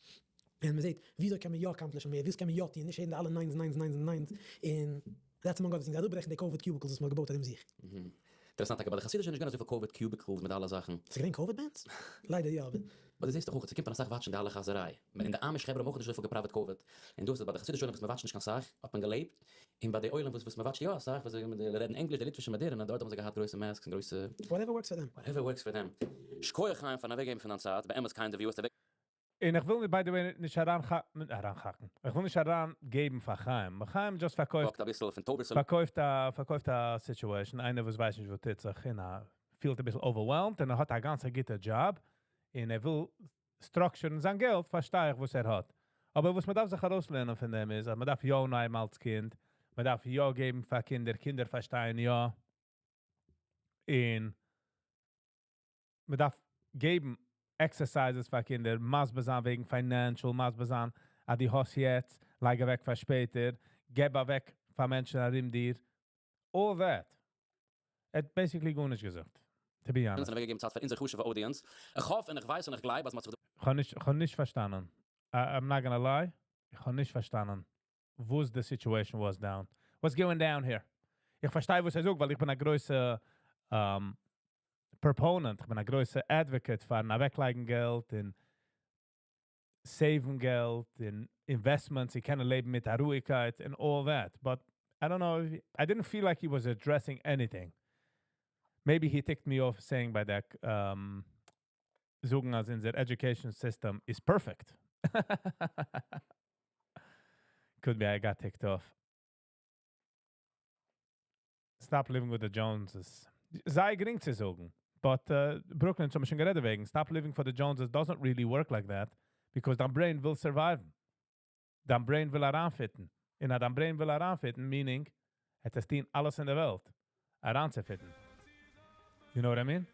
און מען זעט וויאזוי קען מען יא accomplish ן מער, וואס קען מען יא טון, נישט הערן די אלע ניינס ניינס ניינס און ניינס. און that's among other things, אראפברעכן די COVID cubicles וואס מען האט געבויט ארום זיך. אינטערעסאנט טאקע, ביי די חסידישע איז נישט געווען אזויפיל COVID cubicles מיט אלע זאכן. ס'איז געווען COVID bans? ליידער יא, אבער. But דו זעסט דאך אויך, ס'קומט פון אסאך watch ן די אלע חזיריי. אין די Amish חברה האבן אויך נישט אזויפיל געפראוועט COVID. און דאס איז ביי די חסידישע עולם וואס מ'וואטשט נישט קיין סאך, האט מען געלעבט. און ביי די עולם וואס מ'וואטשט יא אסאך, וואס זיי רעדן ענגליש, די ליטווישע מאדערנע, דארט האבן זיי געהאט גרויסע masks און גרויסע. Whatever works for them. Whatever works for them. שכוח חיים פארן אוועקגעבן פון דיין צייט, באמת kind of you האסט אוועק. און איך וויל by the way נישט אריינהאקן. איך וויל נישט אריינגעבן פאר חיים. חיים just פארקויפט. וואקט אביסל פון Taubes. פארקויפט א situation. איינער וואס ווייסט נישט וואס טוט זיך און ער פילט אביסל overwhelmed און ער האט א גאנץ גוטע job און ער וויל structure ן זיין געלט, פארשטיי איך וואס ער האט. אבער וואס מען דארף זיך ארויסלערנען פון דעם איז, אז מען דארף יא אנהייבן אלס קינד, מען דארף יא געבן פאר קינדער, קינדער פארשטייען יא. און מען דארף געבן exercises פאר קינדער, מסביר זיין וועגן financial, מסביר זיין, אז דו האסט יעצט, לייג אוועק פאר שפעטער, געב אוועק פאר מענטשן ארום דיר. All that. ער האט basically גארנישט געזאגט. To be honest. אוועקגעגעבן צייט פאר אונזער חשוב'ע audience. איך האף און איך ווייס און איך גלייב, אז מ'האט זיך איך האב נישט, איך האב נישט פארשטאנען. I'm not gonna lie. איך האב נישט פארשטאנען וואס the situation was down. What's going down here? איך פארשטיי וואס ער זאגט, ווייל איך בין א גרויסע proponent, איך בין א גרויסע advocate פארן אוועקלייגן געלט און save ן געלט און investments, איך קען לעבן מיט א רואיגקייט and all that. But I don't know, if he, I didn't feel like he was addressing anything. Maybe he ticked me off saying by that, זאגן אז אונזער education system is perfect. Could be I got ticked off. Stop living with the Joneses. זייער גרינג צו זאגן. But Brooklyn, האבן מיר שוין גערעדט וועגן. Stop living for the Joneses doesn't really work like that, because דיין brain וויל survive. דיין brain וויל אריינfit ן. און אז דיין brain וויל אריינfit ן, meaning, עס איז טון אלעס אין דער וועלט. אריינצופit ן. You know what I mean?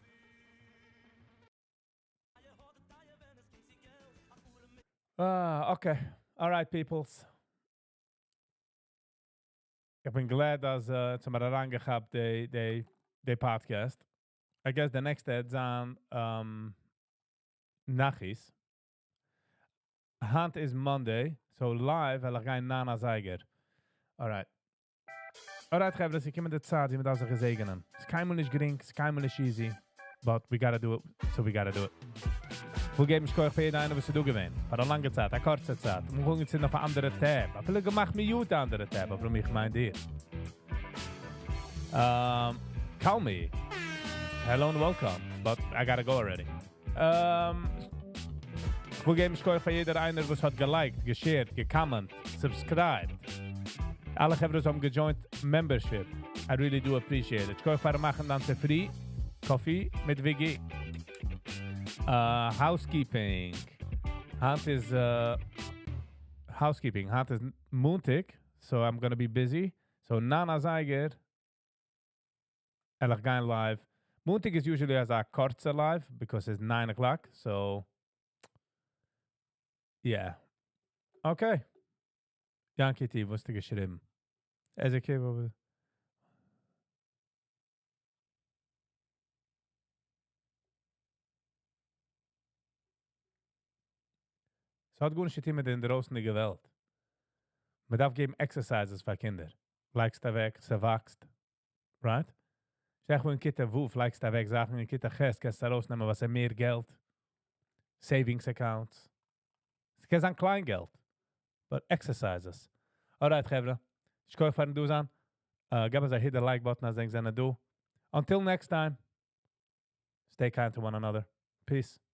Ah, okay. All right, peoples. איך בין glad, אז האבן מיר אריינגעכאפט די podcast. I guess the next day זיין Nachis. היינט איז Monday, so live וועל איך גיין 9 אזייגער. All right. All right, חברה, עס איז געקומען די צייט, ווי מען דארף זיך געזעגענען. עס איז קיינמאל נישט גרינג, עס איז קיינמאל נישט easy, but we gotta do it, so we gotta do it. מיר געבן שכוח פאר יעדער איינער, וואס איז דא געווען. פאר א לאנגע צייט, א קורצע צייט. מיר גייען יעצט אויף אן אנדערע tab. אפילו געמאכט mute אנדערע tab, אבער איך מיין דיר. Call me. Hello and welcome, but I gotta go already. איך וויל געבן שכוח פאר יעדער איינער וואס האט געלייקט, געשעירט, געקאמענט, סובסקרייבט. אלע חברה וואס האבן געדזשוינט membership. I really do appreciate it. שכוח פארן מאכן דיין צופרי coffee מיט וויגי. Housekeeping. היינט איז housekeeping. היינט איז מאנטאג, so I'm gonna be busy. So ניין אזייגער על איך גיין live. מאנטאג איז usually אזא קורצע live because it's 9 o'clock. So yeah. Okay. Yankee T, וואס האסטו געשריבן? Ezekiel, וואו ס'האט גארנישט צו טון מיט די אינדרויסנדיגע וועלט. מען דארף געבן exercises פאר קינדער. לייגסט אוועק, ס'וואקסט. Right? זאג אין כיתה ו' לייגסט אוועק זאכן, אין כיתה ח' קענסטו ארויסנעמען וואס איז מער געלט. Savings accounts. ס'קען זיין קליין געלט. But exercises. Alright, חברה. שכוח פארן דא זיין. געב אונז א hit the like button אז ענק זענען דא. Until next time. Stay kind to one another. Peace.